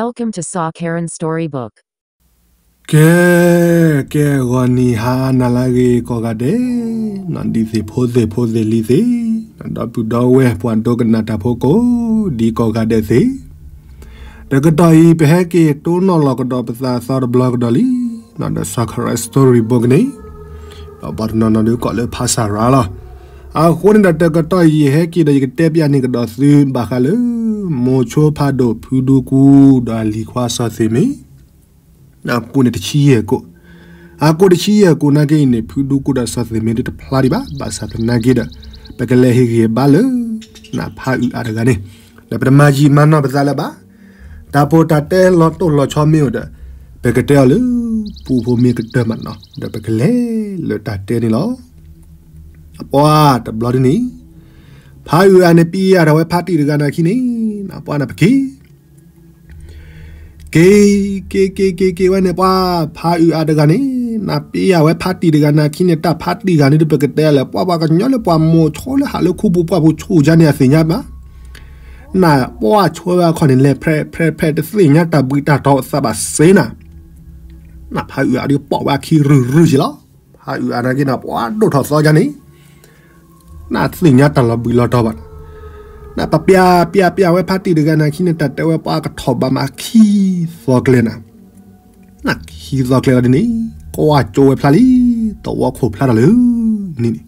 Welcome to Saw Karen Storybook. ကဲ, ကဲဂီၤနံၤဟါနၤလၢအဂ့ၤကိးဂၤဒဲး, ဒ်သ့ၣ်ဖိသ့ၣ်ဖိသ့ၣ်လံၤသ့ၣ်, ဒီပုၢ်ဒီဝဲၢ်ပှၤဒိကနၣ်တၢ်ဖိကိးဒံးကိးဂၤဒဲးသ့ၣ်, တကတီၢ်အံၤ ပဟဲက့ၤတိၢ်နီၣ်လီၤကဒီးပသးအသီတဘျီကဒီးလံ, ဒီး Saw Karen Storybook န့ၣ်, ဒီးပှၤတနီၤနီၤဒုးကိးလၢဖါစၢ်ရၤလီၤ. အဃိန့ၣ်ဒီးတကတီၢ်အံၤ ယဟဲက့ၤဒီးယကတဲပျးန့ၢ်ကဒီးသုဘၣ်ဃးလၢ မိၤဆိဖးဒိၣ်ဖုဒူကူဒီးအလံၤခွါစီၤသ့ၣ်မ့ၢ် အကိးန့ၣ်တဆံယဲၢ်ကိး, အကိးတဆံယဲၢ်ကိးနာ်က့အံၤန့ၣ် ဖုဒူကူဒီးစီၤသ့ၣ်မ့ၢ်ဒုးတဖျါဒံးဘၣ်, ဘၣ်ဆၣ်သနာ်က့ဒီး ပကလဲၤဟ့ၣ်ဂံၢ်ဘါလၢ နဖးအုးအါတဂၤန့ၣ်, ဒီးပတမၤယံာ်မၤနီၢ်ပသးလၢၤဘၣ်. တၢ်ပီးတၢ်တဲလီၤတိၢ်လီၤဆီမ့ၢ်အိၣ်ဒီး ပကတဲအီၤလၢ ပူဖိမ့ၢ်ကတၢၢ်မးနီၤ ဒီးပကလဲၤလၢတၢ်တဲန့ၣ်လီၤ. အပှၤတဘျီဒ်န့ၣ် ဖးအုးအါန့ၣ် ပံယၤထီၣ်ဝဲဖးတံၢ်တဂၤနာ်က့န့ၣ်, ပှၤန့ၣ်ပက့ၤ က့ၤ က့ၤ က့ၤ က့ၤ က့ၤဝဲန့ၣ် ပှၤဖးအုးအါတဂၤန့ၣ် နပံယၤဝဲဖးတံၢ်တဂၤနာ်က့န့ၣ် တၢ်ဖးတံၢ်ဂၤန့ၣ်ဒီး ပကတဲလၢၤ ပှၤပှၤကညီလၢပှၤမိၤဆိလၢဟးလၢခူပူၤပှၢ်ပူၤဆိကါန့ၣ် အသ့ၣ်ညါဘၣ်. နပှၤဆိဝဲအခီန့ၣ် လဲၤဖဲးဖဲးဖဲး တသ့ၣ်ညါတၢ်ဘှံးတၢ်တီၤအသးဘၣ်စ့နၤ, နဖးအုးအါဒုးပိာ်ဝဲအခံရုၢ်ရုၢ်က့ၤလီၤ. ဖးအုးအါနာ်က့န့ၣ် ပှၤဒိၣ်ထီၣ်သီကါန့ၣ် နသ့ၣ်ညါတၢ်လီၤဘှံးလီၤတီၤဘၣ်. နပပျးပျးပျးဝဲဖးတံၢ်တဂၤနာ်က့န့ၣ် တၢ်တဲဝဲပှၤကထီၣ်ဘၣ်မးခံသီကျဲနၤ, နခံသီကျဲလီၤဒ်န့ၣ် ကွၢ်ကၠိဝဲဖျါလံ, သဝီခိၣ်ဖျါထီၣ်လၢ န့ၣ်န့ၣ်,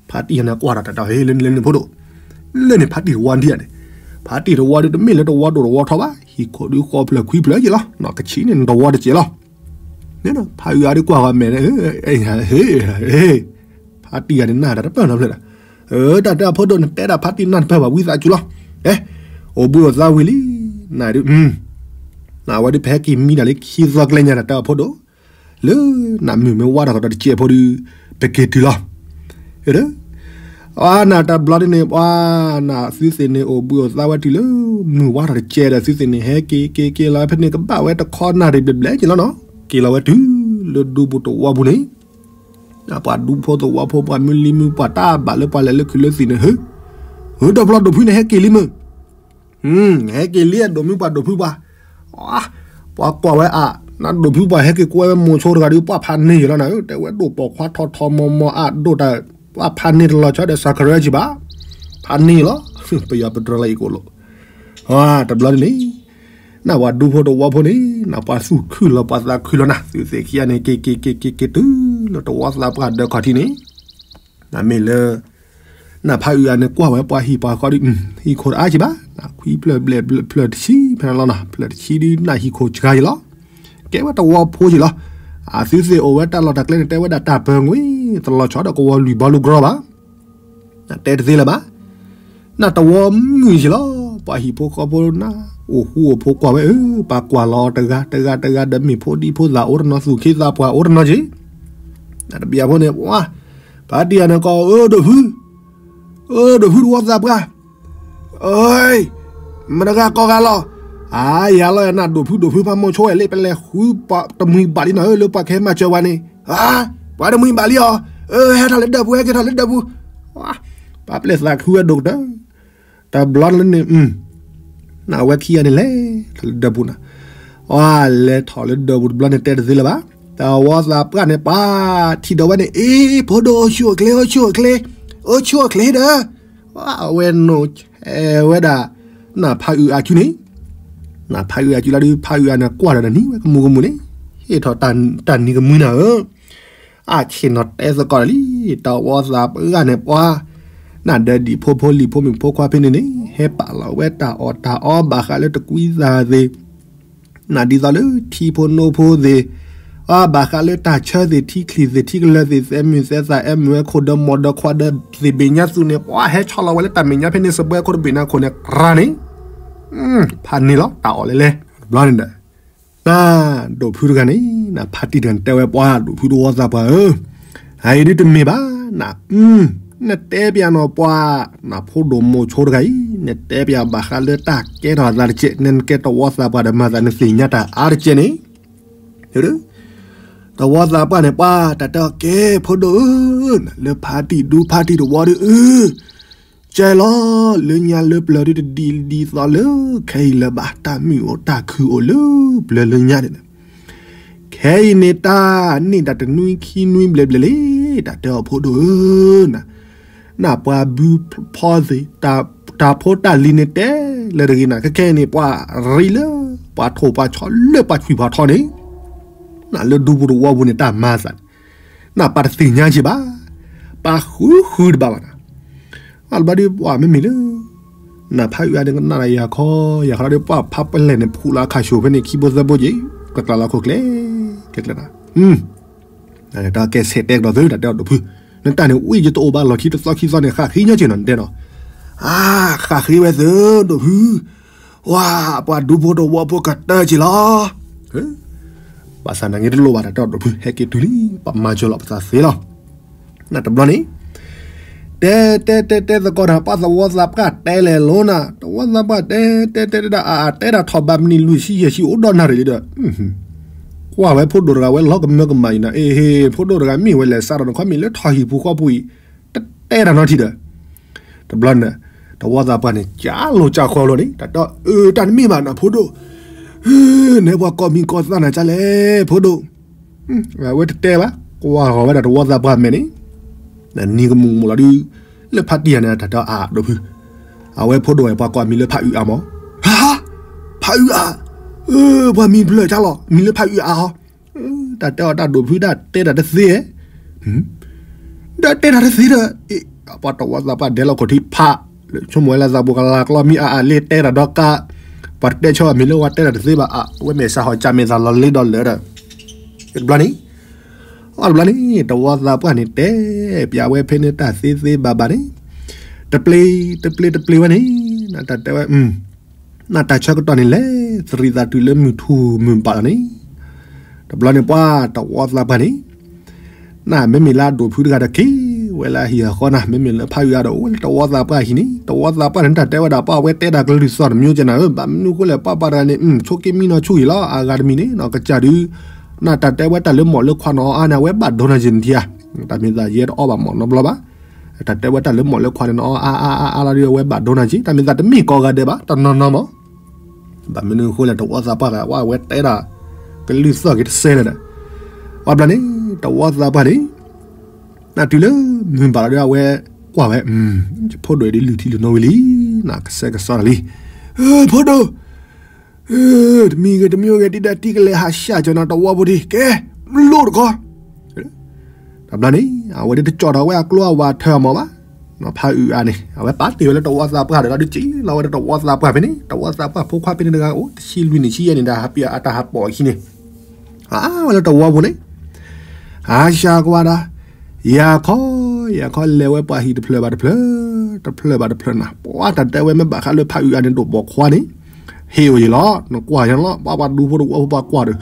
ဖးတံၢ်ဂၤန့ၣ်ကွၢ်ထီၣ်တၢ်ဒီး ဟ့ၣ်လၢန့ၣ်လၢန့ၣ်ဖိဒိၣ်, လၢန့ၣ်ဖးတံၢ်တဝီဒံးဧါန့ၣ်, ဖးတံၢ်တဝီဒုးတမ့ၢ်လၢတဝီဒိၣ်တဝီထီဘၣ်, ဟံၣ်ခိၣ်ဒုးဃီဖျၢၣ်ခွံဖျၢၣ်က့ၤလီၤ, ကဆံးန့ၣ်တဝီတကဲးလီၤ. ဖးအုးအါဒုးကွၢ်ဂီၤမဲာ်န့ၣ်, ဖးတံၢ်ဂၤန့ၣ်နၢ်တၢ်တပၢၢ်နီတဖျၢၣ်ဒီး, တၢ်တဲအဖိဒိၣ်န့ၣ် တဲဒၣ်ဖးတံၢ်နၢ်တပၢၢ်ဘၣ် ဝံသးစူၤလီၤ. အဲ, အိၣ်ဘှံးအိၣ်သါဝံၤလံ, နဒုး, နဝဲဒုးပဟဲက့ၤမံဒၣ်လၢခံသီကျဲညါ တၢ်တဲအဖိဒိၣ်, လၢနမုၢ်မ့ၢ်ဝါထီၣ်ကဒီးတကဲးဖိဒုး, ပက့ၤတုၤလီၤ. အၢ အနၢ်တၢ်ဘျီဒ်န့ၣ် ပှၤနၢ်သုသ့ၣ်န့ၣ် အိၣ်ဘှံးအိၣ်သါဝဲတုၤလၢ မုၢ်ဝါထီၣ်တကဲးဒီး သုသ့ၣ်န့ၣ် ဟဲက့ၤက့ၤက့ၤလီၤဖဲန့ၣ် ကဘၣ်ဝဲတခီနၣ်ရံၣ်ဘျဲၣ်ဘျဲၣ်က့ၤလီၤနီၤ, က့ၤလီၤဝဲတုၤလၢဒူပူၤတဝီပူၤန့ၣ်, ပှၤဒူဖိသဝီဖိ ပှၤမုၢ်လံၤမုၢ်ပှၢ်တၢ်ဘၣ်လၢပှၤလဲၤလၢခုးလၢသံးန့ၣ် ဟၢ, ဟၢဒီးဖျီဒိၣ်ဖုန့ၣ် ဟဲက့ၤလံမုၢ် ဟဲက့ၤလံ အဒိၣ်မုၢ်ပှၢ်ဒိၣ်ဖုပှၢ်, ပှၤကွၢ်ဝဲအါ, နဒိၣ်ဖုပှၢ်ဟဲက့ၤကွဲဝဲမိၤဆိတဂၤဒီး ပှၤဖးန့ၢ်ယလီၤနၤဧၢ, တဲဝဲဒိၣ်ပိာ်ခွါထီထီမီမီအါဒိၣ်တၢ်, ပှၤဖးန့ၢ်တလီၤဆီဒီး စးကရၢကံဘၣ်, ဖးန့ၢ်လီၤ, ပယီၤပတြၢၤလၢအံၤကိၣ်လိာ်, တဘျီန့ၣ်, နပှၤဒူဖိတဝီဖိန့ၣ် နပှၤသူၣ်ခုလီၤပှၤသးခုလီၤနၤ, သုသ့ၣ်ခံဂၤန့ၣ် က့ၤက့ၤက့ၤက့ၤက့ၤတုၤလၢတဝီသးပှၢ်ဒၢးခီၣ်ထံးန့ၣ်, နမ့ၢ်လၢ နဖးအုးအါန့ၣ်ကွၢ်ဝဲပှၤဟံၣ်ပှၤဃီဒီး, ဟံၣ်ခိၣ်တအါကံဘၣ်, နခွံဖျၢၣ်ဘျဲၣ်ဖျၢၣ်တဆံဖဲန့ၣ်လီၤနီၤ, ဖျၢၣ်တဆံဒုးနဟံၣ်ခိၣ်စှၤယလီၤ, ကဲဝဲတဝီဖိယလီၤ, အသုသ့ၣ်အိၣ်ဝဲတၢ်လီၢ်တၢ်ကျဲန့ၣ် တဲဝဲဒၣ်တၢ်ပၢၤငွေ, တလီၤဆီဒီးကဝီၤလွံၢ်ဘီလူၤကြီဘၣ် နတဲတသ့လၢၤဘၣ်, နတဝီမုၢ်ယလီၤ, ပှၤဟံၣ်ဖိဃီဖိနၤ, အိၣ်ဃူအိၣ်ဖိးကွၢ်ဝဲအၢ, ပှၤကွၢ်လီၤတဂၤတဂၤတဂၤဒီးမ့ၢ်ဖိဒံဖိသၣ်အိၣ်တနီၤသူၣ်ခ့သးပှၢ်အိၣ်တနီၤက့ၤ, နတဘၣ်ဖိန့ၣ်, ပှၤတံၢ်ယၤန့ၣ်ကိး အၢဒိၣ်ဖု, အၢဒိၣ်ဖုတဝီသးပှၢ် အၢ, မတဂၤကိးဂၤလီၤ, အါ ယၤလီၤနဒိၣ်ဖုဒိၣ်ဖုဖးမိၤဆိဝဲလၢပလဲၤဃုတမှံၤဘၣ်လံနီၤဧၢ လၢပှၤကဟဲမၤစၢၤပှၤန့ၣ်, ပှၤတမှံၤဘၣ်လံအီၤ, ဟဲထီၣ်လၢဒၢးပူၤ ဟဲက့ၤထီၣ်လၢဒၢးပူၤ, ပှၤပျဲၢ်သးခုဝဲဒိၣ်ကတၢၢ်, တဘျီန့ၣ်န့ၣ် နဝဲခံဂၤန့ၣ်လဲၤထီၣ်လၢဒၢးပူၤနၤ, လဲၤထီၣ်လၢဒၢးပူၤတဘျီန့ၣ်တဲတသ့လၢၤဘၣ်, တဝီသးပှၢ်န့ၣ် ပှၤထံၣ်ဒီးဝဲန့ၣ် အ့ ဖိဒိၣ်အိၣ်ဆူၣ်အိၣ်ချ့ အိၣ်ဆူၣ်အိၣ်ချ့, အိၣ်ဆူၣ်အိၣ်ချ့ဒီး, အဝဲနိၣ်ဆဲးဝဲဒၣ်, နဖးအုးအါစုန့ၣ်, နဖးအုးအါစုလီၤဒုး ဖးအုးအါန့ၣ်ကွၢ်ဒီးနနံၤဝဲကမူၤကမူၤန့ၣ်, ဟ့ၣ်ထီၣ်တၢ်နံၤကမုၢ်နၤဧၢ အဆ့ၣ်နီၤတဲသကိးလံ, တဝီသးပှၢ်န့ၣ်ပှၤ, နဒၢဒံၣ်ဖိဖိလံၤဖိမုၣ်ဖိခွါဖဲန့ၣ်န့ၣ် ဟဲပာ်လီၤဝဲတၢ်အီၣ်တၢ်အီဘၣ်ဃးလၢတကွံသးသ့ၣ်, နဒ်သိးလၢထံဖိနိဖိသ့ၣ်, အဘၣ်ဃးလၢတၢ်ဆၢသ့ၣ် ထံချံၣ်သ့ၣ် ထံကလၢၤသ့ၣ် သဲမုၢ်သဲသၣ် အဲၣ်မုၢ်အဲၣ်ခိၣ်ဒီးမိၢ်ဒီးခွါဒီးသ့ၣ်ဘ့ၣ်ညါသူန့ၣ် ပှၤဟဲဆီလီၤဝဲလၢတၢ်မဲာ်ညါဖဲန့ၣ် စပွဲခိၣ်တဘ့ၣ်နၤခိၣ်န့ၣ် ရၤန့ၣ်, ဖးန့ၢ်လီၤ တၢ်အီၣ်လဲၤလဲၤ တဘျီန့ၣ်ဒီး နဒိၣ်ဖုတဂၤန့ၣ် နဖးတံၢ်တဂၤန့ၣ် တဲဝဲပှၤဒိၣ်ဖုတဝီသးပှၢ်ဧၢ, အအံၤဒ်တမ့ၢ်ဘၣ်, နတဲပျးနီၤပှၤ, နဖိဒိၣ်မိၤဆိတဂၤအံၤ နတဲပျးဘၣ်ဃးလၢတၢ်ကဲထီၣ်အသးတကဲး နကဲတဝီသးပှၢ်ဒီးမၤသးနသ့ၣ်ညါတၢ်အါတကဲးန့ၣ်, တဝီသးပှၢ်န့ၣ် ပှၤတၢ်တဲအီၤကဲဖိဒိၣ်ဧၢ, လၢဖးတံၢ်ဒူဖးတံၢ်တဝီဒီးအၢ ကဲလီၤ လၢညါလၢပျၢၤဒ်တဒ်ဒ်သိးလၢ ခဲအံၤလၢၤဘၣ် တၢ်မုာ်အိၣ်တၢ်ခုအိၣ်လၢပျၢၤလၢညါန့ၣ်, ခဲအံၤန့ၣ် တၢ်နံၣ်တၢ်တနွံခံနွံဘျဲၣ်ဘျဲၣ်လံ, တၢ်တဲအီၤဖိဒိၣ်ဧၢ, နပှၤဘုဖီသ့ၣ်, တၢ်ဖိတၢ်လံၤန့ၣ်တဲလၢတဂ့ၤနၤ, ခဲခဲအံၤန့ၣ် ပှၤရံလၢ ပှၤထိၣ်ပှၤဆီလၢပှၤဆွံၣ်ပှၤထီန့ၣ်, နလၢဒူဖိတဝီဖိန့ၣ် တၢ်မၤသးန့ၣ် နပၢ်တသ့ၣ်ညါက့ၤဘၣ်, ပၢ်ဃုဃုတဘၣ်ဘၣ်နၤ, အတဘျီဒီးပှၤမ့မ့ၢ်လၢ နဖးအုးအါန့ၣ်ကနၣ်ဒီးယၤခီ, ယၤခီဒီးပှၤဖးပလဲၣ်န့ၣ် ဖူးလီၤအခါၡိဖဲန့ၣ် ခံဘိသၢဘိက့ၤ, ကကျးလီၤခိၣ်ကျဲ, ကျဲကျဲနၤ, တၢ်ကဲဆဲးတဲကဒီးသု တၢ်တဲအီၤဒိၣ်ဖု, နတၢ်န့ၣ်ဝံၣ်ယတအိၣ်ဘၣ်လီၢ်ခံတသီခံသီန့ၣ် ဃၣ်ဃ့ညါက့ၤနီၤ နတဲနီၤ, အါ, ဃၣ်ဃ့ဝဲသု ဒိၣ်ဖု ဝါ, ပှၤဒူဖိတဝီဖိကတၢၢ်က့ၤလီၤ, ဘၣ်ဆၣ်နဂ့ၤတလိၣ်ဘၣ် တၢ်တဲအီၤဒိၣ်ဖု ဟဲက့ၤတုၤလံ ပှၤမၤစၢၤလီၤပသးသ့လီၤ, နတဘျီန့ၣ် တဲ တဲ တဲ တဲသကိးနၤ ပှၤသဝီသးပှၢ်တဲလဲၤလိၤနၤ, သဝီသးပှၢ်တဲ တဲ တဲ တဲဒၣ် အါ အါ တဲဒၣ်ထီၣ်ဘၣ်မနုၤလွံၢ်ဆံယဲၢ်ဆံအိၣ်ဒီးနၣ်ရံၣ်လံဒီး, ကွၢ်ဝဲဖိဒိၣ်တဂၤဝဲလီၤကမၢကမၣ်အံၤနၤ, အ့ ဟ့ၣ် ဖိဒိၣ်တဂၤမ့ၢ်ဝဲလဲၤစးဒီးနခီမ့ၢ်လၢထီၣ်ဟံၣ်ပူၤဃီပူၤအံၤ, တတဲတၢ်နီတထံၣ်ဒီး, တဘျီန့ၣ် သဝီသးပှၢ်န့ၣ် ကၢ်လိာ်ကၢ်ခီလိာ်န့ၣ် တၢ်တဲအီၤ အၢ တၢ်တမ့ၢ်ဘၣ်နၤ ဖိဒိၣ်, နပှၤကိးမံၤကိးသးနၤကၢ်လဲၣ် ဖိဒိၣ် အဝဲတတဲဘၣ် ကွၢ်ဃီၤဝဲဒၣ်သဝီသးပှၢ်မဲာ်န့ၣ်, နနံၤကမူၣ်မူၣ်လီၤဒုး, လၢဖးတံၢ်ယၤန့ၣ် တၢ်တဲအီၤအါဒိၣ်ဖု, အဝဲဖိဒိၣ်ဝဲပှၤကိးမံၤလၢဖးအုးအါမး, ဟါ, ဖးအုးအါ, ပှၤမံၤဖျၢၣ်ကၢ်လီၤ မံၤလၢဖးအုးအါဟီ, တၢ်တဲအီၤတၢ်ဒိၣ်ဖု တၢ်တဲတၢ်တသ့, ဒီးတဲတၢ်တသ့ဒီး, ပှၤသဝီသးပှၢ်ဒဲးလီၤခိၣ်ထံဖး ဆိကမိၣ်ဝဲလၢသးပူၤကလၤကျီမံၤအါအါလၢတဲတၢ်ဒီးကး, ပှၤတတဲဆၢအမံၤလၢဝဲတဲတၢ်တသ့ဘၣ်အါ, အဝဲမဲာ်ဆှးဟီၣ်ကၢ်မဲာ်သးလီၤလ့ဒီးလၢာ်ဒီး, တဘျီန့ၣ်, အီၣ်တဘျီန့ၣ် သဝီသးပှၢ်န့ၣ် တဲပျးဝဲဖဲန့ၣ်တၢ်သ့သ့ဘၣ်ဘၣ်န့ၣ်, တပျ့ၤ, တပျ့ၤ တပျ့ၤဝဲန့ၣ်, နတၢ်တဲဝဲ နတၢ်ဆၢကတီၢ်န့ၣ်လဲၤ သရံးသးတုၤလၢမုၢ်ထူၣ်မုၢ်ဘၣ်လီၤန့ၣ်, တဘျီန့ၣ်ပှၤသဝီသးပှၢ်န့ၣ်, နမ့မ့ၢ်လၢအဒိၣ်ဖုတဂၤဒီးက့ၤဝဲလၢအဟံၣ်အဃီနၤ, မ့မ့ၢ်လၢဖးအုးအါဒီးအိၣ်ဝဲလၢသဝီသးပှၢ်ဟံၣ်န့ၣ်, သဝီသးပှၢ်န့ၣ် တၢ်တဲဝဲဒၣ်ပှၤအဝဲတဲတၢ်ကလုၢ်သီၣ်တမံၤကဲနၤဧၢ, ဘၣ်မနုၤအဃိလဲၣ်ပှၤပှၤတဂၤန့ၣ် ဆိးက့မံနီၤဆူၣ်အံၤလီၤ အဂၤတမံၤန့ၣ် နီၢ်ကစၢ်ဒုး, နတၢ်တဲဝဲတၢ်လၢမီၢ်လၢခွါနအီအါန့ၣ် အဝဲဘၣ်ဒိနၤယံၤနထံဧါ, တၢ်မ့ၢ်သးယဲတအီဘၣ်မီၢ်နီတဘျီဘၣ်, တၢ်တဲဝဲတၢ်လၢမီၢ်လၢခွါန့ၣ် နအီအါအါအါလီၤဒီး အဝဲဘၣ်ဒိနၤက့ၤ, တၢ်မ့ၢ်သးတမ့ၢ်ကိးဂၤဒဲးဘၣ် တနီၤနီၤမီၢ်, ဘၣ်မနုၤအဃိလဲၣ် သဝီသးပှၢ်ဂၤ ဝဲအဝဲတဲဒၣ် ကလုၢ်သီၣ်က့ၤတစဲးလဲၣ်ဒီး, အီၣ်ဘျီန့ၣ် သဝီသးပှၢ်န့ၣ် နတုၤလၢမုၢ်ဘၣ်လီၤဒီး အဝဲကွၢ်ဝဲ, ယဖိဒိၣ်အံၤဒ်လုၢ်ထံလုၢ်နိဝံၤလံ, နကစဲကစီဒီးလံ, ဖိဒိၣ် တမံၤဂ့ၤတမံၤဂ့ၤ ဒ်ဒၣ်တံၢ်ကလဲၤဟးဆှၣ်ကၠီၤနၤတဝီဖိဒံး ကဲ, လိၣ်တကီ, တဘျီန့ၣ် အဝဲဒ်တကၠီၣ်ထီၣ်ဝဲအကျိအဝးထၢအမီၢ်ဘၣ်, ဖးအုးအါန့ၣ် အဝဲပာ်တ့ၢ်ဝဲလၢတဝီသးပှၢ်ဒီး လီၤဒုးက့ၤလီၤဝဲလၢတဝီသးပှၢ်ဖဲန့ၣ် တဝီသးပှၢ်ဖိခွါဖဲန့ၣ်တဂၤအိၣ် တဆံလွံၢ်နံၣ်ဆံယဲၢ်နံၣ်ဒီး ဟးပၠးအတၢ်ဟးပိာ်အခံန့ၣ် ဟးဝဲလၢတဝီပူၤန့ၣ်, ဟးဆှၣ်ကွၢ်ဒီး, ယၤခီ, ယၤခီလဲၤဝဲပှၤဟံၣ်တဖျၢၣ်ဘၣ်တဖျၢၣ်, တဖျၢၣ်ဘၣ်တဖျၢၣ်နၤ, ပှၤတၢ်တဲဝဲမ့ၢ်ဘၣ်ဃးလၢဖးအုးအါန့ၣ် ဒိၣ်ပိာ်ခွါန့ၣ်, ဟ့ၣ်အိၣ်ယံၤလီၤ, နကွၢ်ယံၤလီၤ, ပှၤပှၤဒူဖိတဝီဖိပှၤကွၢ်ဒီး,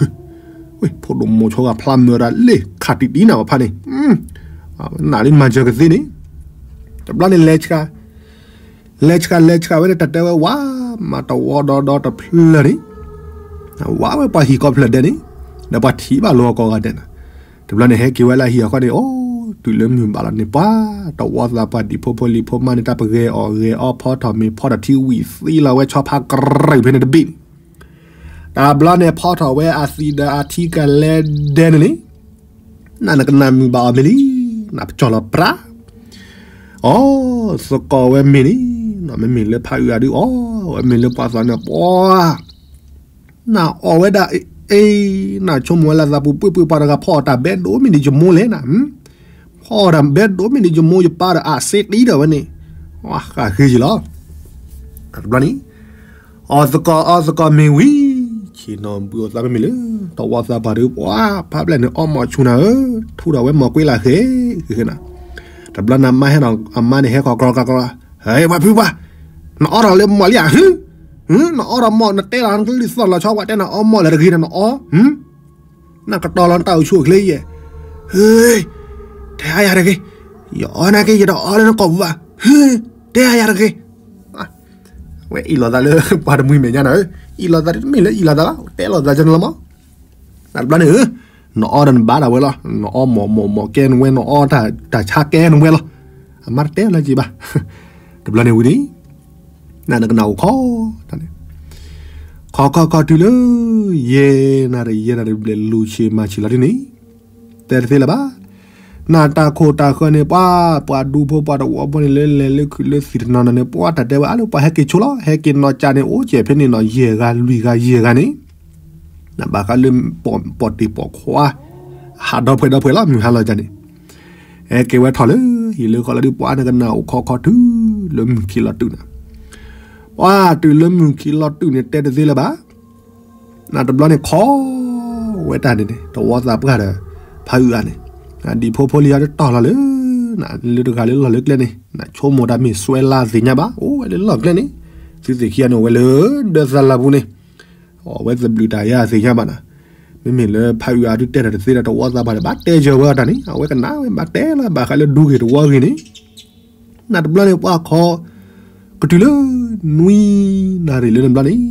ဖိဒိၣ်မိၢ်ဆိဂၤဖျါမၢၤတၢ်လ့ၣ်ခးတံၢ်တံၢ်နၤပဖးန့ၣ်, နးလံမၤစၢၤကသ့န့ၣ်, တဘျီန့ၣ်လဲၤဆှၣ် လဲၤဆှၣ်လဲၤဆှၣ်ဝဲန့ၣ် တၢ်တဲဝဲဝါ, မၤတဝီဒီဒီတဖျၢၣ်န့ၣ်, ဝါဝဲပှၤဟံၣ်ကိးဖျၢၣ်ဒဲးန့ၣ်, ဒီးပှၤထံၣ်ဘၣ်လိာ်အကိးဂၤဒဲးနၤ, တဘျီန့ၣ်ဟဲက့ၤဝဲလၢအဟံၣ်အဃီန့ၣ် အိၣ်တုၤလၢမုၢ်ဘၣ်လီၤန့ၣ် ပှၤတဝီသးပှၢ်ဒံးဖိဖိလံၤဖိမါန့ၣ် တၢ်ပဂဲၤအီၣ်ဂဲၤအီဖီထီၣ်မ့ၤဖီထီၣ်ထံဝံၤသံလီၤဝဲဆီဖါကရၢၢ်ဖဲန့ၣ်တဘ့ၣ်န့ၣ် တဘျီန့ၣ်ဖီထီၣ်ဝဲအသံဒီးအထံကလဲဒဲန့ၣ်လံ, နနကနၣ်မုာ်ဘၣ်အီၤမ့ၢ်လံ, နပကၠီၣ်လီၤပြး, အီ, သကိးဝဲမ့ၢ်န့ၣ်, မ့မ့ၢ်လၢဖးအုးအါဒုးအီ, ဝဲမ့ၢ်လၢပှၤသးန့ၣ်ပှၤ, နအီၣ်ဝဲဒၣ်, အ့, နဆိကမိၣ်ဝဲလၢသးပူၤပှ့ၢ်ပှ့ၢ်ပှၤတဂၤဖီအီၣ်တၢ်ဘဲဒိၣ် မ့ၢ်ဒ်ယမိၢ်လဲၣ်နၤ, ဖီအီၣ်တၢ်ဘဲဒိၣ် မ့ၢ်ဒ်ယမိၢ်ယပၢ်ဒီးအစ့တံဒီးဝဲန့ၣ်, ဃးဃ့ယံၤလီၤ တဘျီန့ၣ်, အီသကိးအီသကိးမ့ၢ်ဝံၤ, ဆ့ၣ်နီၤဘုးအီၣ်သးမ့မ့ၢ်လၢ, တဝီသးပှၢ်ဒုးပှၤ, ဖးဘျဲၣ်န့ၣ်အီမိာ်ဆူၣ်နၤဧၢ, ထူဒီးဝဲမိာ်ကွ့လၢ်ဃဲ, ဃဲနၤ, တဘျီန့ၣ်မါဟဲနီၤ အမါန့ၣ်ဟဲဃီၤကြီကြီကြီ, ဟဲပှၤဖုပှၤ, နအီထီၣ်လၢမိာ်လံဧါ, နအီထီၣ်မိာ် နတဲလီၤနကလုၢ်သီၣ်လီၤဆီ ပှၤတဲနအီမိာ်လၢတဂ့ၤဒီးနအီ နကတီၤလီၤနတၢ်အိၣ်ဆူၣ်အိၣ်ချ့ယဲၢ်, ဟ့, တဲအါယၤတဂ့ၤ, ယအီနာ်က့ ယတအီလၢနကိာ်ပူၤဘၣ်, ဟ့, တဲအါယၤတဂ့ၤ, ဝဲအ့ၣ်လိာ်သးလၢပှၤတမှံၤမဲာ်ညါနၤဧၢ, အ့ၣ်လိာ်သးတမ့ၢ်လၢအ့ၣ်လိာ်သးဘၣ်, တဲလိာ်သးကန့ၣ်လီၤမး, တဘျီန့ၣ်ဧၢ, နအီဒီးနဘါဒၣ်ဝဲလီၤ, နအီမိာ်မိာ်မိာ်ကဲနဝဲ နအီတၢ်ဆါကဲနဝဲလီၤ, အမါတတဲလၢၤက့ၤဘၣ် တဘျီန့ၣ်ဝံၤန့ၣ် နနကနၣ်အိၣ်ခီတၢ်န့ၣ် ခီခီခီတုၤလၢ ယဲၢ်နၣ်ရံၣ် ယဲၢ်နၣ်ရံၣ်ဘျဲၣ် လူၤဆံးမၤဆံးလီၤဒ်န့ၣ် တဲတသ့လၢၤဘၣ်. နတၢ်ခိၣ်တၢ်ဃၢၤန့ၣ် ပှၤ ပှၤဒူဖိပှၤတဝီဖိန့ၣ် လၢလဲၤလၢခုၣ်လၢသံၣ်တနီၤနီၤန့ၣ် ပှၤတၢ်တဲဝဲအါလၢ ပှၤဟဲက့ၤဆိလီၤ ဟဲက့ၤနီၢ်ကၠးန့ၣ် အိၣ်ကဲၣ်ဖဲန့ၣ်နီၤ ယဲၢ်ဂၤ လွံၢ်ဂၤ ယဲၢ်ဂၤန့ၣ် နဘၣ်ဃးလၢ ပိာ်တ့ၢ်ပိာ်ခွါ ဟးဒီဖှဲးဒီဖှဲးလီၤ မုၢ်ဟါလီၤကၠးန့ၣ် ဟဲက့ၤဝဲထီၣ်လၢ ဟံၣ်လၢဃီလီၤဒုး ပှၤနကနၣ်အိၣ်ခီခီတုၤ လၢမုၢ်ခံလီၤတုၤန့ၣ် ပှၤတုၤလၢမုၢ်ခံလီၤတုၤန့ၣ် တဲတသ့လၢၤဘၣ်. နတဘျီန့ၣ်ခီ ဝဲတၢ်န့ၣ်န့ၣ် တဝီသးပှၢ်ဒီး ဖးအုးအါန့ၣ် ဒံၣ်ဖိဖိလံၤအါတတီၢ်လီၤလၢ လၢတဂၤလၢလီၢ်လၢကျဲန့ၣ် နဆိကမိၣ်တၢ်မ့ၢ်စွဲလၢသ့ၣ်ညါဘၣ် အိၣ်ဝဲလၢလီၢ်ကျဲန့ၣ် သုသ့ၣ်ခံဂၤန့ၣ် အိၣ်ဝဲလၢ ဒၢသလၢပူၤန့ၣ် အဝဲသဘျုးတၢ်ယါသ့ၣ်ညါဘၣ်နၤ မ့မ့ၢ်လၢဖးအုးအါဒုးတဲတၢ်တသ့ဒီးတဝီသးပှၢ်ဒီး ဘၣ်တဲယၢၤဝဲအီၤတၢ်န့ၣ် အဝဲကနၣ်ဝဲ ဘၣ်တဲလၢဘၣ်ဃးလၢဒူဂ့ၤတဝီဂ့ၤန့ၣ် နတဘျီန့ၣ် ပှၤခီ ကတုၤလၢ နွံနၣ်ရံၣ်လၢနဘျီန့ၣ်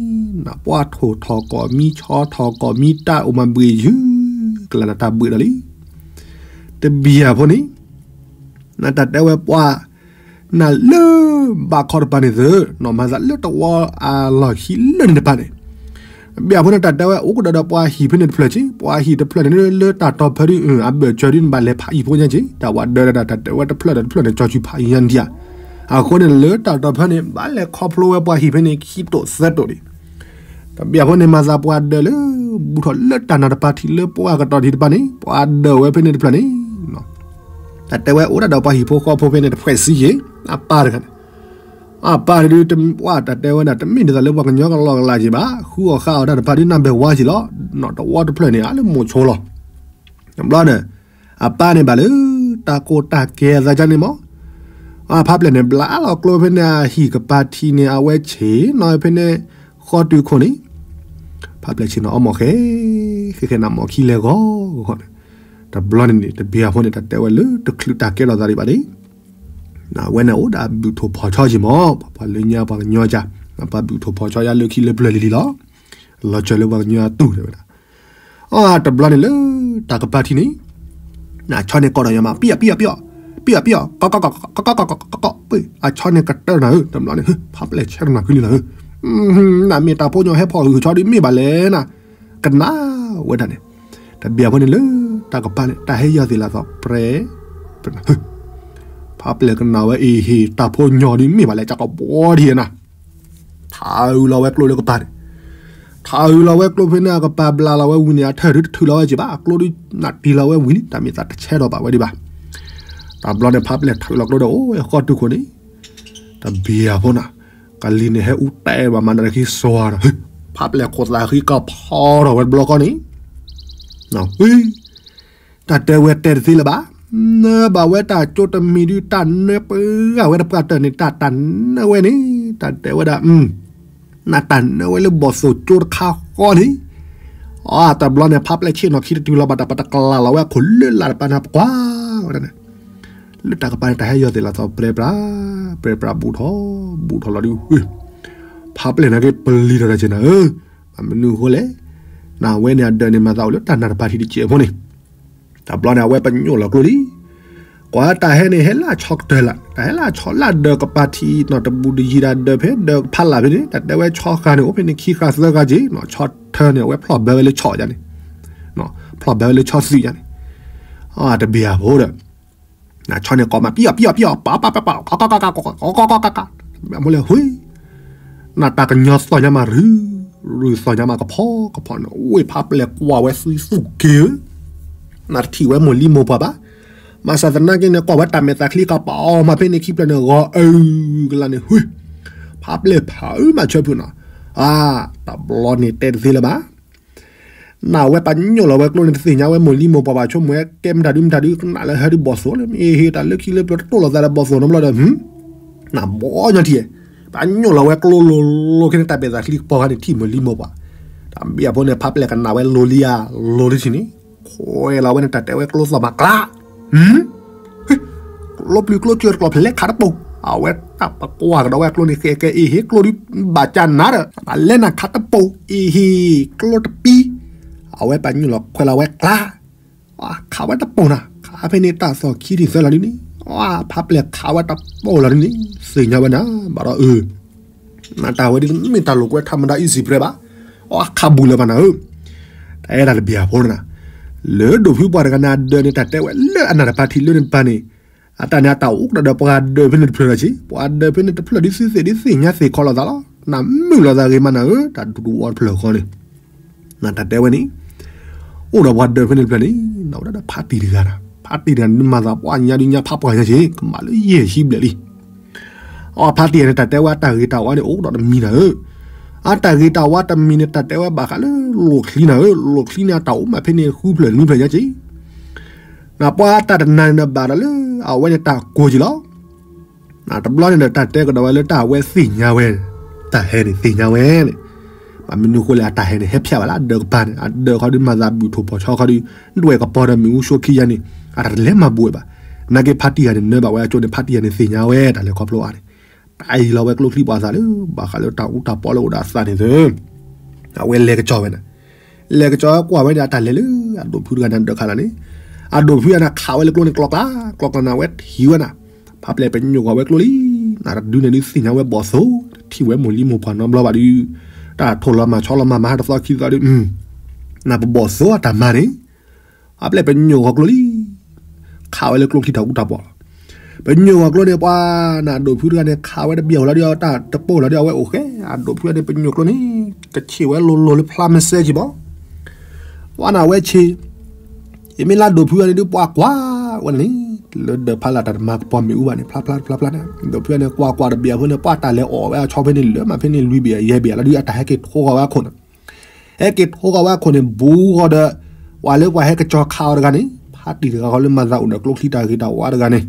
နပှၤထိၣ်ထီၣ်ကီၢ်မံ ဆီထီၣ်ကီၢ်မံ တၢ်အိၣ်မၤဘှံးယုၢ် ကလၢ်နတၢ်ဘှံးဒီးလံ တဘံၣ်အဖိန့ၣ် နတၢ်တဲဝဲပှၤ နလၢ ဘၣ်ခီတပၤန့ၣ်သ့ၣ် နီၢ်မၤသးလၢတဝီအလီၢ်ခံလၢန့ၣ်တပၤန့ၣ် ဘၣ်အဖိန့ၣ် တၢ်တဲဝဲအိၣ်ကဒီးဒီးပှၤဟံၣ်ဖဲန့ၣ်တဖျၢၣ်က့ ပှၤဟံၣ်တဖျၢၣ်န့ၣ် လၢတၢ်တီၢ်ဖၢဒုး အဘၢၣ်စၢၤဒုး နဘၣ်လဲၤဖးဟံၣ်ဖိညါက့ တၢ်ဝဲဒၢးဒၣ်တၢ်တဲဝဲတဖျၢၣ်ဒီးတဖျၢၣ်န့ၣ် ကၠီၤဆူဖးဟံၣ်ညါဒံးဧါ အဃိန့ၣ် လၢတၢ်တီၢ်ဖၢန့ၣ် ဘၣ်လဲၤခီဖျိဝဲပှၤဟံၣ်ဖဲန့ၣ် ခံတိာ်သၢတိာ်ဒံး တဘံၣ်အဖိန့ၣ် မၤသးပှၤဒၢးလၢ ဘူးထီၣ်လၢတၢ်နၢ်တပၤထံးလၢပှၤကတီၢ်ထံးတပၤန့ၣ် ပှၤဒၢးဝဲဖဲန့ၣ်တဖျၢၣ်န့ၣ် တၢ်တဲဝဲအိၣ်ဒၣ်ဒီးပှၤဟံၣ်ဖိဃီဖိဖဲန့ၣ်တဖှဲးစ့ယ့ၣ် အပၢ်တဂၤန့ၣ် အပၢ်တဒုး တၢ်တဲဝဲဒၣ် တမ့ၢ်ဒ်သိးလၢပှၤကညီကလီကလးက့ၤဘၣ် ဃုအီၣ်ဃါအီၣ်တၢ်တပၤဒုး နၢ်ဘၢၣ်ဝါက့ၤလီၤ နီၢ်တဝီတဖျၢၣ်န့ၣ် အလၢမိၢ်ဆိလီၤ တဘျီန့ၣ် အပၢ်န့ၣ်ဘၣ်လၢ တၢ်ကိၢ်တၢ်ကဲအသးကန့ၣ်မး အဖးပျဲၢ်န့ၣ် ဘျါလီၤကျိဖဲန့ၣ် အဟံၣ်ကပၤထံးန့ၣ် အဝဲဆ့ၣ်နီၤဖဲန့ၣ် ဃီတုၤခိၣ်န့ၣ် ဖးပျဲၢ်ဆ့ၣ်နီၤအီမိၢ်ဃဲ ဃဲဃဲနၤမိၢ်ခံလဲၤဂီၤဂီၤန့ၣ် တဘျီန့ၣ်န့ၣ် တဘံၣ်အဖိန့ၣ် တၢ်တဲဝဲလၢတချုးတၢ်ကဲထီၣ်သးဒံးဘၣ်န့ၣ် အဝဲန့ၣ်အိၣ်ဒၣ်ဘုၣ်ထိၣ်ဖီၣ်ဆီက့ၤမး ပှၤလၢညါပှၤကညီက ပှၤဘုၣ်ထိၣ်ဖီၣ်ဆီယါလၢခံလၢပျၢၤလံၤလံၤလီၤ လီၤစၢၤလၢပှၤကညီအတူၢ်တဲဝဲဒၣ် အတဘျီန့ၣ်လၢ တၢ်ကပၤထံးန့ၣ် အဆီန့ၣ်ကိးဒီးယၤမး ပံၣ်အီၤ ပံၣ်အီၤ ပံၣ်အီၤ ပံၣ်အီၤ ကီကီကီကီကီကီကီ အဆီန့ၣ်ကတၢၢ်နၤဧၢ တဘျီန့ၣ် ဖးပျဲၢ်ဆဲးတနၤဖံလံနၤဧၢ နမ့ၢ်တၢ်ဖိညီဟဲဖီၣ်ဂုၢ်ဆီဒ်မ့ၢ်ဘၣ်လဲၣ်နၤ ကနၣ်ဝဲဒၣ်န့ၣ် တဘံၣ်အဖိန့ၣ်လၢ တၢ်ကပၤန့ၣ် တၢ်ဟဲယီၤသ့ၣ်လၢအသီၣ်ပြဲ ဖးပျဲၢ်ကနၣ်ဝဲအံၤဟ့ၣ် တၢ်ဖိညီဒ်မ့ၢ်ဘၣ်လဲၣ် ကၠီကဘီဒံးနၤ ထးအုးလီၤဝဲကျိလၢကပၤန့ၣ် ထးအုးလီၤဝဲကျိဖဲန့ၣ် အကပၤဘျါလီၤဝဲဝံၤန့ၣ် အထၢၣ်ဒုးတထုးလီၤဝဲက့ၤဘၣ် အကျိဒုးနးတံၢ်လီၤဝဲဝံၤန့ၣ် တၢ်မ့ၢ်သးတဆဲးထီၣ်ဘၣ်ဝဲဒံးဘၣ် တဘျီန့ၣ် ဖးပျဲၢ်ထုးလီၤကျိဒီးအိၣ်ဝဲဃီတုၤခိၣ်န့ၣ် တဘံၣ်အဖိနၤ ကလံၤန့ၣ်ဟဲအူတဲဘၣ်မၤနၢၤခံစွါဒီး ဖးပျဲၢ်ခိၣ်သးဃံကဖီထီၣ်ဝဲတဘျီဃီန့ၣ် တၢ်တဲဝဲတဲတသ့လၢၤဘၣ် နၢဘၣ်ဝဲတၢ်ကၠိတမံၤဒုး တၢ်နၢပှၤဝဲတပှၢ်တၢၢ်န့ၣ် တၢ်တၢ်နၢဝဲန့ၣ် တၢ်တဲဝဲဒၣ် နတၢ်နၢဝဲလၢဘီၣ်သိၣ်ကၠိတခါဃီန့ၣ် အတဘျီန့ၣ် ဖးပျဲၢ်ဆ့ၣ်နီၤခံတတုၤလီၤဘၣ် တၢ်ပတကလးလီၤဝဲအခိၣ်လၢလာ်တပၤန့ၣ် ပကွၢ်ဝဲဒၣ်န့ၣ် လၢတၢ်ကပၤန့ၣ် တၢ်ဟဲယီၤသ့ၣ်လီၤသီၣ်ပြဲပြး ပြဲပြးဘူးထီၣ် ဘူးထီၣ်လီၤဒုး ဖးပျဲၢ်နာ်က့ပလံၤထီၣ်တၢ်က့ၤနၤဧၢ မနုၤအဃိလဲၣ် နဝဲန့ၣ်အဒၢးန့ၣ် မၤသးအိၣ်လၢတၢ်နၢ်တပၤထံးတစဲးဖိန့ၣ် တဘျီန့ၣ် အဝဲပညိၣ်လီၤကျိလံ ကွၢ်တၢ်ဟဲန့ၣ် ဟဲလၢဆီကတၢၢ်လၢ် တၢ်ဟဲလၢဆီလၢ်ဒၢးကပၤထံးနီၤ တဘူးတယံၤဒၣ်ဒၢးဖဲဒၢးဖးလၢ်ဖဲန့ၣ် တၢ်တဲဝဲဆီဃာ်န့ၣ် အိၣ်ဖဲန့ၣ်ခံဃာ်သၢဃာ်က့ၤ ဆီထၢန့ၣ် အဝဲဖျီၣ်ဘၢဝဲလၢဆီယါန့ၣ် ဖျီၣ်ဘၢဝဲလၢဆီသွံၣ်ယါန့ၣ် တဘံၣ်အဖိဒီး ဆီန့ၣ်ကိးမး ပံၣ်အီၤ ပံၣ်အီၤ ပံၣ်အီၤ ပံၣ်အီၤ ပံၣ်အီၤ ကီကီကီကီကီ မ့ၢ်လဲၣ် ဟူ နတၢ်ကညီသီၣ်ညါမးရုၢ် ရုၢ်သီၣ်ညါမးကဖီကဖီန့ၣ် ဝ့ၢ်ဖးပျဲၢ်ကွၢ်ဝဲသွံၣ်သူၣ်က့ၤဧၢ နတထံၣ်ဝဲမိၢ်လံမိၢ်ပှၢ်ဘၣ် မၤစၢ်သနာ်က့န့ၣ် ကွၢ်ဝဲတၢ်မဲာ်သးချံကပၤအီၤမးဖဲန့ၣ်ခံဖျၢၣ်န့ၣ် ဂီၤအုကလါန့ၣ် ဟူ ဖးပျဲၢ်ဖးအုမးဆၢဖုၣ်နီၤ အါ တဘျီန့ၣ်တဲတသ့လၢၤဘၣ် နဝဲပညိၣ်လီၤဝဲကျိန့ၣ် တသ့ၣ်ညါဝဲမိၢ်လံမိၢ်ပှၢ်ဘၣ် ဆိကမိၣ်ဝဲကဲမတၤဒုမတၤဒု ကနၣ်လၢဟဲဒုးဘီၣ်သိၣ်လၢ မ့ၢ်ဟ့ၣ်တၢ်လၢခံလၢပျၢၤတတိၢ်လိာ်သးဒီးဘီၣ်သိၣ်နီတဘျီဒီး နဘီညီထံၣ် ပညိၣ်လီၤဝဲကျိလိၤလိၤခဲန့ၣ် တၢ်မဲာ်သးချံကပီၤခါန့ၣ် ထံၣ်မိၢ်လံမိၢ်ပှၢ် တၢ်ဘံၣ်အဖိန့ၣ် ဖးပျဲၢ်ကနၣ်ဝဲလိၤလံဧါ လိၤလံထံၣ်န့ၣ် ခွဲးလီၤဝဲန့ၣ် တၢ်တဲဝဲကျိသီၣ်မးကျါ ကျိပျုၤကျိစၢၤတကျီၢ်ဖဲလဲၣ်ခးတပိာ် အဝဲတၢ်ပကွၢ်ကဒီးဝဲကျိန့ၣ် ကဲကဲအ့ၣ်ဟ့ၣ်ကျိဒုးဘၣ်ကၢ်နၤဒီး အလဲၤနၤခးတပိာ် အ့ၣ်ဟ့ၣ်ကျိတပံ အဝဲပညိၣ်လီၤခွဲးလီၤဝဲကျါ ခးဝဲတပိာ်နၤ ခးဖဲန့ၣ်တၢ်သီၣ်ခံထံၣ်သၢလီၤဒ်န့ၣ် ဖးပျဲၢ်ခးဝဲတၢ်ပိၢ်လီၤဒ်န့ၣ် သ့ၣ်ညါဝဲနၤ ဘၣ်ဒီးအၢ နတၢ်ဝဲဒ်မ့ၢ်တၢ်လိာ်ကွဲထးမတၤအံၤစံးပြဲဘၣ်, အီခးဘူးလၢၤဘၣ်နၤဧၢ, တၢ်အဲၣ်တၢ်တဘျီဖိနၤ, လၢဒိၣ်ဖုပှၤတဂၤန့ၣ် အဒၢးန့ၣ် တၢ်တဲဝဲလၢအနၢ်တပၤထံးလၢန့ၣ်တပၤန့ၣ်, အတၢ်န့ၣ်အတၢ်အိၣ်ကဒီးဒီးပှၤဒၢးဖဲန့ၣ်တဖျၢၣ်ဒီးက့, ပှၤဒၢးဖဲန့ၣ်တဖျၢၣ်ဒ်သ့သ့ၣ်ဒ်သ့ၣ်ညါသ့ၣ်ခီလိာ်သးလီၤ, နမုာ်လိာ်သးဂ့ၤမးနၤဧၢ, တၢ်ဒူတဝီတဖျၢၣ်ဃီန့ၣ် နတၢ်တဲဝဲန့ၣ်, အိၣ်ဒီးပှၤဒၢးဖဲန့ၣ်တဖျၢၣ်န့ၣ် နဝဲဒၣ်ဒီးဖါတံၢ်တဂၤနၤ, ဖါတံၢ်တဂၤန့ၣ်မၤသးပှၢ်ညါဒုညါဖးပှၢ်ညါက့ၤ ကမၤလၢယဲၢ်ဆံဘျဲၣ်လံ. အဖါတံၢ်တဂၤန့ၣ် တၢ်တဲဝဲအတၢ်ဂ့ၤတၢ်ဝါန့ၣ် အိၣ်ဒီးတမံၤနၤဧၢ, အတၢ်ဂ့ၤတၢ်ဝါတမံၤန့ၣ် တၢ်တဲဝဲဘၣ်ဃးလၢလိၣ်ချံနၤဧၢ, လိၣ်ချံန့ၣ် အတၢ်အိၣ်မးဖဲန့ၣ်ဃုဖျၢၣ်နွံဖျၢၣ်ညါက့ၤ နပှၤတၢ်တနၤန့ၣ်ဒီးဘၣ်ဒီးလၢအဝဲန့ၣ်တၢ်ကိၢ်က့ၤလီၤ. တဘျီန့ၣ်ဒီးတၢ်တဲကဒီးဝဲလၢတၢ်အဝဲသ့ၣ်ညါဝဲ, တၢ်ဟဲန့ၣ်သ့ၣ်ညါဝဲန့ၣ်, ဘၣ်မနုၤဃိလဲၣ် အတၢ်ဟဲန့ၣ် ဟဲဖျါဘၣ်လၢအဒၢးကပၤန့ၣ်, အဒၢးခီဒုးမၤသးဘုၣ်ထိၣ်ဖီၣ်ဆီခီဒုး, ဒွဲၣ်ကပီၤဒီးမ့ၣ်အူဆိခံယါန့ၣ် အတၢ်တလဲၤမၤဘူးဝဲဘၣ်. နာ်က့ဖါတံၢ်ဂၤန့ၣ် နၢဘၣ်ဝဲအကၠိန့ၣ် ဖါတံၢ်ဂၤန့ၣ်သ့ၣ်ညါဝဲတၢ်လဲၤခီဖျိအါန့ၣ်, တၢ်အံၤလီၤဝဲကျိချံပှၤသးလၢ ဘၣ်ဃးလၢတၢ်အူတၢ်ပီလၢအိၣ်ဒီးအသးန့ၣ်သၢ အဝဲလဲၤကစီၤဝဲန့ၣ်, လဲၤကစီၤကွၢ်ဝဲန့ၣ် အတၢ်လဲၤလၢ အဒိၣ်ဖုတဂၤန့ၣ်ဒၢးခးလီၤန့ၣ်, အဒိၣ်ဖုအန့ၣ်ခးဝဲလၢကျိန့ၣ်ကျီကျါ, ကျီကျါန့ၣ် အဝဲထံၣ်ဝဲနၤ, ဖးပျဲၢ်ပညိၣ်ဂီၤဝဲကျိလံ, နတဒုန့ၣ်ဒုးသ့ၣ်ညါဝဲဘီၣ်သိၣ်, ထံၣ်ဝဲမိၢ်လံမိၢ်ပှၢ်နီတဘျီဘၣ်ဒုး, တၢ်ထိၣ်လီၤမၤဆီလီၤမၤမၤဟါတသီခံသီဒုး, နပဘီၣ်သိၣ်အတၢ်မၤန့ၣ် ဖးပျဲၢ်ပညိၣ်ဂီၤကျိလံ ခးဝဲလၢကျိချံတၢ်အူတၢ်ပီလီၤ. ပညိၣ်ဂီၤကျိန့ၣ် ပှၤနၤဒိၣ်ဖုတဂၤန့ၣ် ခးဝဲတဘျီလီၤဒီးတၢ်တပိၢ်လီၤဒီးအဝဲအိၣ်ဃဲ, အဒိၣ်ဖုန့ၣ် ပညိၣ်ကျိန့ၣ် ကဆံၣ်ဝဲလိၤလိၤလၢဖျါမ့ၢ်စဲကံဘီ, ပှၤနၤဝဲဆ့, ယမ့ၢ်လၢဒိၣ်ဖုန့ၣ်ဒုးပှၤကွၢ်ဝဲန့ၣ်, လၢဒၢးဖးလၢ်တၢ်တမၤကပီၤမ့ၣ်အူဘၣ်န့ၣ် ဖျါဖျါဖျါဖျါန့ၣ်, ဒိၣ်ဖုန့ၣ် ကွၢ်ကွၢ်တဘျီအဃိန့ၣ် ပှၤတၢ်လဲၤအီၣ်ဝဲအဆီဖဲန့ၣ် လၢမးဖဲန့ၣ် လွံၢ်ဘ့ၣ်ယဲၢ်ဘ့ၣ်လီၤဒုး အတၢ်ဟဲက့ၤထိဃီၤဝဲအခိၣ်န့ၣ် ဟဲက့ၤထိဃီၤဝဲအခိၣ်န့ၣ် ဘူးဃီၤဒီး ပှၤလၢပှၤဟဲကစီၤခးအီၤတဂၤန့ၣ် ဖါတံၢ်တဂၤဃီလၢမၤသးအိၣ်ဒီးကျိချံတၢ်ဂ့ၤတၢ်ဝါတဂၤန့ၣ်,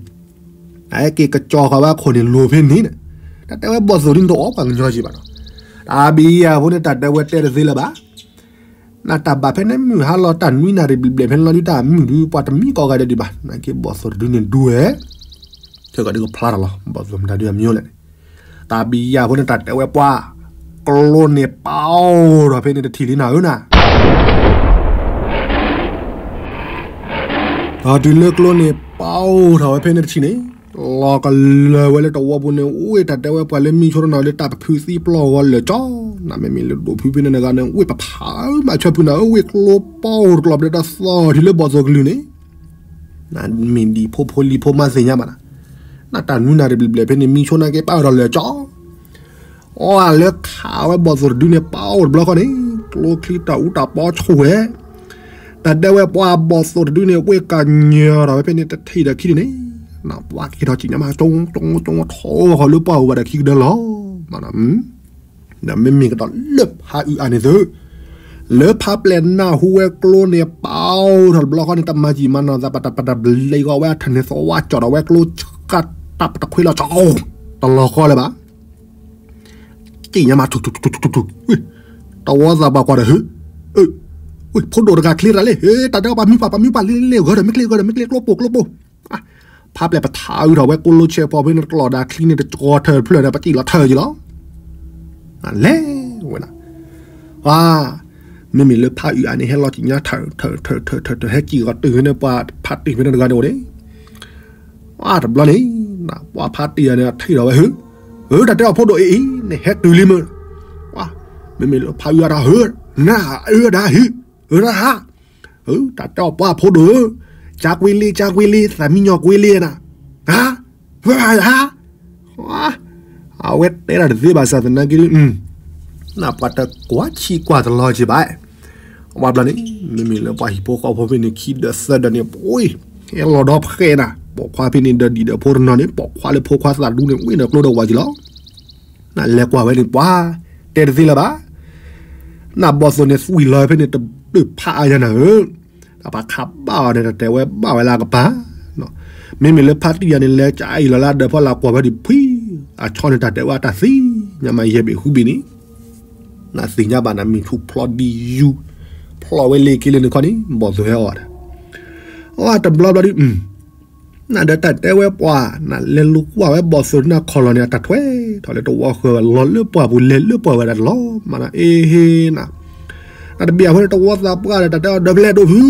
အဟဲက့ၤကစီၤဃီၤဝဲအခိၣ်န့ၣ် လိၤဖဲန့ၣ်န့ၣ်, တၢ်တဲဝဲဘီၣ်သိၣ်ဒ်န့ၣ်တအီၣ်ပှၤကညီက့ၤဘၣ်နီၤ, တၢ်ဘံယၤဖိန့ၣ် တၢ်တဲဝဲတဲတသ့လၢၤဘၣ်, နတၢ်ဘၣ်ဖဲန့ၣ်မုၢ်ဟါလီၤတၢ်နွံနၣ်ရံၣ်ဘျဲၣ်ဘျဲၣ်ဖဲန့ၣ်လီၤဒုးတၢ်မုၢ်ဒုး ပှၤတမံကီးဂၤဒဲးဒံးဘၣ်, နာ်က့ဘီၣ်သိၣ်တဒုန့ၣ်ဒူဝဲ ခဲကီးဒုးကဖျါထီၣ်လီၤ ဘီၣ်သိၣ်မတၤဒုးအမံၤအိၣ်လဲၣ်န့ၣ်, တၢ်ဘံယၤဖိန့ၣ်တၢ်တဲဝဲပှၤ, ကျိန့ၣ်ပာ်အိၣ်ထီၣ်ဖဲန့ၣ်တထံၣ်လံနၤဧၢနၤ, ဒီးတုၤလၢကျိန့ၣ်ပာ်အိၣ်ထီၣ်ဝဲဖဲန့ၣ်တထံၣ်န့ၣ်, လီၤကလၢာ်ဝဲလၢတဝီပူၤန့ၣ် ဝ့ၢ်တၢ်တဲဝဲပှၤလၢမံဆိတနီၤလၢတၢ်ပဖုးသံပျီၢ်ဂီၤလၢာ်ကၠီ, နမ့မ့ၢ်လၢဒိၣ်ဖုဖဲန့ၣ်တဂၤန့ၣ် ဝ့ၢ်ပဖးမးဆွဲဖုးနၤဧၢ, ဝ့ၢ်ကျိပာ်အိၣ်တကျီၢ်ဘျဲၣ်ဒီးသီၣ်ထံလၢဘီၣ်သိၣ်ကလုၢ်န့ၣ် နမ့ၢ်ဒံးဖိဖိလံၤဖိမးသ့ၣ်ညါဘၣ်နၤ, နတၢ်နွံနၣ်ရံၣ်ဘျဲၣ်ဘျဲၣ်ဖဲန့ၣ် မံဆိနၤက့ပာ်ဝဲဒီးလၢာ်ကၠီ, အီလၢခးဝဲဘီၣ်သိၣ်တဒုန့ၣ် ပာ်အိၣ်တဘျီဃီန့ၣ်, ကျိချံတၢ်အူတၢ်ပီဆိၣ်ဝဲ, တၢ်တဲဝဲပှၤဘီၣ်သိၣ်တဒုန့ၣ် ဝ့ၢ်ကညီထီၣ်ဝဲဖဲန့ၣ်တထံၣ်ဒီးခံန့ၣ်, နပှၤက့ၤထီၣ်စံၣ်ညါမး ကၠီကၠီကၠီထီၣ်ဃီၤလၢပှၢ်အိၣ်ဘၣ်ဒီးခံကဒၢလီၤ ဒီးမ့မ့ၢ်ကဒီးလၢဖးအုးအါန့ၣ်သု, လၢဖးပျဲၢ်နၢ်ဟူဝဲကျိန့ၣ် ပာ်အိၣ်ထီၣ်တဘျီဃီန့ၣ် တမၤကံၣ်မၤနီၢ်သး ပတၢ်ပတၢ်ဘျဲးဂီၤဝဲအထၢၣ်န့ၣ် သဝါကၠီၣ်ဒီးဝဲကျိဃၣ်တၢ်ပတခွ့လီၤကၠီၣ်, တလီၤဃီလၢၤဘၣ်, ကံၣ်ညါမးထူၣ်ထူၣ်ထူၣ်ထူၣ်ထူၣ်, တဝီသးပှၢ်ကွၢ်ဒီး ဟၢ, ဖိဒိၣ်တဂၤချ့တၢ်လံ, တၢ်တဲအီၤပှၤမံပှၤ ပှၤမံပှၤလံလံ ဂၢၢ်ဒီးမ့ၢ်ကျ့ ဂၢၢ်ဒီးမ့ၢ်ကျ့ ကျိပိၢ်ကျိပိၢ် ဖးပျဲၢ်ပထးအုးထီၣ်ဝဲကိးလိဆဲးဖီဖဲန့ၣ် တကျီၢ်ဒၣ်ချံန့ၣ် တကီၤထၢၣ်တဖျၢၣ်န့ၣ် ပစံၣ်လီၤထၢၣ်က့ၤလီၤ, လဲၤဝဲဒၣ်, ပှၤ, မ့မ့ၢ်လၢဖးအုးအါန့ၣ် ဟဲလီၤစံၣ်ညါထၢၣ်ထၢၣ်ထၢၣ်ထၢၣ်ထၢၣ် ဟဲစံၣ်ကီၤတုၤဖဲန့ၣ် ပှၤဖးတံၢ်ဖဲန့ၣ်တဂၤန့ၣ်အိၣ်န့ၣ်, ပှၤတဘျီန့ၣ်, ပှၤဖးတံၢ်အါန့ၣ် ထံၣ်ဒီးဝဲ ဟၢ, တၢ်တဲအီၤဖိဒိၣ်အံၤအံၤ နဟဲတုၤလံမ့ၢ်, ပှၤ, မ့မ့ၢ်လၢဖးအုးအါတၢ် ဟၢ, နဟးအၢဒၣ်ဟံၣ်, ဟၢနဟး တၢ်တဲအီၤပှၤဖိဒိၣ်ဧၢ, ကၢ်ကွ့လ့ ကၢ်ကွ့လ့ သးမံညီၤကွ့လ့နၤ, ဟါ, ဟါ, အဝဲတဲတၢ်တသ့ဘၣ်ဆၣ်သနာ်က့, နပှၤတကွၢ်ဆံးကွၢ်တလီၤက့ၤဘၣ်, အဝဲဘျီန့ၣ်, မ့မ့ၢ်လၢပှၤဟံၣ်ဖိဃီဖိဖဲန့ၣ် ခံဒၢးသၢဒၢးန့ၣ် ပှ့ၤ, ဟဲလီၤဒီဖှဲနၤ, ပိာ်ခွါဖဲန့ၣ် ဒီးဒံၣ်ဒီးဖိတနီၤန့ၣ် ပိာ်ခွါလၢဖိခွါသးဒူန့ၣ် ဝ့ၢ်ဒီးကျိဒီးဝၤက့ၤလီၤ နလဲၤကွၢ်ဝဲန့ၣ်ပှၤ, တဲတသ့လၢၤဘၣ်, နဘီၣ်သိၣ်န့ၣ် သွံၣ်လီၤဖဲန့ၣ် တဘျုးဖးအါယၤနၤဧၢ, တၢ်ပှၤခးဘၣ်အီၤန့ၣ် တၢ်တဲဝဲဘၣ်ဝဲလၢအကပၤ, မ့မ့ၢ်လၢဖါတံၢ်ယၤန့ၣ် လဲၤကအံၤလီၤလၢအဒၢးဖီလာ်ကွၢ်ဝဲဒံးဖှံ, အဆီန့ၣ်တၢ်တဲဝဲအတၢ်သံ, ညါမးယဲၢ်ဘ့ၣ်ဃုဘ့ၣ်န့ၣ်, နသ့ၣ်ညါဘၣ်နၤမ့ၢ်ထူၣ်ဖျီဒ်ယူၤ, ဖျီဝဲလ့ၤက့ၤလၢန့ၣ်ခီန့ၣ် ဘီၣ်သိၣ်ဟဲအီၤဒီး, အတဘျီဘျီဒ် နဒီးတၢ်တဲဝဲပှၤ, နလဲၤလူၤကွၢ်ဝဲဘီၣ်သိၣ်ဒ်နခီၣ်လီၤန့ၣ် အတၢ်ထွဲထီၣ်လၢတဝီဃၢၤ လီၤလၢပှၢ်ပူၤလဲၤလၢပှၢ်ဝဲဒၣ်တလီၤမးနၤ အ့ဟ့နၤ, နတဘၣ်အဃိန့ၣ် တဝီသးပှၢ်ဒီး တၢ်တဲအီၤဒီးဖျဲၣ်ဒိၣ်ဖု,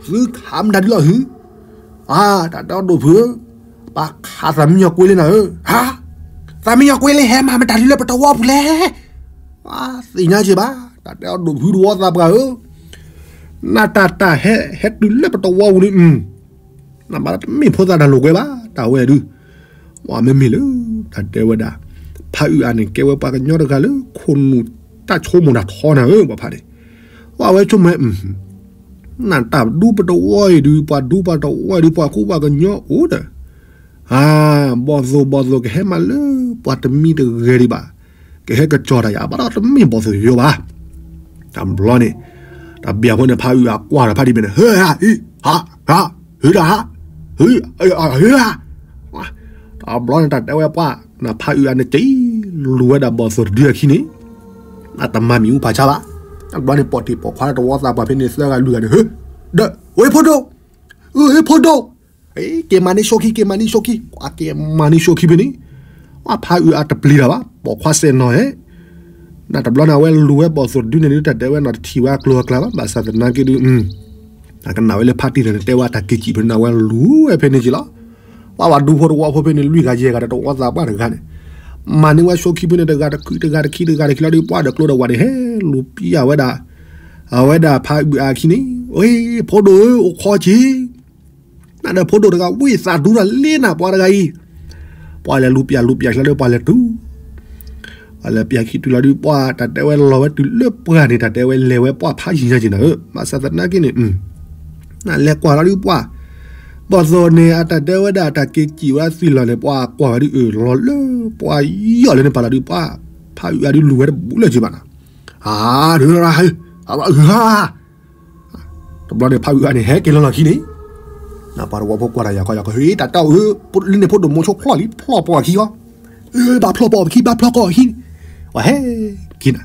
သုခးမတၤဒ်လီၤဟု, အါ, တၢ်တဲအီၤဒိၣ်ဖုဧၢ, ပှၤခးသးမံညီၤကွ့လံနၤဧၢ, ဟါ, သးမံညီၤကွ့လံ ဟဲမၤမတၤဒုလၢပတဝီပူၤလဲၣ်, သ့ၣ်ညါက့ၤဘၣ်, တၢ်တဲအီၤဒိၣ်ဖုတဝီသးပှၢ်ဧၢ, နတၢ်တၢ်ဟဲ ဟဲတုၤလၢပတဝီပူၤလံ, နဘၣ်တမ့ၢ်ဖိသၣ်တၢ်လိာ်ကွဲဘၣ် တၢ်ဝဲဒုး, ဝဲမ့မ့ၢ်လၢ တၢ်တဲဝဲဒၣ်, ဖးအုးအါန့ၣ် ကဲဝဲပှၤကညီတဂၤလၢ ခိၣ်နူာ်တၢ်ဆိကမိၣ်တၢ်ထီနၤဧၢ ပှၤဖးန့ၣ်, ဝဲဆိကမိၣ် နတၢ်ဒူပတဝီအံၤဒုး ပှၤဒူပတဝီအံၤဒုး ပှၤကူပှၤကညီအိၣ်ဒီး, ဘီၣ်သိၣ်ဘီၣ်သိၣ်ကဟဲမၤလၢ ပှၤတမံၤတဂဲၤဒံးဘၣ်, ကဟဲကစီၤတၢ်ယၤ ဘၣ်ဒီးတမ့ၢ်ဘီၣ်သိၣ်ယိဘၣ်, တဘျီန့ၣ်, တၢ်ဘၣ်ဖိန့ၣ် ဖးအုးအါကွၢ်ဒီးဖးဒံးဖဲန့ၣ် ဟၢဟၢဟၢဟၢဟၢဟၢဟၢဟၢဟၢ တဘျီန့ၣ် တၢ်တဲဝဲပှၢ်, ဖးအုးအါန့ၣ် က့ၤလူၤဝဲဒၣ်ဘီၣ်သိၣ်တဒုအခံန့ၣ်, အတမၤမံၤအူဖးဆါဘၣ်, တဘျီန့ၣ် ပိာ်တံၢ်ပိာ်ခွါတဝီသးပှၢ်ဖဲန့ၣ် သၢဂၤလွံၢ်ဂၤန့ၣ် ဟၢ, ဒီး ဝဲဖိဒိၣ်, အၢ ဖိဒိၣ်, က့ၤမၤန့ၢ်ဆိခံ က့ၤမၤန့ၢ်ဆိခံ, က့ၤမၤန့ၢ်ဆိခံဖဲန့ၣ်, ဖးအုးအါတပျံၤတၢ်ဘၣ် ပိာ်ခွါစဲးနီၤဧဲ နတဘျီန့ၣ် အဝဲလူၤဝဲဘီၣ်သိၣ်တဒုန့ၣ်ဒုး တၢ်တဲဝဲနီၤ တထံၣ်ဝဲအကျိၤအကျဲဘၣ် ဘၣ်ဆၣ်သနာ်က့ဒုး, အကနၣ်ဝဲလၢဖးတံၢ်န့ၣ် တဲဝဲတၢ်က့ၤစံၣ်ဖဲန့ၣ် အဝဲလူၤဝဲဖဲန့ၣ်က့ၤလီၤ, ပှၤဒူဖိတဝီဖိဖဲန့ၣ် လွံၢ်ဂၤယဲၢ်ဂၤဒီးတဝီသးပှၢ်တဂၤန့ၣ်, မၤန့ၢ်ဝဲဆိခံဖဲန့ၣ် တဂၤတခံတဂၤတခံတဂၤတခံလီၤဒုး ပှၤဒီးကျိဒီးဝးန့ၣ် ဟဲလူၤပျၢ်ဝဲဒၣ်, အဝဲဒၣ်ဖးအုးအါခံန့ၣ်, ဝဲ ဖိဒိၣ်ဧၢ အိၣ်ခိးက့ၤ နဒီးဖိဒိၣ်တဂၤဝံသးဒူတၢ်လ့နၤ ပှၤတဂၤအံၤ, ပှၤလဲၤလူၤပျၢ်လူၤပျၢ်ချီဒုး ပှၤလဲၤတုၤ, ပှၤလဲၤပျၢ်ခံတုၤလီၤဒုး ပှၤတၢ်တဲဝဲလီၤဝဲတုၤလၢပှၢ်န့ၣ် တၢ်တဲဝဲလဲၤဝဲပှၢ်ဖးယံၤညါက့ၤနၤဧၢ ဘၣ်ဆၣ်သနာ်က့န့ၣ်, နလဲၤကွၢ်လီၤဒုးပှၢ်, ဘီၣ်သိၣ်န့ၣ် အတၢ်တဲဝဲဒၣ်တၢ်က့ၤစံၣ်ဝဲသွံၣ်လီၤန့ၣ် ပှၤကွၢ်ဝဲဒုးအၢၣ်လီၤလၢ ပှၤယီၢ်လၢန့ၣ်ပာ်လီၤဒုးပှၢ်, ဖးအုးအါဒုးလူၤဝဲတဘူးလၢၤက့ၤဘၣ်နီၤ, အါ, ဒုးရၣ်, အါ, တဘျီန့ၣ် ဖးအုးအါန့ၣ် ဟဲက့ၤလီၤလီၢ်ခံန့ၣ်, ပှၤတဝီဖိကွၢ်တၢ်ယၤခီယၤခီ ဟ့ၣ်တၢ်တဲအီၤဧၢ, လၢန့ၣ်ဖိဒိၣ်မိၤဆိဖျီၣ်လံ ဖျီၣ်ပှၤခံဃီ, ဘၣ်ဖျီၣ်ပှၤခံ ဘၣ်ဖျီၣ်ကီၢ်ခံန့ၣ်, ပှၤဟဲက့ၤနၤ,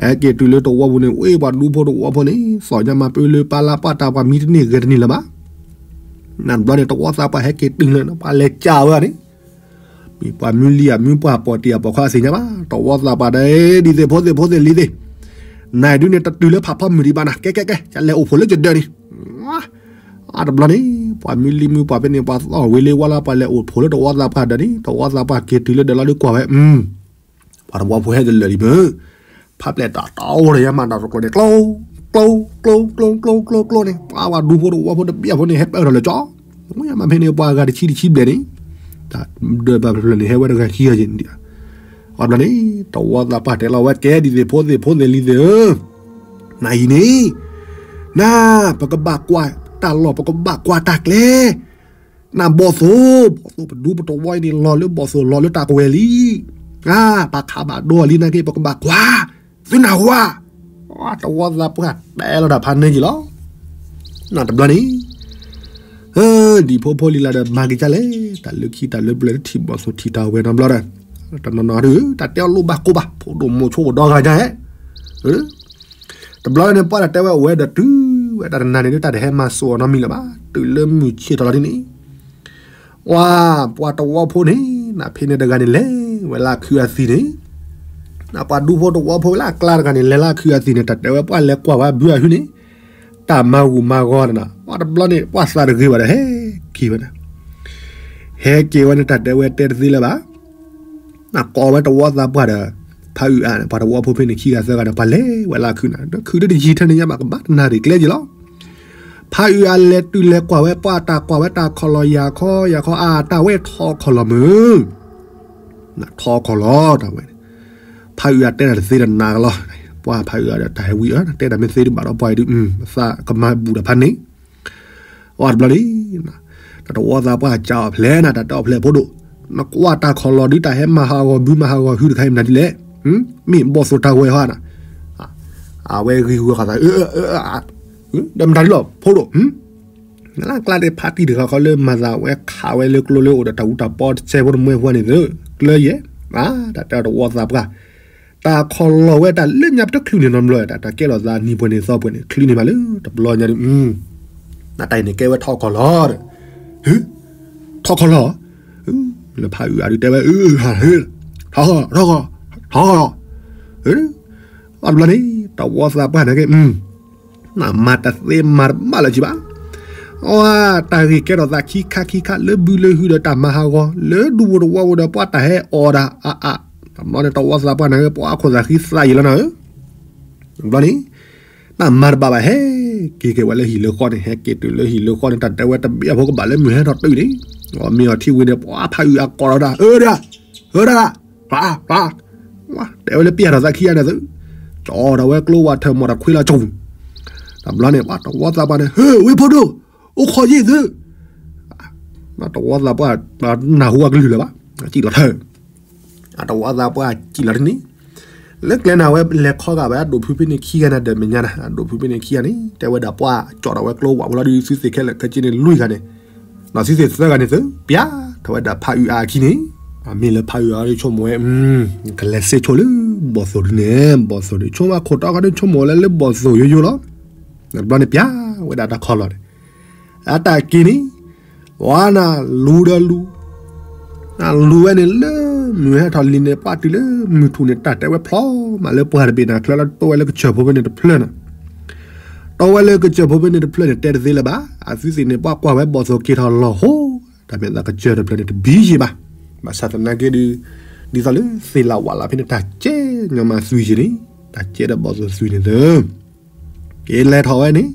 ဟဲက့ၤတုၤလၢတဝီပူၤန့ၣ် ဝဲပှၤဒူဖိတဝီဖိန့ၣ် သီၣ်ညါမၤပၢလၢပၢ်လၢပှၢ်တၢ်ပှၤမံတန့ၢ်ဂဲၤတန့ၢ်လၢၤဘၣ်, နတဘျီန့ၣ် တဝီသးပှၢ်ဟဲက့ၤတုၤလၢ ပှၤလဲၤကၢ်ဝဲန့ၣ် မ့ၢ်ပှၤမုၢ်လံၢ်ဧါ မုၢ်ပှၢ်ပိာ်တံၢ်ဧါ ပိာ်ခွါအသ့ၣ်ညါဘၣ်, တဝီသးပှၢ်ဒီး ဒ်သ့ၣ်ဖိသ့ၣ်ဖိသ့ၣ်လံၤသ့ၣ်, နၤဒုးန့ၣ် တတုၤလၢဖးဖီမုၢ်ဒံးဘၣ်နၤ, ကဲကဲကဲ ယလဲၤအိၣ်ဖှိၣ်လၢယဒၢးန့ၣ်, အါတဘျီန့ၣ် ပှၤမုၢ်လံၢ်မုၢ်ပှၢ်ဖဲန့ၣ် ပှၤသီၣ်ဝံၤလံဝါလီၤ ပှၤလဲၤအိၣ်ဖှိၣ်လၢတဝီသးပှၢ်ဒၢးန့ၣ် တဝီသးပှၢ်က့ၤတုၤလၢဒၢးလီၤဒုးကွၢ်ဝဲ, ပှၤတဝီဖိဟဲတလၢာ်လံမ့ၢ်, ဖးပျဲၢ်တၢ်တအိၣ်ဒီးယမၤတၢ်တကျိၤန့ၣ် ကျိ ကျိ ကျိ ကျိ ကျိ ကျိ ကျိ န့ၣ် ပှၤဒူဖိတဝီဖိတဘ့ၣ်ဖိန့ၣ် ဟဲပၢၢ်ထီၣ်လၢကၠီ, မ့ၢ်ယမၤဖဲန့ၣ် ပှၤဂၤတဆံတဆံဘျဲၣ်န့ၣ်, တၢ်ဒၢးဘၣ်ဖျၢၣ်န့ၣ် ဟဲဝဲတဂၤခံဂၤက့ၤန့ၣ်, အဘျီန့ၣ် တဝီသးပှၢ်တဲလီၤဝဲ ကဲဒ်သ့ၣ်ဖိသ့ၣ်ဖိသ့ၣ်လံၤသ့ၣ်ဧၢ, နၤအံၤန့ၣ် နၤ ပကဘၣ်ကွၢ်တၢ်လီၢ် ပကဘၣ်ကွၢ်တၢ်ကျဲ နဘီၣ်သိၣ် ဘီၣ်သိၣ်ပဒူပတဝီအံၤန့ၣ် လီၤလၢဘီၣ်သိၣ်လီၤလၢတၢ်ကဝဲၤလံ, ပှၤခးဘၣ်ဒိအလံနာ်က့ ပကဘၣ်ကွၢ်, သုနၢ်ဟူဧါ, တဝီသးပှၢ်တဲလီၤတၢ်ဖးန့ၢ်က့ၤလီၤ, နတဘျီန့ၣ် ဒ်ဖိဖိလံၤလၢဒီးမၤက့ၤဒ်လဲၣ်, တၢ်လၢခံတၢ်လၢပျၢၤ တထံၣ်ဘီၣ်သိၣ်ထံၣ်တၢ်ဝဲနီတဘျီဒီး, တနီၤနီၤဒုး တၢ်တဲအီၤလိၣ်ဘၣ်ကိးဘၣ် ဖိဒိၣ်မိၤဆိအိၣ်ဒီဂၤညါဧဲ တဘျီန့ၣ် ပှၤတၢ်တဲဝဲအိၣ်ဝဲဒီးတုၤဝဲဒၣ်တနၤန့ၣ်ဒုး တၢ်တဟဲမၤစိာ်အီၤနီတမံၤလၢၤဘၣ်, တုၤလၢမုၢ်ဆ့ၣ်ထီၣ်လီၤဒ်န့ၣ်, ဝါ ပှၤတဝီဖိန့ၣ် နဖဲန့ၣ်တဂၤန့ၣ် လဲၤဝဲလၢခုအသံၣ်န့ၣ်, နပှၤဒူဖိတဝီဖိလၢအကျါတဂၤန့ၣ် လဲၤလၢခုအသံၣ်န့ၣ် တၢ်တဲဝဲပှၤလဲၤကွၢ်ဝဲဘုအဟုန့ၣ်, တၢ်မၤဂူာ်မၤဂီၤန့ၣ်, ပှၤတဘျီန့ၣ် ပှၤသးတဂ့ၤဘၣ်ဒီး ဟဲက့ၤဝဲန့ၣ်, ဟဲက့ၤဝဲန့ၣ် တၢ်တဲဝဲတဲတသ့လၢၤဘၣ် နကိးဝဲတဝီသးပှၢ်ဒီး ဖးအုးအါန့ၣ် ပှၤတဝီဖိဖဲန့ၣ် ခံဂၤသၢဂၤန့ၣ် ပှၤလဲၤဝဲလၢခုန့ၣ် ဒီးခုဒုးတယံာ်ထဲန့ၣ်ညါဘၣ် ကဘၣ်တနၤဒံးကျဲက့ၤလီၤ. ဖးအုးအါလဲၤတုၤလဲၤကွၢ်ဝဲပှၤ တၢ်ကွၢ်ဝဲတၢ်ခီၣ်လီၢ် ယၤခီ ယၤခီ အါ တၢ်ဝဲထီခီၣ်လီၢ်မုၢ် နထီခီၣ်လီၢ် တၢ်ဝဲန့ၣ် ဖးအုးအါတဲတၢ်တသ့ဒီးနၤကလီၤ. ပှၤဖးအုးအါဒီးတၢ်ဟဲဝံၤအၢ နတဲတၢ်မ့ၢ်သ့ဒံးဘၣ်ဒီးပှၤအံၤဒုး သးကမၤဘူၣ်တၢ်ဖးန့ၣ် အီၤတဘျီလံ, တၢ်တဝီသးပှၢ်ကးအီၤဖျဲးနၤ တၢ်တဲအီၤဖျဲးဖိဒိၣ်, နကွၢ်တၢ်ခီၣ်လီၢ်ဒုး တၢ်ဟဲမၤဟးဂီၤဘုမၤဟးဂီၤဟုတခါအံၤမနုၤဒ်လဲၣ်, မ့ၢ်ဘီၣ်သိၣ်တၢ်ဝဲဟီနၤ, အဝဲဂံၢ်ဟူအခီၣ်သး, ဒီးမတၤဒ်လီၤဖိဒိၣ်, နလၢကျါဒ်ဖးတံၢ်တဂၤခီလၢမၤသးဝဲခးဝဲလၢ ကျိလၢအိၣ်ဒီးတၢ်အူတၢ်ပီတစဲးဖိတမှဲဖိန့ၣ်သ့, ကျၢယဲၢ်, တၢ်တဲအီၤတဝီသးပှၢ် တၢ်ခီၣ်လီၢ်ဝဲတၢ်လၢညါပတချုးန့ၣ်နီတဘျီ, တၢ်ကဲလီၤသးနံၤပှဲၤန့ၣ်သီပှဲၤန့ၣ် ချုးန့ၢ်မးလၢတဘျီညါဒုး, နတၢ်အံၤန့ၣ်ကဲဝဲထီၣ်ခီၣ်လီၢ်ဒီး, ထီၣ်ခီၣ်လီၢ်, လၢဖးအုးအါဒုးတဲဝဲ, ထီၣ်ခီၣ်, ထီၣ်ခီၣ်လီၢ်, အီၤတဘျီန့ၣ် တဝီသးပှၢ်န့ၣ်က့ နမၤတသ့မၤတဘၣ်လၢၤကံဘၣ်, အတၢ်ဂ့ၢ်ကဲထီၣ်သးခံခါခံခါ လၢဘုလၢဟုဒီးတၢ်မၤဟးဂီၤ လၢဒူဖိတဝီဖိဒီးပှၤတၢ်ဟဲအီၣ်တၢ်အါအါ, တဘျီန့ၣ်တဝီသးပှၢ်န့ၣ်ဧၢ ပှၤခိၣ်သးဃံသးယံာ်လီၤနၤဧၢ, တဘျီန့ၣ် တၢ်မၤတဘၣ်ဘၣ် ဟဲက့ၤက့ၤဝဲလၢဟံၣ်လၢဃီန့ၣ် ဟဲက့ၤတုၤလၢဟံၣ်လၢဃီန့ၣ် တၢ်တဲဝဲတဘ့ၣ်အဖိကဘၣ်လၢမုၢ်ဟဲထီၣ်တုၤန့ၣ်, မ့ၢ်အီၤထံၣ်ဝံၤန့ၣ် ပှၤဖးအုးအါကိးထီၣ်ဝဲဒၣ် အၢဒၣ် ဖျါဖျါ, တဲဝဲလၢပျဲၢ်ထီၣ်သးခံဂၤန့ၣ်သု, ကၠီထီၣ်ဝဲကျိဝဲထၢၣ်မီၣ်တၢ်ခွ့လီၤကၠိ, တဘျီန့ၣ် ပှၤတဝီသးပှၢ်န့ၣ် ဟ့ၣ်ဝ့ၢ်ဖိဒိၣ်, အိၣ်ခိးယ့ၢ်သု, တဝီသးပှၢ် နၢ်ဟူအကလုၢ်လၢၤဘၣ်, စံၣ်လီၤထၢၣ် အတဝီသးပှၢ်စံၣ်လီၤတန့ၣ်, လၢကျဲန့ၣ်ဝဲလဲၤခီဂာ်ဝဲအဒိၣ်ဖုဖဲန့ၣ်ခံဂၤန့ၣ်ဒီးမဲာ်ညါန့ၣ် အဒိၣ်ဖုဖဲန့ၣ်ခံဂၤန့ၣ် တဲဝဲဒၣ်ပှၤကၠီထီၣ်ဝဲကျိဝဲဖိလီၤဒီး သုသ့ၣ်ခဲလၢာ်ခဲဆ့န့ၣ်လွံၢ်ဂၤန့ၣ်, ဒီးသုသ့ၣ်သၢဂၤန့ၣ်သု ပျဲထီၣ်ဝဲဒၣ်ဖးအုးအါအခံန့ၣ်, မ့ၢ်လၢဖးအုးအါဒုးဆိကမိၣ်ဝဲ ကလဲၤစ့ၢ်ဆိလၢဘီၣ်သိၣ်ဒုန့ၣ် ဘီၣ်သိၣ်ဒုးဆိကမိၣ်ခိၣ်တီခီဒုးဆိကမိၣ်လၢလၢဘီၣ်သိၣ်ယိယိလီၤ, တဘျီန့ၣ်ပျဲဝဲဒၣ်တၢ်ခီၣ်လီၢ်န့ၣ် အတၢ်က့ၤန့ၣ်, ပှၤနလူၤဒီးလူၤ, နလူၤဝဲန့ၣ်လၢမုၢ်ဟဲထီၣ်လံၤန့ၣ် ပှၤတုၤလၢမုၢ်ထူၣ်န့ၣ် တၢ်တဲဝဲဖျီမးလၢပှၤတဘ့ၣ်န့ၣ် ချၢလၢတီဝဲလၢကစၢၢ်ဖိဖဲန့ၣ်တဖျၢၣ်န့ၣ်, တီဝဲလၢကစၢၢ်ဖိဖဲန့ၣ်တဖျၢၣ်န့ၣ် တဲတသ့လၢၤဘၣ်, အသုသ့ၣ်န့ၣ် ပှၤကွၢ်ဝဲဘီၣ်သိၣ်က့ၤထီၣ်လီၤဟိ, တၢ်မ့ၢ်သးကစၢၢ်တဖျၢၣ်န့ၣ်တဘံယံၤဘၣ်, ဘၣ်ဆၣ်သနာ်က့ဒုး, ဒ်သိးလၢသ့ၣ်လၣ်ဝၣ်လၣ်ဖဲန့ၣ် တၢ်ကဲညီမးသွံၣ်ယံၤန့ၣ်, တၢ်ကဲဒီးဘီၣ်သိၣ်သွံၣ်န့ၣ်သၢ က့ၤလဲၤထီၣ်ဝဲန့ၣ်,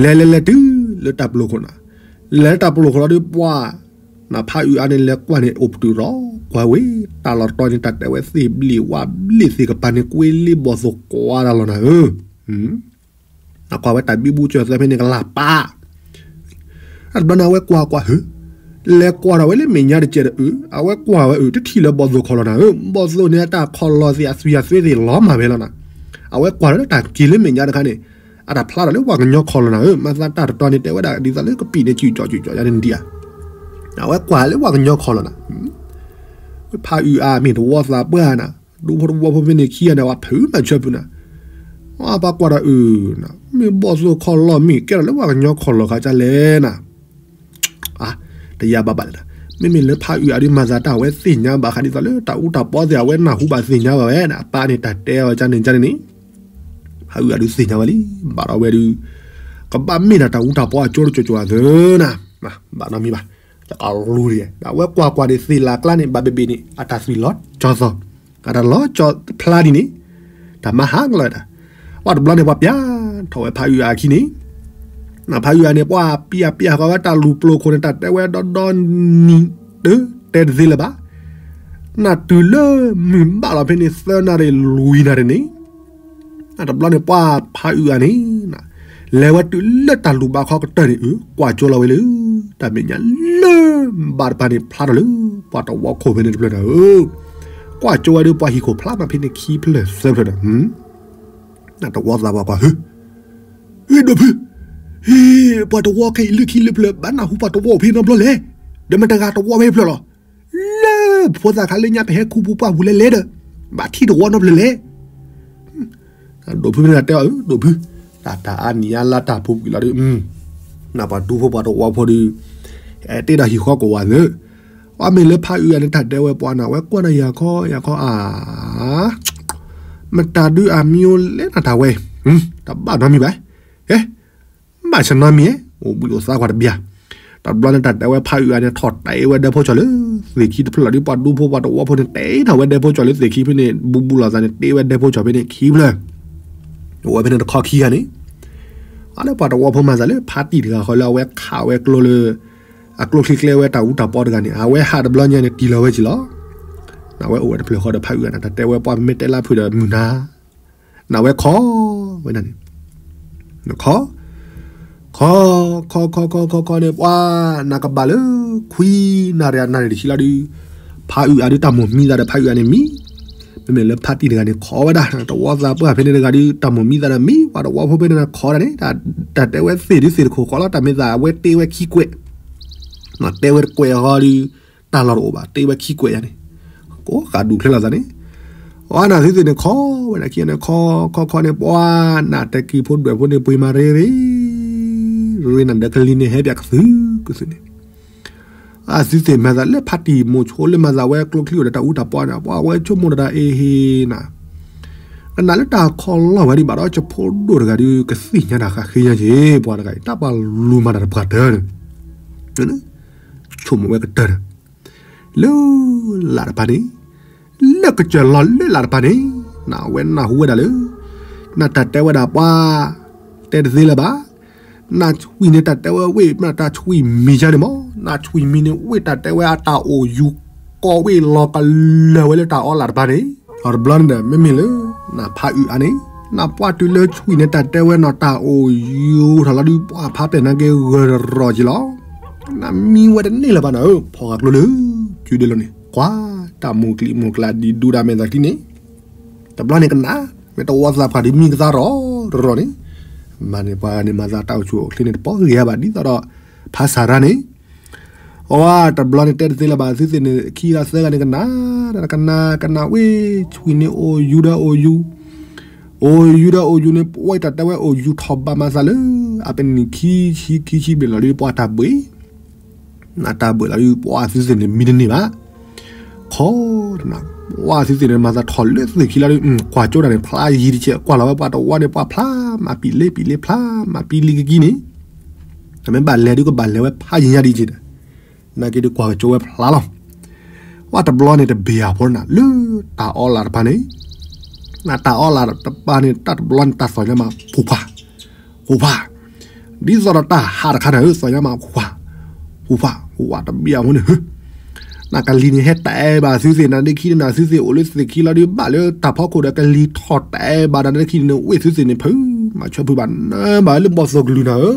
လဲၤလဲၤလဲၤတုၤလၢတၢ်ပျိၢ်ခိၣ်န့ၣ်, လဲၤလၢတၢ်ပျိၢ်ခိၣ်လီၤဒုးပှၤ, နဖးအုးအါန့ၣ် လဲၤကွၢ်န့ၣ် အိၣ်ပတုာ်ရီကွၢ်ဝဲ, တၢ်လီၢ်တတီၤန့ၣ် တၢ်တဲဝဲသ့ၣ်ဘျ့ၣ်ဝါဘျ့ၣ်သ့ၣ်ကပၤန့ၣ် ကွ့လ့ဘီၣ်သိၣ်ကွၢ်တၢ်လီၢ်နၤဧၢ, နကွၢ်ဝဲတၢ်ဘံဘူကၠၢၢ်သၢဖဲန့ၣ်ကလၤပၢ် အတဘျီန့ၣ် အဝဲကွၢ်ကွၢ်ဟၢ, လဲၤကွၢ်ထီၣ်ဝဲလၢမဲာ်ညါတကဲးဒီးအုး, အဝဲကွၢ်ဝဲအုး တထံၣ်လၢဘီၣ်သိၣ်ခီၣ်လီၢ်နၤဧၢ, ဘီၣ်သိၣ်န့ၣ် အတၢ်ခီၣ်လီၢ်သ့ၣ် အသွံၣ်အသွဲသ့ၣ်လီၤမၢ်ဝဲလီၤနၤ, အဝဲကွၢ်ထီၣ်လၢတၢ်က့ၤလၢမဲာ်ညါတခါန့ၣ်, အတၢ်ဖျါထီၣ်လၢပှၤကညီခီၣ်လီၢ်နၤဧၢ, မၤသးတၢ်တတီၤန့ၣ် တဲဝဲဒၣ်ဒ်သိးလၢကပံာ်န့ၣ် စုၣ်ကၠီၣ်စုၣ်ကၠီၣ်ယါန့ၣ်ဒံးဧါ, အဝဲကွၢ်လၢပှၤကညီခီၣ်လီၢ်နၤ ဖးအုးအါမ့ၢ်တဝီသးပှၢ်နၤ, ဒူဖိတဝီဖိဖဲန့ၣ်ခံဂၤန့ၣ် ပှၤဖုးမၤဆၢဖုးနၤ, ပှၤကွၢ်ဒီးအုး, မ့ၢ်ဘီၣ်သိၣ်ခီၣ်လီၢ်မ့ၢ်ကဲထီၣ်လၢပှၤကညီခီၣ်လီၢ်ခါကလဲၣ်နၤ, တယါဘၣ်ဘၣ်လၢၤ, မ့မ့ၢ်လၢဖးအုးအါဒုးမၤသးတၢ်ဝဲသ့ၣ်ညါဘၣ်ဃးဒ်သိးလၢတၢ်အူတၢ်ပီသ့ၣ် အဝဲနၢ်ဟူဘၣ်သ့ၣ်ညါဘၣ်ဝဲန့ၣ် အပၢ်န့ၣ်တၢ်တဲအီၤကန့ၣ်ကန့ၣ်န့ၣ်, ဖးအုးအါဒုးသ့ၣ်ညါဝဲလံ, ဘၣ်ဒီးဝဲဒုး, ကဘၣ်မ့ၢ်ဒၣ်တၢ်အူတၢ်ပီအကၠိတကၠိၤကၠိၤအသၢနၤ, ဘၣ်နီတမံၤဘၣ်, တကလူၤဒံး, အဝဲကွၢ်ကွၢ်ဒံးသ့ၣ်လၣ်ကျါန့ၣ် ဘၣ်ဘ့ၣ်ဘ့ၣ်န့ၣ် အတၢ်သွံၣ်လီၤကၠီသီၣ်, အတၢ်လီၤကၠီဖျါဒ်န့ၣ်, တၢ်မၤဟးကလီၤတၢ်, ပှၤတဘျီန့ၣ် ပှၤပျဲထီၣ်ဝဲဖးအုးအါခံန့ၣ် နဖးအုးအါန့ၣ် ပှၤပျဲပျဲဃီဝဲတၢ်လူၤပျိၢ်ခိၣ်န့ၣ် တၢ်တဲဝဲဒီဒီနံၤ, တၢ်တဲတသ့လၢၤဘၣ်, နတုၤလၢမုၢ်ဘၣ်လီၤဖဲန့ၣ် သၢနၣ်ရံၣ်လွံၢ်နၣ်ရံၣ်န့ၣ်, နတဘျီန့ၣ် ပှၤဖးအုးအါန့ၣ်, လဲၤဝဲတုၤလၢတၢ်လူၤဘၣ်ခီကတၢၢ်န့ၣ် အုးကွၢ်ကၠိလီၤဝဲလၢ, တၢ်မဲာ်ညါလၢ, ဘၣ်တပၤန့ၣ် ဖျါထီၣ်လၢ, ပှၤတဝီခိၣ်ဖဲန့ၣ်တဖျၢၣ်နၤဧၢ, ကွၢ်ကၠိဝဲဒီးပှၤဟံၣ်ခိၣ်ဖျါမးဖဲန့ၣ်ခံဖျၢၣ်သၢဖျၢၣ်ဒီး တဝီသးပှၢ်ကွၢ်ဟု, ဟ့ၣ်ဒိးဖု, ဟ့ၣ်, ပှၤတဝီခဲအံၤလၢခံလၢဖျၢၣ် ဘၣ်နၢ်ဟူပှၤတဝီဖဲနီတဘျီလဲၣ်, ဒီးမ့ၢ်တဂၤတဝီဖဲဖျၢၣ်လီၤ, လၢဖိသၣ်ခါလၢညါပဟဲခူပူၤပှၢ်ပူၤလဲၤလဲၤဒီး, ဘၣ်ထံၣ်တဝီနီတဖျၢၣ်လဲၣ်, ဒိးဖုမ့ၢ်တဲအီၤ ဒိးဖု, တၢ်တၢ်အါနံၤအါလါတၢ်ဖိကွံာ်လီၤဒီး, နပှၤဒူဖိပှၤတဝီဖိဒီး, တ့ဒီးဟံၣ်ဃီကဝီၤသၢ, ပှၤမ့ၢ်လၢဖးအုးအါန့ၣ် တၢ်တဲဝဲပှၤနၤ ဝဲကွၢ်နၤယၤခီယၤခီအါ မတၤဒုးအမံၤအိၣ်လဲၣ်နၤတၢ်ဝဲ, တဘၣ်နီတမံၤဘၣ်, ဟဲ, ဘၣ်ဆၢနီတမံၤ, အိၣ်ဘှံးအိၣ်သါကွၢ်တဘျီ, တဘျီန့ၣ် တၢ်တဲဝဲဖးအုးအါန့ၣ် ထီၣ်တဲဝဲဒၢးဖိကၠီၤလၢ, သ့ၣ်ခံတဖျၢၣ်လီၤဒီး ပှၤဒူဖိပှၤတဝီဖိန့ၣ် တဲထီၣ်ဝဲဒၢးဖိကၠီၤလၢသ့ၣ်ခံဖဲန့ၣ် ဘူးဘူးလိာ်သးန့ၣ် တ့ဝဲဒၢးဖိကၠီၤဖဲန့ၣ်ခံဖျၢၣ်, အိၣ်ဝဲဖဲန့ၣ်တခီခံဂၤန့ၣ်, အလၢပှၤတဝီဖိမၤသးလၢဖးတံၢ်တဂၤဃီလၢအဝဲခးဝဲကျိလၢ အကျိချံကျဲဝဲတၢ်အူတၢ်ပီတဂၤန့ၣ် အဝဲဟးတဘျီညါန့ၣ် တံၢ်လီၤဝဲက့ၤလီၤ. အဝဲအိၣ်ဝဲတဖျၢၣ်ဃီဒီးဖးအုးအါန့ၣ် တၢ်တဲဝဲပှၤမ့ၢ်တဲလၢဖုးဒီးမုၢ်နၤ, နဝဲခီဝဲဒၣ်န့ၣ်, ခီ, ခီ, ခီ, ခီ, ခီ, ခီ, ခီန့ၣ် ပှၤနကဘၣ်လၢ ခွံနၣ်ရံၣ်အနၣ်ရံၣ်တဆံလီၤဒုး, ဖးအုးအါဒုးတၢ်မိၢ်မံသးဒီးဖးအုးအါန့ၣ်မံ မ့မ့ၢ်လၢဖးတံၢ်တဂၤန့ၣ် ခီဝဲဒၣ်, တဝီသးပှၢ်ဖဲန့ၣ်တဂၤဒုး တၢ်မိၢ်မံသးဒီးမံ ပှၤတဝီဖိဖဲန့ၣ်ခီဒၣ်န့ၣ်, တၢ်တဲဝဲသ့ၣ်ဒုးသ့ၣ်တခိၣ်ဃီလီၤ, တၢ်မ့ၢ်သးအဝဲတ့ဝဲခံကွဲး, တဲဝဲတကွဲးဃီဒုး, တၢ်လီၢ်တအိၣ်ဘၣ် တ့ဝဲခံကွဲးယါန့ၣ်, ကိးဃာ်ဒူၣ်ချၢလီၤသးန့ၣ်, အဝဲနသုသ့ၣ်န့ၣ်ခီဝဲဒၣ်ခံန့ၣ် ခီ, ခီ, ခီန့ၣ် ပှၤနတကံၢ်ဖိဒွဲၣ်ဖိန့ၣ် ပှ့ၤမၤရ့ရ့, ရ့နၤဒီးကလံၤန့ၣ် ဟဲပၠးကသုကသုန့ၣ် အသုသ့ၣ်မၤသးလၢဖးတံၢ် မိၢ်ဆိလၢမၤသးဝဲကျိချံအိၣ်ဒီးတၢ်အူတၢ်ပီန့ၣ် ပှၤဝဲဆိကမိၣ်ဒီးတၢ်အ့ဟ့ၣ်နၤ, ကနၣ်လၢတၢ်ခီလီၢ်ဝဲဒံးဘၣ်ဒီး ကဖိဒိၣ်တဂၤဒုး ကသ့ၣ်ညါတၢ်ဃးဃ့ညါက့ၤ ပှၤတဂၤအံၤ တၢ်ပှၤလူၤမၤတၢ်တပှၤတၢၢ်န့ၣ် ဆိကမိၣ်ဝဲကတၢၢ်န့ၣ် လၢလၢ်တပၤန့ၣ် လၢကစၢၢ်လီၤလၢလၢ်တပၤန့ၣ် နဝဲနၢ်ဟူဝဲဒၣ်လၢ နတၢ်တဲဝဲဒၣ်ပှၤ တဲတသ့လၢၤဘၣ်. နဆှံန့ၣ်တၢ်တဲဝဲဝ့ၢ် မ့ၢ်တၢ်ဆှံမံၤယါန့ၣ်မး နဆှံမံၤန့ၣ် ဝ့ၢ်တၢ်တဲဝဲအတၢ်အိၣ်ယူၤ ကီၢ်ဝ့ၢ်လီၤကလၢာ်ဝဲလၢတၢ်အီလၢ်တပၤန့ၣ် ဒီးတဘျီန့ၣ်ဒီး မ့မ့ၢ်လၢ နဖးအုးအါန့ၣ် နပှၢ်တုၤလၢဆှံန့ၣ်တၢ်တဲဝဲနီၢ်တၢ်အိၣ်ယူၤထီၣ်လီၤဒုး ပှၤဖးပျဲၢ်နာ်က့ဂၢၤတရီၣ်က့ၤလီၤ. နမံဝဲတန့ၢ်လၢၤဘၣ်နၤဧၢ ဖီဂၤကျိလၢ ကုဒဲလီၤန့ၣ် ကွၢ်တၢ်မူၤကျံမူၤကျါဒ်ဒူဒၣ်မဲာ်သးခံန့ၣ် တဘျီန့ၣ်ကနၣ် မ့ၢ်တဝီသးပှၢ်ဒ်မံကသါရီၣ်တရီၣ်န့ၣ် မၤန့ၢ်ပှၤန့ၣ် မၤသးတၢ်အိၣ်ဆူၣ်အိၣ်ချ့န့ၣ် တပီၢ်ဂ့ၤဘၣ်ဒ်သိးဒီး ဖးစၤရါန့ၣ် အဝဲတဘျီန့ၣ်တဲတသ့လၢၤဘၣ် သုသ့ၣ်န့ၣ် ခံဂၤသၢဂၤန့ၣ်ကနၣ် ကနၣ် ကနၣ်ဝ့ၢ် ဆှံန့ၣ်အိၣ်ယူၤဒီးအိၣ်ယူၤ အိၣ်ယူၤဒီးအိၣ်ယူၤန့ၣ် ပဝဲတၢ်တဲဝဲအိၣ်ယူၤထီၣ်ဘးမၤသးလၢ အပနံၣ်ခံဆံခံဆံဘျဲၣ်လီၤဒုး ပှၤတၢ်ဘှံး နတၢ်ဘှံးလီၤဒုး ပှၤသုသ့ၣ်န့ၣ်မံတန့ၢ်ဘၣ် ခီ ပှၤသုသ့ၣ်န့ၣ် မၤသးထီၣ်လၢသ့ၣ်ခံလီၤဒုး ကွၢ်ကၠိတၢ်န့ၣ် ဖျါယံၤတကဲး ကွၢ်လီၤဝဲပှၤတဝီန့ၣ် ပှၤဖျါ မၤပံာ်လ့ပံာ်လ့ဖျါ မၤပံာ်လံကကံန့ၣ် တမ့ၢ်ဘၣ်လဲၤဒုးကဘၣ်လဲၤဝဲဖးယံၤညါဒ်က့ၤဒီး နာ်က့ဒုးကွၢ်ကၠိဝဲဖျါလီၤ ပှၤတဘျီန့ၣ်တဘ့ၣ်အဖိနၤ လၢတၢ်အီလၢ်တဖၣ်န့ၣ် နတၢ်အီလၢ်တဖၣ်န့ၣ် တၢ်တဘျီန့ၣ် တၢ်သီၣ်ညါမး ဖူဖၣ် ဖူဖၣ် ဒ်သိးဒီးတၢ်ဟးတခါန့ၣ် သီၣ်ညါမး ဖူဖၣ် ဖူဖၣ် ဖူဖၣ် တဘ့ၣ်အဖိန့ၣ် နကလံၤန့ၣ် ဟဲတဲဘၣ်သုသ့ၣ်နၤဒ့ခံန့ၣ် နသုသ့ၣ်အိၣ်လၢသ့ၣ်ခံလီၤဒုး ဘၣ်လၢတၢ်ဖီခိၣ်ဒီးကလံၤထီၣ်တဲဘၣ်နၤဒ့ခံန့ၣ် ဝ့ၢ်သုသ့ၣ်န့ၣ် ဖုးမၤဆၢဖုးဘၣ် နၢဘၣ်ဝဲလၢဘီၣ်သိၣ်ကလုၢ်နၤဧၢ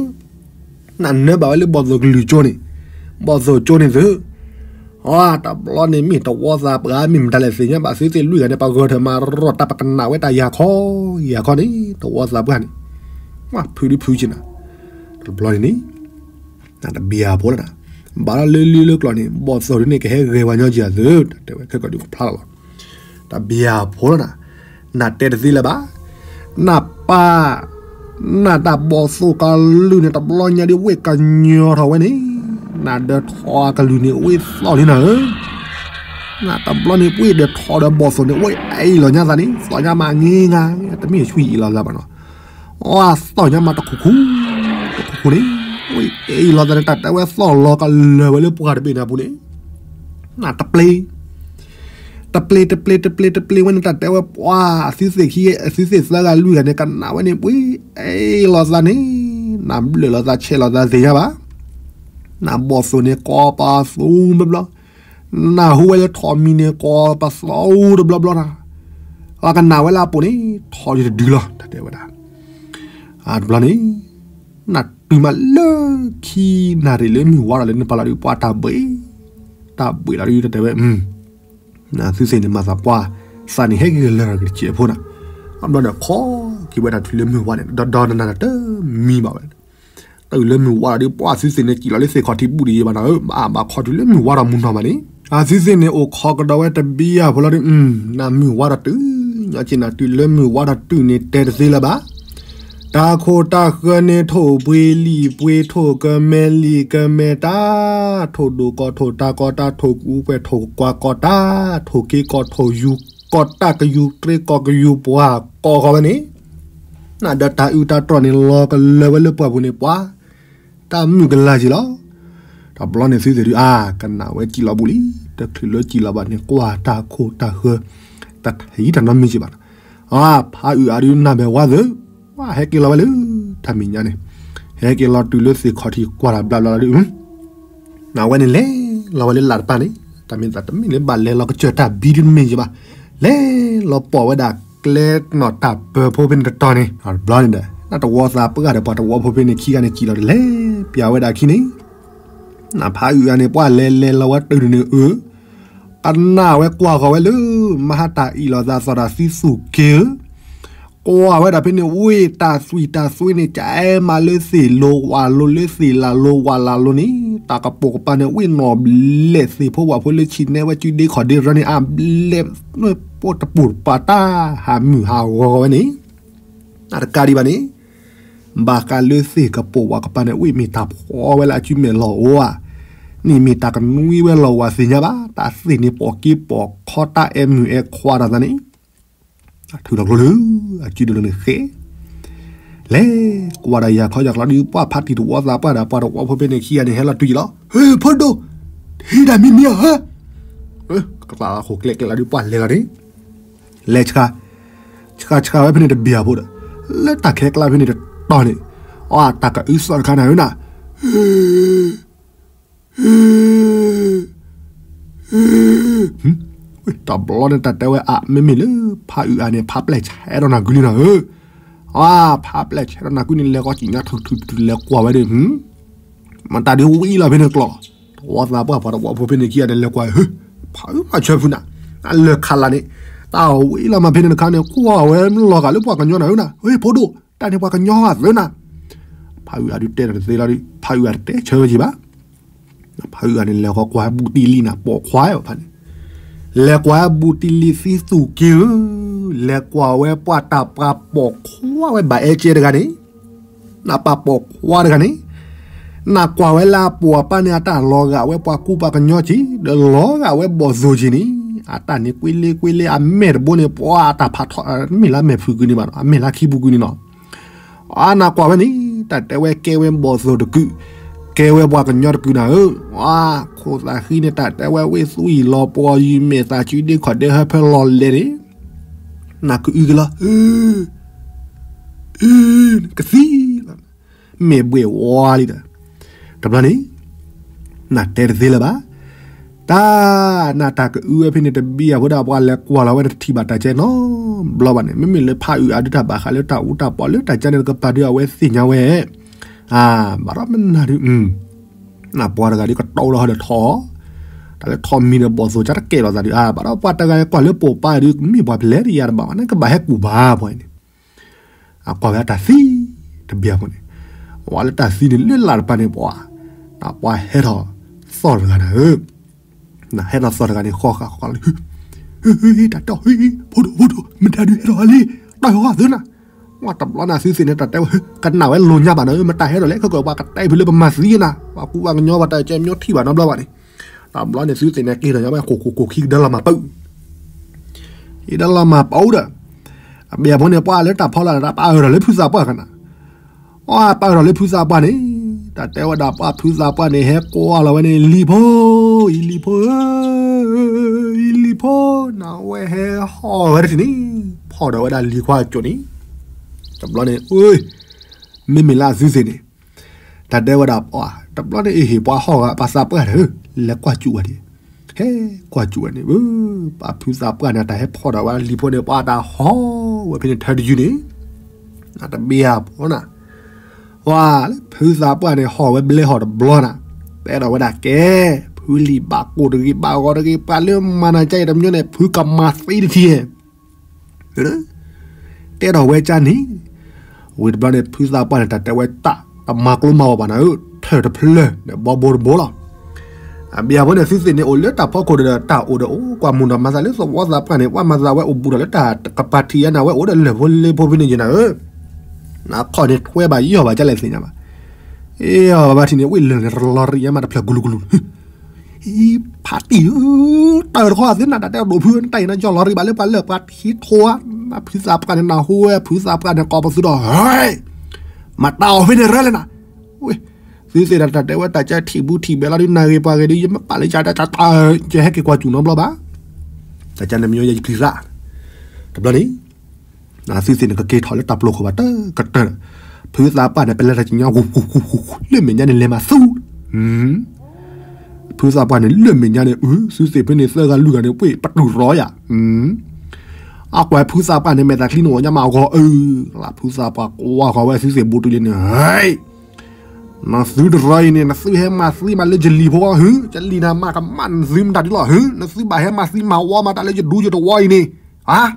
နနၢဘၣ်ဝဲလၢဘီၣ်သိၣ်ကလုၢ်ကၠိန့ၣ် ဘီၣ်သိၣ်ကၠိန့ၣ်သု အတဘျီန့ၣ်မ့ၢ်တဝီသးပှၢ် မ့ၢ်မတၤလဲၣ်သ့ၣ်ညါဘၣ်သုသ့ၣ်လွံၢ်ဂၤန့ၣ် ပှၤဂၢၢ်ထၢၣ်မၤရီၣ်တၢ် ပကနၣ်ဝဲတၢ်ယၤခီ ယၤခီန့ၣ် တဝီသးပှၢ်န့ၣ် ဖုးဒုးဖုးက့ၤနၤ တဘျီန့ၣ်န့ၣ် နတဘ့ၣ်အဖိလီၤနၤ ဘၣ်လီၤလၢလံလၢကျိၤန့ၣ် ဘီၣ်သိၣ်ဒုးန့ၣ် ကဟဲဂဲၤဝဲညီက့ၤအသု တၢ်တဲဝဲခဲကီၢ်ဒုးကဖျါလီၤလီၤ တဘ့ၣ်အဖိလီၤနၤ နတဲတသ့လၢၤဘၣ် နပၢ် နတၢ်ဘီၣ်သိၣ်ကလုၢ်န့ၣ် တဘျီညါဒုးဝ့ၢ်ကညီထီၣ်ဝဲန့ၣ် နဒၢထီၣ်အကလုၢ်န့ၣ် ဝ့ၢ်သီၣ်လံနၤဧၢ နတဘျီန့ၣ် ဝ့ၢ်ဒၢထီၣ်ဒီးဘီၣ်သိၣ်န့ၣ် ဝ့ၢ်အ့ၣ်လီၤညါသးန့ၣ် သီၣ်ညါမးင့ၤငါ တမ့ၢ်ဆှံအ့ၣ်လီၤသးဘၣ်နီၤ အသီၣ်ညါမးတခူခူ တခူခူန့ၣ် ဝ့ၢ်အ့ၣ်လီၤသးန့ၣ် တၢ်တဲဝဲသီၣ်လီၤကလၢာ်ဝဲလၢပှၢ်တဘ့ၣ်န့ၣ်အပူၤန့ၣ် နတပျ့ၤ တပျ့ၤ တပျ့ၤ တပျ့ၤ တပျ့ၤဝဲန့ၣ် တၢ်တဲဝဲပှၤ အသုသ့ၣ်ခံ အသုသ့ၣ်သၢဂၤလွံၢ်ဂၤန့ၣ် ကနၣ်ဝဲန့ၣ် ပှ့ၤအ့ၣ်လီၤသးန့ၣ် နဘျၢၣ်လီၤသးဆဲးလီၤသးသ့ၣ်ညါဘၣ် နဘီၣ်သိၣ်န့ၣ် ကိးပသူဘျီဘျီ နဟူဝဲလၢထိၣ်မံၤန့ၣ် ကိးပသူတဘျီဘျီနၤ ပှၤကနၣ်ဝဲလၢအပူၤန့ၣ် ထိၣ်ယတဒုလီၤ တၢ်တဲဝဲဒၣ် အတဘျီန့ၣ် နတုၤမးလၢခံနၣ်ရံၣ်လၢမုၢ်ဝါထီၣ်လၢနပာ်လီၤဒုး ပှၤတၢ်ဘှံး တၢ်ဘှံးလီၤဒုး တၢ်တဲဝဲ နသုသ့ၣ်န့ၣ် မၤသးပှၢ် သးန့ၣ်ဟဲက့ၤလၢာ်ကတစဲးဖိနၤ အဘျီဒီးခီက့ၤဝဲဒၣ်တုၤလၢမုၢ်ဝါန့ၣ် ဒီဒီနနၤတမံဘၣ်ဝဲ တုၤလၢမုၢ်ဝါဒီး ပှၤသုသ့ၣ်န့ၣ် ကံၣ်လီၤလၢသ့ၣ်ခီၣ်ထံးဘူၣ်တယံၤဘၣ်နၤဧၢ ဘၣ်ဘၣ်ခီတုၤလၢမုၢ်ဝါဒီးမုၢ်နီၢ်မးန့ၣ် အသုသ့ၣ်န့ၣ် အိၣ်ခိးကဒီးဝဲတဘံယၤဖိလီၤဒုး နမုၢ်ဝါဒီးတုၤ ညီက့ၤနၤတုၤလၢမုၢ်ဝါဒီးတုၤန့ၣ် တဲတသ့လၢၤဘၣ် တၢ်ခိၣ်တၢ်ဃၢၤန့ၣ် ထိၣ်ပှ့ၤလံာ်ပှ့ၤ ထိၣ်ကမဲလံာ်ကမဲတၢ် ထိၣ်ဒိၣ်ကီထိၣ်တၢ်ကီတၢ် ထိၣ်ကူပှဲၤထိၣ်ကွၢ်ကီတၢ် ထိၣ်က့ကီထိၣ်ယူၤကီတၢ် ကယူၤတြ့ကီကယူၤပှၤကီဃီဝဲန့ၣ် နဒီးတၢ်အုးတၢ်တြီၢ်န့ၣ် လီၤကလၢာ်ဝဲလၢပှၢ်ပူၤန့ၣ် ပှၤ တၢ်မုၢ်ကလၢ်က့ၤလီၤ တဘျီန့ၣ်သုသ့ၣ်ဒုး အါ ကနၣ်ဝဲကံၣ်လီၤဘူးလံ တချုးလၢကံၣ်လီၤဘၣ်န့ၣ် ကွၢ်တၢ်ခိၣ်တၢ်ဃၢၤ တထံၣ်တၢ်နီတမံၤက့ၤဘၣ်နီၤ အါ ဖးအုးအါဒုးနၢ်ဘၣ်ဝါသၢ ဝါဟဲက့ၤလီၤဝဲလၢ တၢ်မဲာ်ညါန့ၣ် ဟဲက့ၤလီၤတုၤလၢသ့ၣ်ခီၣ်ထံးကွၢ်တၢ်ဘျါဘျါလီၤဒုး နဝဲန့ၣ်လဲၤလီၤဝဲလၢလၢ်တပၤန့ၣ် တၢ်မ့ၢ်သးတမ့ၢ်လၢဘၣ်လဲၤလီၤကစၢၢ်တၢ်ဘံဒုးတမ့ၢ်က့ၤဘၣ် လဲၤလီၤပိာ်ဝဲဒၣ်ကျဲနီၣ်တၢ်ပၢၤဖိဖဲန့ၣ်တတီၤန့ၣ် တဘျီန့ၣ်ဒီး နတဝီသးပှၢ်ဒီးပှၤတဝီဖိဖဲန့ၣ် ခံဂၤန့ၣ်ကံၣ်လီၤဒီးလဲၤပျးဝဲဒၣ်ခံန့ၣ် နဖးအုးအါန့ၣ် ပှၤလဲၤလဲၤလီၤဝဲတုၤန့ၣ်အၢ ကနၣ်ဝဲကွၢ်ဃီၤဝဲလၢ မဟါတၢ်အ့ၣ်လိာ်သးသီၣ်တၢ်သံသူၣ်က့ၤဧၢ, ကွၢ်ဝဲဒၣ်ဖဲန့ၣ် ဝ့ၢ်တၢ်သွံၣ်တၢ်သွဲန့ၣ် ကအဲၣ်မးလၢသ့ၣ်လိၤဝၣ်လိၤ လၢသ့ၣ်လၣ်လိၤဝၣ်လၣ်လိၤန့ၣ် တၢ်ကပိာ်ကပၤန့ၣ် ဝ့ၢ်နီၣ်ဘျဲၣ် သ့ၣ်ဖိဝၣ်ဖိလၢဆံးနဲဝဲစုဒ့ခီၣ်ဒ့ရၢန့ၣ် အဘျဲၣ် ပိတပူၤတပၤတၢ်ဟးမုၢ်ဟးဂီၤဝဲန့ၣ် တၢ်တကးဒံးဘၣ်န့ၣ် ဘၣ်ဃးလၢသ့ၣ်ကပိာ်ဝၣ်ကပၤန့ၣ် ဝ့ၢ်မ့ၢ်တၢ်ဖှီၣ်ဝဲလၢအစုမဲာ်လီၤအိၣ်ဧါ, န့ၣ်မ့ၢ်တၢ်ကနွံဝဲလီၤဝဲသ့ၣ်ညါဘၣ်, တၢ်သ့ၣ်န့ၣ်ပိာ်က့ပိာ်ခီတၢ်အဲၣ်မုၢ်အဲၣ်ခွါတၢ်သးန့ၣ်, ထုးလီၤကျိလၢ အစုဒိၣ်န့ၣ်ဃဲ လဲၤကွၢ်ဒီးယၤခီယၤကျီဒုး ပှၤဖးတံၢ်တဝီသးပှၢ်ဒီး ပှၤတဝီဖိဖဲန့ၣ်ခံဂၤန့ၣ် ဟဲလီၤတွံၢ်လီၤ. ဟ့ ဖိဒိၣ်, ဟံးတၢ်မံမံၤဧါဟၢ, ကကျးလီၤဃိးကျဲကျဲလီၤဒုး ပှၤလဲၤလီၤန့ၣ် လဲၤဆှး, ဆှးဆှးဝဲဖဲန့ၣ်တဘျီဖိဒီး လၢတၢ်ခဲကျါဖဲန့ၣ်တတီၤန့ၣ် အတၢ်ကအုသီၣ်တခါနၤဧၢနၤ တဘျီန့ၣ် တၢ်တဲဝဲအါ မ့မ့ၢ်လၢ ဖးအုးအါန့ၣ် ဖးပျဲၢ်ဆဲးဒီးနၤကွံလံနၤဧၢ, အါ ဖးပျဲၢ်ဆဲးဒီးနၤကွံန့ၣ် လဲၤဃီကံၣ်ညါထုထုထုလဲၤကွၢ်ဝဲဒီး မတၤဒုးဝံလီၤဖဲန့ၣ်ကျီၢ်, တဝီသးပှၢ် ပှၤတဝီဖိဖဲန့ၣ်ခံဂၤန့ၣ် လဲၤကွၢ် ဟ့ ဖးအုးမၤဆၢဖုနၤ, အလၢၢ်ခးလၢ်န့ၣ် တၢ်ဝံလီၤမးဖဲန့ၣ်တခါန့ၣ် ကွၢ်ဝဲလီၤဂာ်လၢပှၤကညီနၤဧၢနၤ, ဟ့ ဖိဒိၣ် တၢ်န့ၣ်ပှၤကညီဂၤသၢနၤ, ဖးအုးအါဒုးတဲတသ့လီၤဒုး ဖးအုးအါတတဲဆၢဝဲက့ၤဘၣ် ဖးအုးအါန့ၣ် လဲၤဃီကွၢ်ဘူးတံၢ်လံနၤ ပိာ်ခွါဖးန့ၣ်, လဲၤကွၢ်ဘူးတံၢ်လံသံသူၣ်က့ဧၢ, လဲၤကွၢ်ဝဲပှၤတၢ်ပှၤပိာ်ခွါဝဲဘၣ်အဲကဲတဂၤန့ၣ်, နပၢ်ပိာ်ခွါတဂၤန့ၣ်, နကွၢ်ဝဲလၢအပိာ်အပၢ်န့ၣ် အတၢ်လီၤဂာ်ဝဲပှၤကူပှၤကညီက့ၤ ဒီးလီၤဂာ်ဝဲဘီၣ်သိၣ်က့ၤန့ၣ်, အတၢ်န့ၣ်ကွ့လ့ကွ့လ့ အမဲာ်တဘိန့ၣ် ပှၤအတၢ်ဖးထီ မ့ၢ်လၢအမဲာ်ဖုးကွံာ်န့ၣ်ဘၣ်နီၤ အမဲာ်လၢခံပူၤကွံာ်န့ၣ်နီၤ အနကွၢ်ဝဲန့ၣ် တၢ်တဲဝဲကဲဝဲဘီၣ်သိၣ်တကုာ်, ကဲဝဲပှၤကညီတကုာ်နၤဧၢ, ခိၣ်သးဃံန့ၣ် တၢ်တဲဝဲဝ့ၢ်သွံၣ်လီၤပှီၢ်ယံၤ မဲာ်သးစုဒ့ခီၣ်ဒဲဟၢဖၢလီၤလဲၤန့ၣ်, နကအုက့ၤလီၤ, ကသံလီၤ, မ့ၢ်ဘှ့ၣ်ဝါလံဒီး, တဘျီန့ၣ် နတဲတသ့လၢၤဘၣ် တၢ်နတၢ်ကအုဝဲဖဲန့ၣ်တဘံၣ်အဃိဒီး ပှၤလဲၤကွၢ်လီၤဝဲတထံၣ်ဘၣ်တၢ်ကဲနီတဘျီဘၣ်န့ၣ် မ့မ့ၢ်လၢဖးအုးအါဒုးတၢ်ဘၣ်ဃးလၢတၢ်အူတၢ်ပီလၢတၢ်ကါန့ၣ် ကပၤဒုးအဝဲသ့ၣ်ညါဝဲ ဘၣ်ဒီးမနုၤဒုး နပှၤတဂၤဒုးကတီလီၤဟီဒီးထီၣ်, တၢ်လၢထီၣ်မံၤဒီးဘီၣ်သိၣ်ကါတကဲလီၤသးဒုး ဘၣ်ဒီးပှၤတဂၤကွၢ်လၢပိာ်ပၢ်ဒုး မ့ၢ်ပှၤပလဲတယၤတဘၣ်ဘၣ်န့ၣ် ကဘၣ်ဟဲကူၣ်ဘၣ်ပှၤန့ၣ် အကွၢ်ဝဲအတၢ်သံတဘျီဖိန့ၣ်, ဝဲလၢတၢ်သံန့ၣ် လၢလာ်တပၤန့ၣ် ပှၤ, နပှၤဟဲထီၣ်သီၣ်တဂၤနၤဧၢ, နဟဲထီၣ်သီၣ်တဂၤန့ၣ် ဃီဃာ်ဃီလံ, တၢ်တီၢ် ဖိဒိၣ်ဖိဒိၣ် မတၤဒုးဟဲထီၣ်လံ, တီၢ်ဃီသၢနၤ, ဝဲတဘျီန့ၣ်သုသ့ၣ်န့ၣ် တၢ်တဲဝဲ ကနၣ်ဝဲလိၤညါဘၣ်နၤဧၢ, မတၤဟဲထီၣ်လဲၣ် ခဲကီၢ်ပှၤကတဲဖုလၢပမၤသံနၤ, ပှၤကူပှၤကညီပှၤတၢ်ကဲမညီထံၣ်ဘၣ်နီတဘျီဘၣ်န့ၣ်, တဘျီန့ၣ်သုသ့ၣ်န့ၣ် က့ၤထီၣ်ညါဝဲ ကိၢ်ကိၢ်ကိၢ်ခံကဒါလီၤမၤပူၤ အံၤဒၣ်လီၤမၤပူၤဒီး, အဘျီဖိန့ၣ် ပှၤလၢတၢ်ဖီလာ်တၢ်ပာ်အၢၣ်ထီၣ်လၢဖုသးပှၢ်ကနၤ, အပာ်အၢၣ်ထီၣ်လၢဖုသးပှၢ်န့ၣ်, တၢ်တဲဝဲဒၣ်ပှၤဖုသးပှၢ်န့ၣ် ဟဲကွၢ်လီၤဝဲန့ၣ် လံၤဖိ, အံၤလံၤဖိဧၢ, အံၤလံၤဖိ, နဝဲဟဲဟီၣ်ဝဲတထံၣ်န့ၣ်, ဖီၣ်ဒီးဝဲဒၣ်လံၤခွါအစိၣ်န့ၣ်, တဘျီန့ၣ်, မ့မ့ၢ်လၢအသုသ့ၣ်န့ၣ် တၢ်တဲဝဲဒၣ်ပှၤ, တဘျီန့ၣ်အဟ့ၣ်ပှၤဟီၣ်ဂၤ ပှၤသးပှၢ်တၢ်ဧၢ, လဲၤကွၢ်စူၣ်ဝဲဒၣ်, ဟဲကွၢ်စူၣ်ဝဲန့ၣ်, ပှၤဖုသးပှၢ်န့ၣ် တၢ်ဟဲဖီၣ်ဒီးဝဲလံၤဖိန့ၣ် ပှၤတၢ်ဟီၣ်ဝဲဖဲန့ၣ်ထၢတယုၢ်န့ၣ်, နတဘၣ်အါဖီနၤ, ပှၤလၢဖုသးပှၢ်န့ၣ် ဟီၣ်ဝဲဘျဲဟီၣ်တဘျီနၤ, တဲဒီးဝဲဒၣ်ကဲ, ဖုလံၤဘၣ်ကိၢ်တဂ့ၤ ဘၣ်ဂီၤတဂ့ၤ ပှၤလၢမၤနၤကဲအံၤတမံၤန့ၣ် ဖုကမၤသံတထံၣ် တဲဒီးဝဲကါန့ၣ်, ဝံၤတဘျီန့ၣ် ဖုသးပှၢ်န့ၣ် တၢ်တဲဝဲတၢ်, တမၤကျိမၤဝီၤဘၣ်နၤဧၢ, ထၢၣ်တဖျၢၣ်ဒီးဘီဘိတဘိလီၤ. အဘျီဖိန့ၣ် သုသ့ၣ်န့ၣ်အိၣ်လၢတၢ်ဖီခိၣ်ဒီးတၢ်အိၣ်ဒီးအိၣ်ကွၢ်မုၢ်ဒီးမၤသးလၢသဝီသးပှၢ်န့ၣ် ပှၤမၤသးဝဲအိၣ်ဘူးဒီးလၢတၢ်ကပၤထံၣ်ယါနၤဝဲအိၣ်ဒီးလၢၢ်ဖိလ့ဖိဖဲန့ၣ်ယနၤဧၢ, နခီၣ်န့ၣ်ထွဲဘၣ်ယီၢ်ဘၣ်ကလဲၣ်သ့ၣ်ညါဘၣ်, အ့ၣ် ဘၣ်ထံၣ်န့ၣ် ဝ့ၢ်လၢၢ်န့ၣ် တလီၤရံၣ်ညါမးတဖျၢၣ်ကလူးကလူး ဖးတံၢ်ဧၢ, တၢ်တခီသ့ၣ်နၤ တၢ်တဲဒိၣ်ဖု နတၢ်အံၤနယီၢ်လီၤရံၣ်ဘၣ်လၢပှၤလၢပှၤထံထိဧါ, နဖုသးပှၢ်န့ၣ် နဟူဝဲဖုသးပှၢ်န့ၣ် ကိးပသူဒီး ဟဲ, မတၤအီၤဖဲန့ၣ်ရၢလဲၣ်နၤ, ဝဲ, သုသ့ၣ်နၤ တၢ်တဲဝဲတၢ်ကဲထံၣ်ဘူးထံၣ်ဘဲလီၤဒုး နဂ့ၤပှၤဂ့ၤဒုး ယမ့ၢ်ပာ်လၢယတၢ်တၢ် ယဟဲက့ၤကွၢ်စူၣ်နီတဘျီဘၣ်, တၢ်ကဲနမံၤယဲယပျံၤသး, တဘျီန့ၣ် သုသ့ၣ်န့ၣ် ကက့ၤထီၣ်လၢတၢ်ပျိခိၣ်ဘၣ်တကတၢၢ်ဒီး, ဖုသးပှၢ်န့ၣ် ပလဲၤတၢ်ကညီ လၢမဲာ်ညါန့ၣ် လဲၤမၤသူ, ဖုသးပှၢ်န့ၣ် လၢမဲာ်ညါန့ၣ် သုသ့ၣ်ဖဲန့ၣ် သၢဂၤလွံၢ်ဂၤန့ၣ် ပှ့ၢ်ပတူၢ်ရီယၤ, အကွၢ်ဖုသးပှၢ်န့ၣ် မဲာ်သးချံန့ၣ် အိၣ်ညါမးအဂီၢ်အၢ, လၢဖုသးပှၢ်ကွၢ်ဃီၤဝဲသုသ့ၣ်ဘူးတုၤလံန့ၣ်, နသုတရီအံၤန့ၣ် နသုဟဲမၤသံမးလၢယလံၤဖိဧါ, ယလံၤနၤမၤကမၣ်နသုမတၤဒ်လီၤ, နသုဘၣ်ဟဲမၤသံမၤဝီမးတၢ်လၢယဒူယတဝီအံၤန့ၣ်,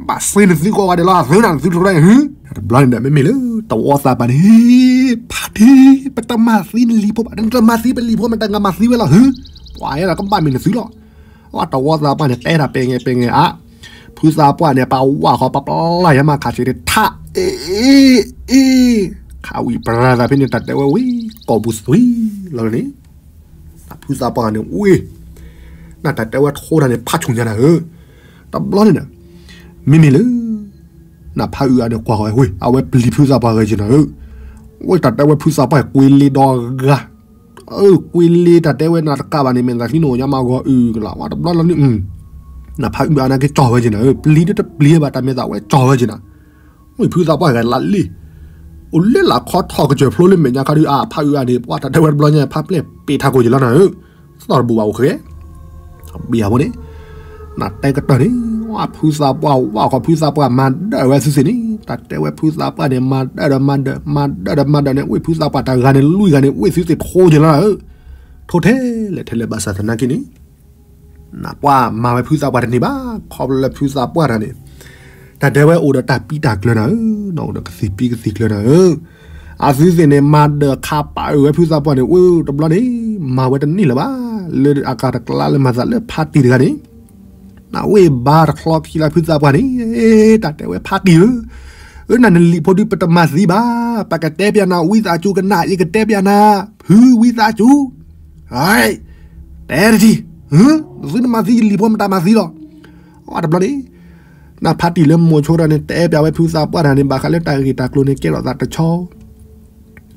ဘၣ်စ့နသုကိးဂၤဒဲးလီၤ သုနၤ နသုတရီအံၤ, တဘျီန့ၣ်ဒီး မ့မ့ၢ်လၢတဝီသးပှၢ်န့ၣ်, ဖးထံ, ပတမၤသံနလံၤဖိဘၣ်, နတမၤသံပလံၤဖိ မတၤတဂၤမၤသံဝဲလီၤ, ပှၤအဲၣ်ဒိးကဘၣ်မ့ၢ်နသုလီၤ. အတဝီသးပှၢ်န့ၣ် တဲတၢ်ပဲၤငဲၤပဲၤငဲၤဧါ, ဖုသးပှၢ်န့ၣ် ပှၤဝၢ်ဃီၤ ပပျၢ်ယၤမးခးဆံးန့ၣ် ထးအ့ၣ်အ့ၣ်, ခးဝံၤပြၤသးဖဲန့ၣ် တၢ်တဲဝဲဝံၤ ကိာ်ပူၤသွံလီၤန့ၣ်, ဖုသးပှၢ်န့ၣ်ဝံၤ, နတၢ်တဲဝဲထိတၢ်န့ၣ် ဖးဆူၣ်ညါနၤဧၢ, တဘျီန့ၣ်ဒီး, မ့မ့ၢ်လၢ နဖးအုးအါန့ၣ်ကွၢ်ဃီဝဲ ဝ့ၢ် အဝဲပျံၤဖုသးပှၢ်ဂဲၤက့ၤနၤဧၢ, ဝ့ၢ်တၢ်တဲဝဲဖုသးပှၢ်ကွ့လ့ဒီဂၤ, အၢ ကွ့လ့တၢ်တဲဝဲနၤတကးဘၣ်န့ၣ် မဲာ်သးသံနအိၣ်ညါမးဂီၤအုးကလီၤ ဝဲတဘျီလီၤန့ၣ် နဖးအုးအါန့ၣ်က့ၤကၠီၣ်ဝဲက့ၤနၤဧၢ, ပျံၤဒုတပျံၤဘၣ်တၢ်မဲာ်သးဝဲကၠီၣ်ဝဲက့ၤနၤ, ဝ့ၢ်ဖုသးပှၢ်ဂဲၤလးလံ အိၣ်လၢလၢခီထီၣ်ကစၢၢ်ဖျိလၢမဲာ်ညါခါဒုး အဖးအုးအါန့ၣ် ပှၤတၢ်တဲဝဲတဘျီညါ ဖးပျဲၢ်ပ့ၤထးခိၣ်က့ၤလီၤနၤဧၢ, သီၣ်တဘူၣ်ဘၣ်အိၣ်ဃဲ ဘံယၤဖိန့ၣ် နတဲကတၢၢ်န့ၣ် ဝဲဖုသးပှၢ်ဝဲခီ ဖုသးပှၢ်မၤဒၢၣ်ဝဲသုသ့ၣ်န့ၣ် တၢ်တဲဝဲဖုသးပှၢ်န့ၣ် မၤဒၢၣ်ဒီးမၤဒၢၣ် မၤဒၢၣ်ဒီးမၤဒၢၣ်န့ၣ် ဝ့ၢ်ဖုသးပှၢ်တဂၤန့ၣ် လွံၢ်ဂၤန့ၣ် ဝ့ၢ်သုသ့ၣ်ထိက့ၤလီၤနၤဧၢ, ထိထဲလဲၣ်ထဲလဲၣ်ဘၣ်ဆၣ်သနာ်က့န့ၣ် နပှၢ်မၤဝဲဖုသးပှၢ်တန့ၢ်ဘၣ်, ခီဖျိလၢဖုသးပှၢ်တဂၤန့ၣ် တၢ်တဲဝဲအိၣ်ဒီးတၢ်ပံးတၢ်ကျၢၤနၤဧၢ, အိၣ်ဒီးကသံၣ်ပံးကသံၣ်ကျၢၤနၤဧၢ, အသုသ့ၣ်န့ၣ် မၤဒၢၣ်ခးပာ်အုးဝဲဖုသးပှၢ်န့ၣ် ဝ့ၢ်တဘျီန့ၣ် မၤဝဲတန့ၢ်လၢၤဘၣ်, လၢအကၤတကျါလၢမၤသးလၢဖါတံၢ်တဂၤန့ၣ် နဝ့ၢ်ဘါတချီခံလၢဖုသးပှၢ်န့ၣ်, တၢ်တဲဝဲဖါတံၢ်ဧၢ, အၢ နနလံာ်ဖိဒုးပတမၤသံဘၣ်, ပကတဲပၠးနၤဝံသးစူၤကနၣ် ယကတဲပၠးနၤ, ဖုဝံသးစူၤ တဲတထံၣ်, သုတမၤသံယလံာ်ဖိမတၤမၤသံလီၤ, အတဘျီန့ၣ် နဖါတံၢ်လၢမိၤဆိတဂၤန့ၣ် တဲပၠးဝဲဖုသးပှၢ်တဂၤန့ၣ် ဘၣ်ဃးလၢတၢ်ဂ့ၢ်တၢ်ကျိၤန့ၣ် ကဲထီၣ်သးတဆီ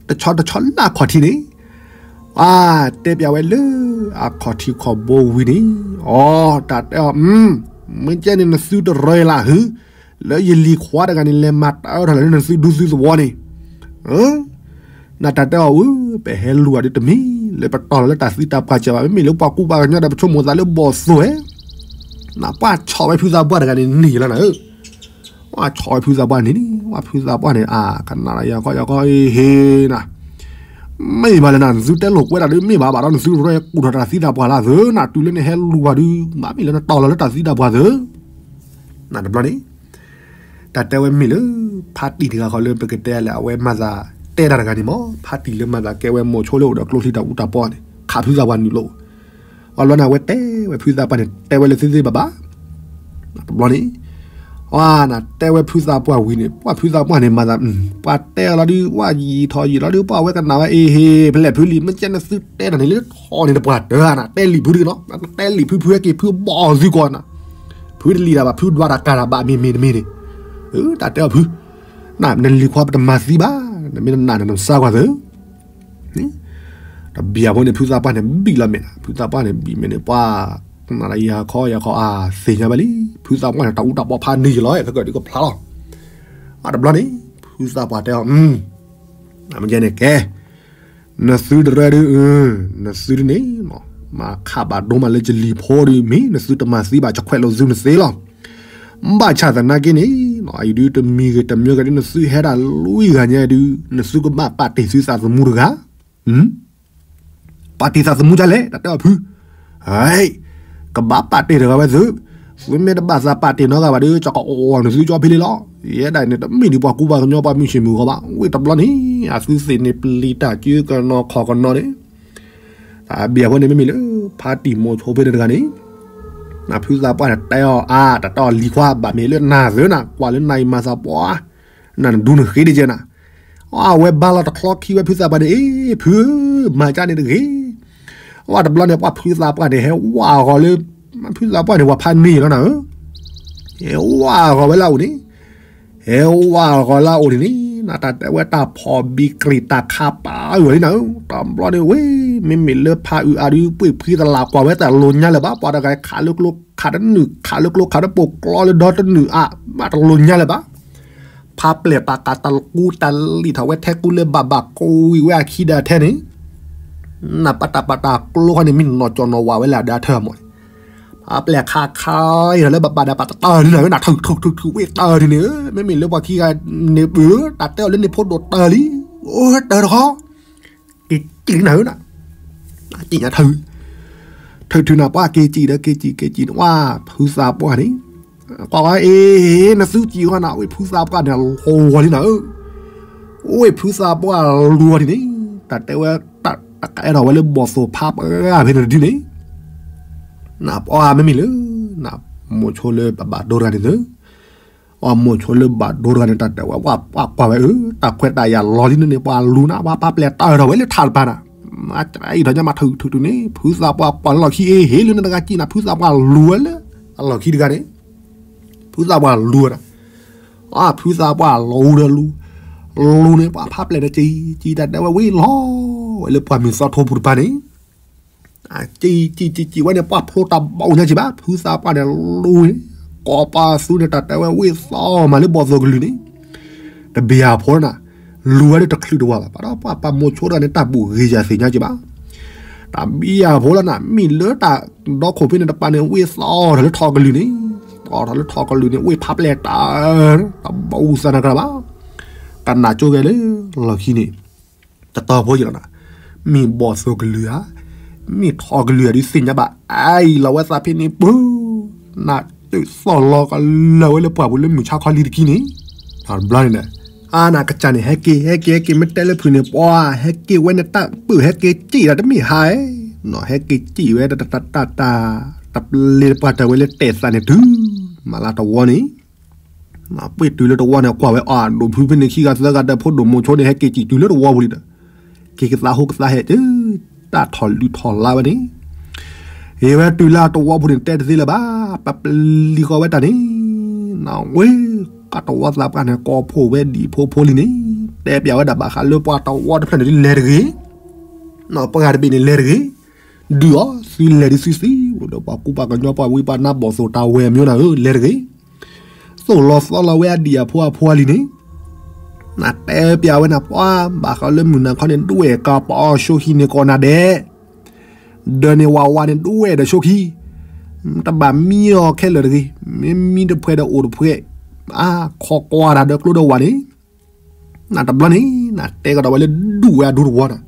တဆီတဆီလၢအခီၣ်ထံးန့ၣ်, အတဲပၠးဝဲလၢအခီၣ်ထံးခီၣ်ဘိဝံၤန့ၣ်, အီ တၢ်တဲအီၤ, မ့ၢ်ကဲန့ၣ်နသုတရၢလၢဟု လၢယလံၤခွါတဂၤန့ၣ် လဲၤမၤတၢ်အၢထီၣ်လၢနသုဒူသုသဝီန့ၣ်, နတၢ်တဲအီၤဧၢ, ပဟဲလူၤအီၤဒ်တမံၤ လၢပတီၢ်လီၤလၢတၢ်သံတၢ်ပှၢ်စၢၤဘၣ်, မ့မ့ၢ်လၢပှၤကူပှၤကညီဒီးပဆိကမိၣ်သးလၢဘီၣ်သိၣ်ဝဲ, နပှၢ်ဆီၣ်ဝဲဖုသးပှၢ်တဂၤန့ၣ်န့ၢ်လီၤနၤဧၢ, ပှၢ်ဆီၣ်ဝဲဖုသးပှၢ်န့ၣ်န့ၣ် ပှၢ်ဖုသးပှၢ်န့ၣ် အကနၣ်လၢယၤခီယၤခီအ့ဟ့နၤ မ့ၢ်ဘၣ်လၢနၤ နသုတဲလိာ်ကွဲတၢ်ဒုးမ့ၢ်ဘၣ်ဘၣ်ဒီး နသုရဲကူၣ်ထီၣ်တၢ်သံတၢ်ပှၢ်လၢသုနၤ တုၤလၢနဟဲလူၤဘၣ်ဒုး ဘၣ်မ့ၢ်လၢနတီၢ်လီၤလၢတၢ်သံတၢ်ပှၢ်သု, နတဘျီန့ၣ် တၢ်တဲဝဲမ့ၢ်လၢ ဖါတံၢ်တဂၤဃီလၢပကတဲလဲၣ် အဝဲမၤသးတဲတၢ်တဂၤန့ၣ်မ့ၢ် ဖါတံၢ်လၢမၤသးကဲဝဲမိၤဆိလၢအိၣ်ဒီးကျိချံတၢ်အူတၢ်ပီန့ၣ် ခးဖုသးပှၢ်နုာ်လီၤ, အလီၢ်န့ၣ် အဝဲတဲဝဲဖုသးပှၢ်န့ၣ် တဲဝဲလၢသ့သ့ဘၣ်ဘၣ်, တဘျီန့ၣ် နတဲဝဲဖုသးပှၢ်ဝံၤန့ၣ် ပှၢ်ဖုသးပှၢ်န့ၣ်မၤသး ပှၢ်တဲအီၤလီၤဒုး ပှၢ်ယံာ်ထီၣ်ယံာ်လီၤဒုး ပှၢ်ဝဲကနၣ်ဝဲအ့ဟ့ ဖဲလဲၣ်ဖုလံာ် မ့ၢ်ကဲနသုတဲတၢ်န့ၣ်လၢထီၣ်န့ၣ်တပှၢ်တၢၢ်နၤ တဲလံာ်ဖုဒုးနီၤ တဲလံာ်ဖုဖုဟဲက့ၤဖုဘီၣ်သုကီးနၤ, ဖုတလံာ်တၢ်ဘၣ် ဖုဒွးတၢ်ကၤတၢ်ဘၣ်မ့ၢ်မ့ၢ်တမ့ၢ်န့ၣ်, တၢ်တဲအီၤဖု နလံၤခွါပတမၤသံဘၣ်, နမ့ၢ်နနာ်န့ၣ် နစၢ်ကွၢ်သၢ တဘျီဖိန့ၣ် ဖုသးပှၢ်န့ၣ်ဘံၣ်လီၤမဲာ်နၤ, ဖုသးပှၢ်န့ၣ်ဘံၣ်မဲာ်န့ၣ် ပှၢ် နၤလၢယၤခီယၤခီအသ့ၣ်ညါဘၣ်လံ, ဖုသးပှၢ်န့ၣ် တၢ်အူတၢ်ပီဖးန့ၢ်ယလီၤ သကၢၣ်ဒုးကဖျါလီၤ, အတဘျီန့ၣ် ဖုသးပှၢ်တဲအီၤ မ့ၢ်ကဲန့ၣ်ကဲ နသုတရၢဒုး နသုဒုးန့ၣ် မၤခးဘၣ်ဒိမးလၢယလံၤဖိဒုး မ့ၢ်နသုတမၤသံဘၣ် ယခွဲးလိာ်သုနသ့လီၤ, ဘၣ်ဆၣ်သနာ်က့န့ၣ် အံၤဒုးတမံၤဂ့ၤတမံၤဂ့ၤဒုး နသုဟဲဒၣ်လွံၢ်ဂၤညါဒုး နသုကဘၣ်ပာ်တ့ၢ်သုသးသမူတဂၤ ပာ်တ့ၢ်သးသမူဒ်လဲၣ် တၢ်တဲအီၤဖု, ကဘၣ်ပာ်တ့ၢ်တဂၤဝဲသု, သုမ့ၢ်တဘၣ်သးပာ်တ့ၢ်နီတဂၤဘၣ်ဒီး ကကအီၣ်နသုကၠီဖဲလံလီၤ, ယဲဒၣ်န့ၣ် တမ့ၢ်ဒံးပှၤကူပှၤကညီပှၤမုၢ်ဆ့ၣ်မုၢ်ဂီၤဘၣ်, ဝ့ၢ်တဘျီန့ၣ် အသုသ့ၣ်န့ၣ်ပျံၤတၢ်ကၢကနီၤခီၣ်ကနီၤန့ၣ်, တၢ်ဘၣ်အဃိန့ၣ် မ့မ့ၢ်လၢ ဖါတံၢ်မိၤဆိဖဲန့ၣ်တဂၤန့ၣ် နဖုသးပှၢ်န့ၣ်တဲအီၤအါ တၢ်တဲအီၤလံၤခွါ ဘၣ်မ့ၢ်လၢနၤသုနၤ ကွၢ်လၢနၤအံၤမၤသးပှၢ်, နနဒူနဃ့ဒ်ကဲနၤ, အဝဲဘါလီၤတချီခံဝဲဖုသးပှၢ်န့ၣ် အ့ ဖု မၤကၢ်န့ၣ်တဂ့ၤ, အဝဲတဘျီန့ၣ် ပှၢ်ဖုသးပှၢ်န့ၣ် ဟဲဝးဂီၤလၢ ဖုသးပှၢ်န့ၣ် ပှၢ်ဖးန့ၢ်လီၤနၤဧၢ, ဟဲဝးဂီၤဝဲလၢအအိၣ်န့ၣ် ဟဲဝးဂီၤလၢအအိၣ်န့ၣ်န့ၣ် နတၢ်တဲဝဲတၢ်ဖီၣ်ဘံၣ်ကြံၣ်တၢ်ခးပာ်အဂီၢ်လံနၤဧၢ, တဘျီန့ၣ်ဝဲ မ့မ့ၢ်လၢဖးအုးအါဒုး ပှ့ၢ်ဖှံတလးကွၢ်ဝဲတၢ်လိၤညါလၢၤဘၣ်, ပှၤတဂၤခးလၢကျိခးတနုာ် ခးလၢကျိခးတပိာ်ကျီလၢဒီတနုာ်အါ ဘၣ်တလိၤညါလၢၤဘၣ်, ဖးပျဲၢ်တၢ်ကးတၢ်ကူတၢ်လံၣ်ထီၣ်ဝဲထဲကူလၢဘၣ်ဘၣ်ကွံာ်ဝဲအခံဒီးထဲန့ၣ် နပတၢ်ပတၢ်ကျိဃီန့ၣ် မ့ၢ်နီၢ်ကၠီၣ်နီၢ်ဝးဝဲလၢအဒၢထၢမးန့ၣ်, ဖးပျဲၢ်ခးခးအံၤလၢဘၣ်ဘၣ်ဒီးပာ်တတၢၢ်လံနၤဧၢ, နထုးထုးထုးထုးဝ့ၢ်တၢၢ်ဒ်န့ၣ်ဧၢ, မ့မ့ၢ်လၢပှၤခံဂၤန့ၣ် ပၢတၢ်တဲအီၤလၢန့ၣ်ဖိဒိၣ်တၢၢ်လံ, အိၣ်တၢၢ်တခီ က့ၤစံၣ်နၤဧၢ, က့ၤညါထုး ထုးထုးနၤပှၢ်က့ၤစံၣ်ဒီးက့ၤစံၣ်က့ၤစံၣ်န့ၣ် ဝဲဖုသးပှၢ်န့ၣ် ကွၢ်ဝဲအ့ နသုစံၣ်ဃီနၤ ဝ့ၢ်ဖုသးပှၢ်န့ၣ် လီၤဝီၤလံနၤဧၢ, ဝ့ၢ်ဖုသးပှၢ်လူၤဝီၤဒ်န့ၣ် တၢ်တဲဝဲ တၢ်ကအဲၣ်ထီၣ်ဝဲလၢဘီၣ်သိၣ်ဖးပှၢ်ဖဲန့ၣ်တဒုန့ၣ် နပှၢ်မ့မ့ၢ်လၢ နမိၤဆိလၢပဘၣ်ဒိတဂၤန့ၣ်သၢ အမိၤဆိလၢဘၣ်ဒိတဂၤန့ၣ် တၢ်တဲဝဲ ပှၢ်ကွၢ်ဝဲအၢ တၢ်ခွဲးတၢ်ယာ်လီၤလံန့ၣ် ပှၤလူၤနၤ ပှၤဖးပျဲၢ်တၢၢ်ထီၣ်ဝဲလၢထးတပၤနၤ, မၤတၢ်အံၤထီၣ်ညါမၤထုးထုးထုးန့ၣ် ဖုသးပှၢ်ကွၢ်လၢလီၢ်ခံအ့ဟ့ၣ်လၢနတဂၤစံၣ်နၤ ဖုသးပှၢ်လူၤဝဲလၢ အလီၢ်ခံတဂၤန့ၣ် ဖုသးပှၢ်လူၤဝဲဒၣ် ဖုသးပှၢ်လူၤဒီးလူၤ, လူၤန့ၣ် ပှၤဖးပျဲၢ်န့ၣ် ကံကံတၢ်တဲဝဲဝံၤလီၤဝဲလၢပှၢ်မုၢ်သီထိပူၤတပၤန့ၣ်, ကံကံကံကံဝဲန့ၣ် ပှၢ်ဖျိတၢ်ဘၣ်အိၣ်ညါကံဘၣ်, ဖုသးပှၢ်န့ၣ်လူၤန့ၣ်, ကိးပသူန့ၣ် တၢ်တဲဝဲဝံၤသီမးလၢဘီၣ်သိၣ်ကလုာ်န့ၣ်, တဘၣ်အဖိနၤ, လူၤဝဲဒၣ်တချုးတဝၢဘၣ်, ဘၣ်ဒီးပှၤပာ်မိၤဆိတဂၤန့ၣ် တၢ်ဘူၣ်ဂ့ၤယၤသ့ၣ်ညါကံဘၣ်, တဘၣ်အဖိလီၤနၤ, မ့ၢ်လၢတၢ်ဒီခိၣ်ဖဲန့ၣ်တပၤန့ၣ် ဝံၤသီထီၣ်လၢထီၣ်ကလုာ်န့ၣ်, သီထီၣ်လၢထီၣ်ကလုာ်န့ၣ် ဝံၤဖးပျဲၢ်တၢ် တဘၣ်အူသးနၤကြၢးဘၣ်, ကနၣ်ကၠိဂဲၤလၢလီၢ်ခံန့ၣ်, တတီၤဖိယံၤလီၤနၤ, မ့ၢ်ဘီၣ်သိၣ်ကလုာ်ဧါ, မ့ၢ်ထီၣ်ကလုာ်ဧါဒုးသ့ၣ်ညါဘၣ်, အအံၤလီၤဝဲသးဖဲန့ၣ်ပူၤ, နၢ်တုၤသီၣ်လီၤကလၢာ်ဝဲလၢပှၢ်ပူၤလၢမုၢ်ဆါခီလံတကံန့ၣ်, တဘျီန့ၣ်, အါနၤကစၢ်န့ၣ် ဟဲက့ၤ ဟဲက့ၤ ဟဲက့ၤ မ့ၢ်တဲလၢဖုၣ်န့ၣ် ပှၤဟဲက့ၤဝဲန့ၣ် တၢ်ပၢၢ်ဟဲက့ၤစံၣ်ဒီးတမ့ၢ်ဟါဧါ, နီၢ်ဟဲက့ၤစံၣ်ဝဲတၢ်တၢ်တၢ်တၢ်, တပျ့ၤတပှၢ်တၢၢ်ဝဲလၢတဲာ်သးန့ၣ်တုၤ, မၤလၢတဝီန့ၣ် ပှ့ၤတုၤလၢတဝီန့ၣ် ကွၢ်ဝဲအီၤ ဒိၣ်ဖုဖဲန့ၣ်ခံဂၤသၢဂၤဒီးဖိဒိၣ်မိၤဆိန့ၣ် ဟဲက့ၤစံၣ်တုၤလၢတဝီပူၤလံဒီး, က့ၤကသးဟိကသးဟဲတုၤ, တၢ်ထီၣ်လုၢ်ထီၣ်လါဝဲန့ၣ်, အ့ၣ်ဝဲတုၤလၢတဝီပူၤန့ၣ် တဲတသ့လၢၤဘၣ်, ပပျံၤဃီၤဝဲတၢ်န့ၣ်, နဝဲ, ကၢ်တဝီသးပှၢ်န့ၣ် ကိးဖှိၣ်ဝဲဒံၣ်ဖိဖိလံန့ၣ်, တဲပျးဝဲဒၣ်ဘၣ်ဃးလၢပှၤတဝီတဖျၢၣ်န့ၣ်ဒုးလဲၤတဂ့ၤ, နီၢ်ပှၤတဘ့ၣ်န့ၣ်လဲၤတဂ့ၤ, ဒုးအီၤ သုလဲၤဒုးသုသံ, ဒီးပှၤကူပှၤကညီပှၤဝံပှၤနါဘီၣ်သိၣ်တၢ်ဝဲၢ်မ့ၢ်နၤဧၢ လဲၤတဂ့ၤ, သိၣ်လီၤသီလီၤဝဲအဒံၣ်အဖိအဖိအလံၤန့ၣ်, နတဲပျးဝဲနၤပှၤ ဘၣ်ဃးလၢမုၢ်နၤခီန့ၣ် ဒွဲၣ်ကပီၤအီၤ ဆိခံန့ၣ်ကိးနၤဒဲး, ဒီးန့ၣ်ဝးဝးန့ၣ် ဒွဲၣ်ဒီးဆိခံ, တဘၣ်မံအီၤခဲလၢာ်တဂ့ၤ, မ့ၢ်မံတဖှဲးဒီးအိၣ်တဖှဲး, အခီကွၢ်တၢ်ဒီးကျိဒီးဝးန့ၣ်, နတဘျီန့ၣ် နတဲကဒီးဝဲလၢဒူၣ်ဝဲအဒူတဝီနၤ,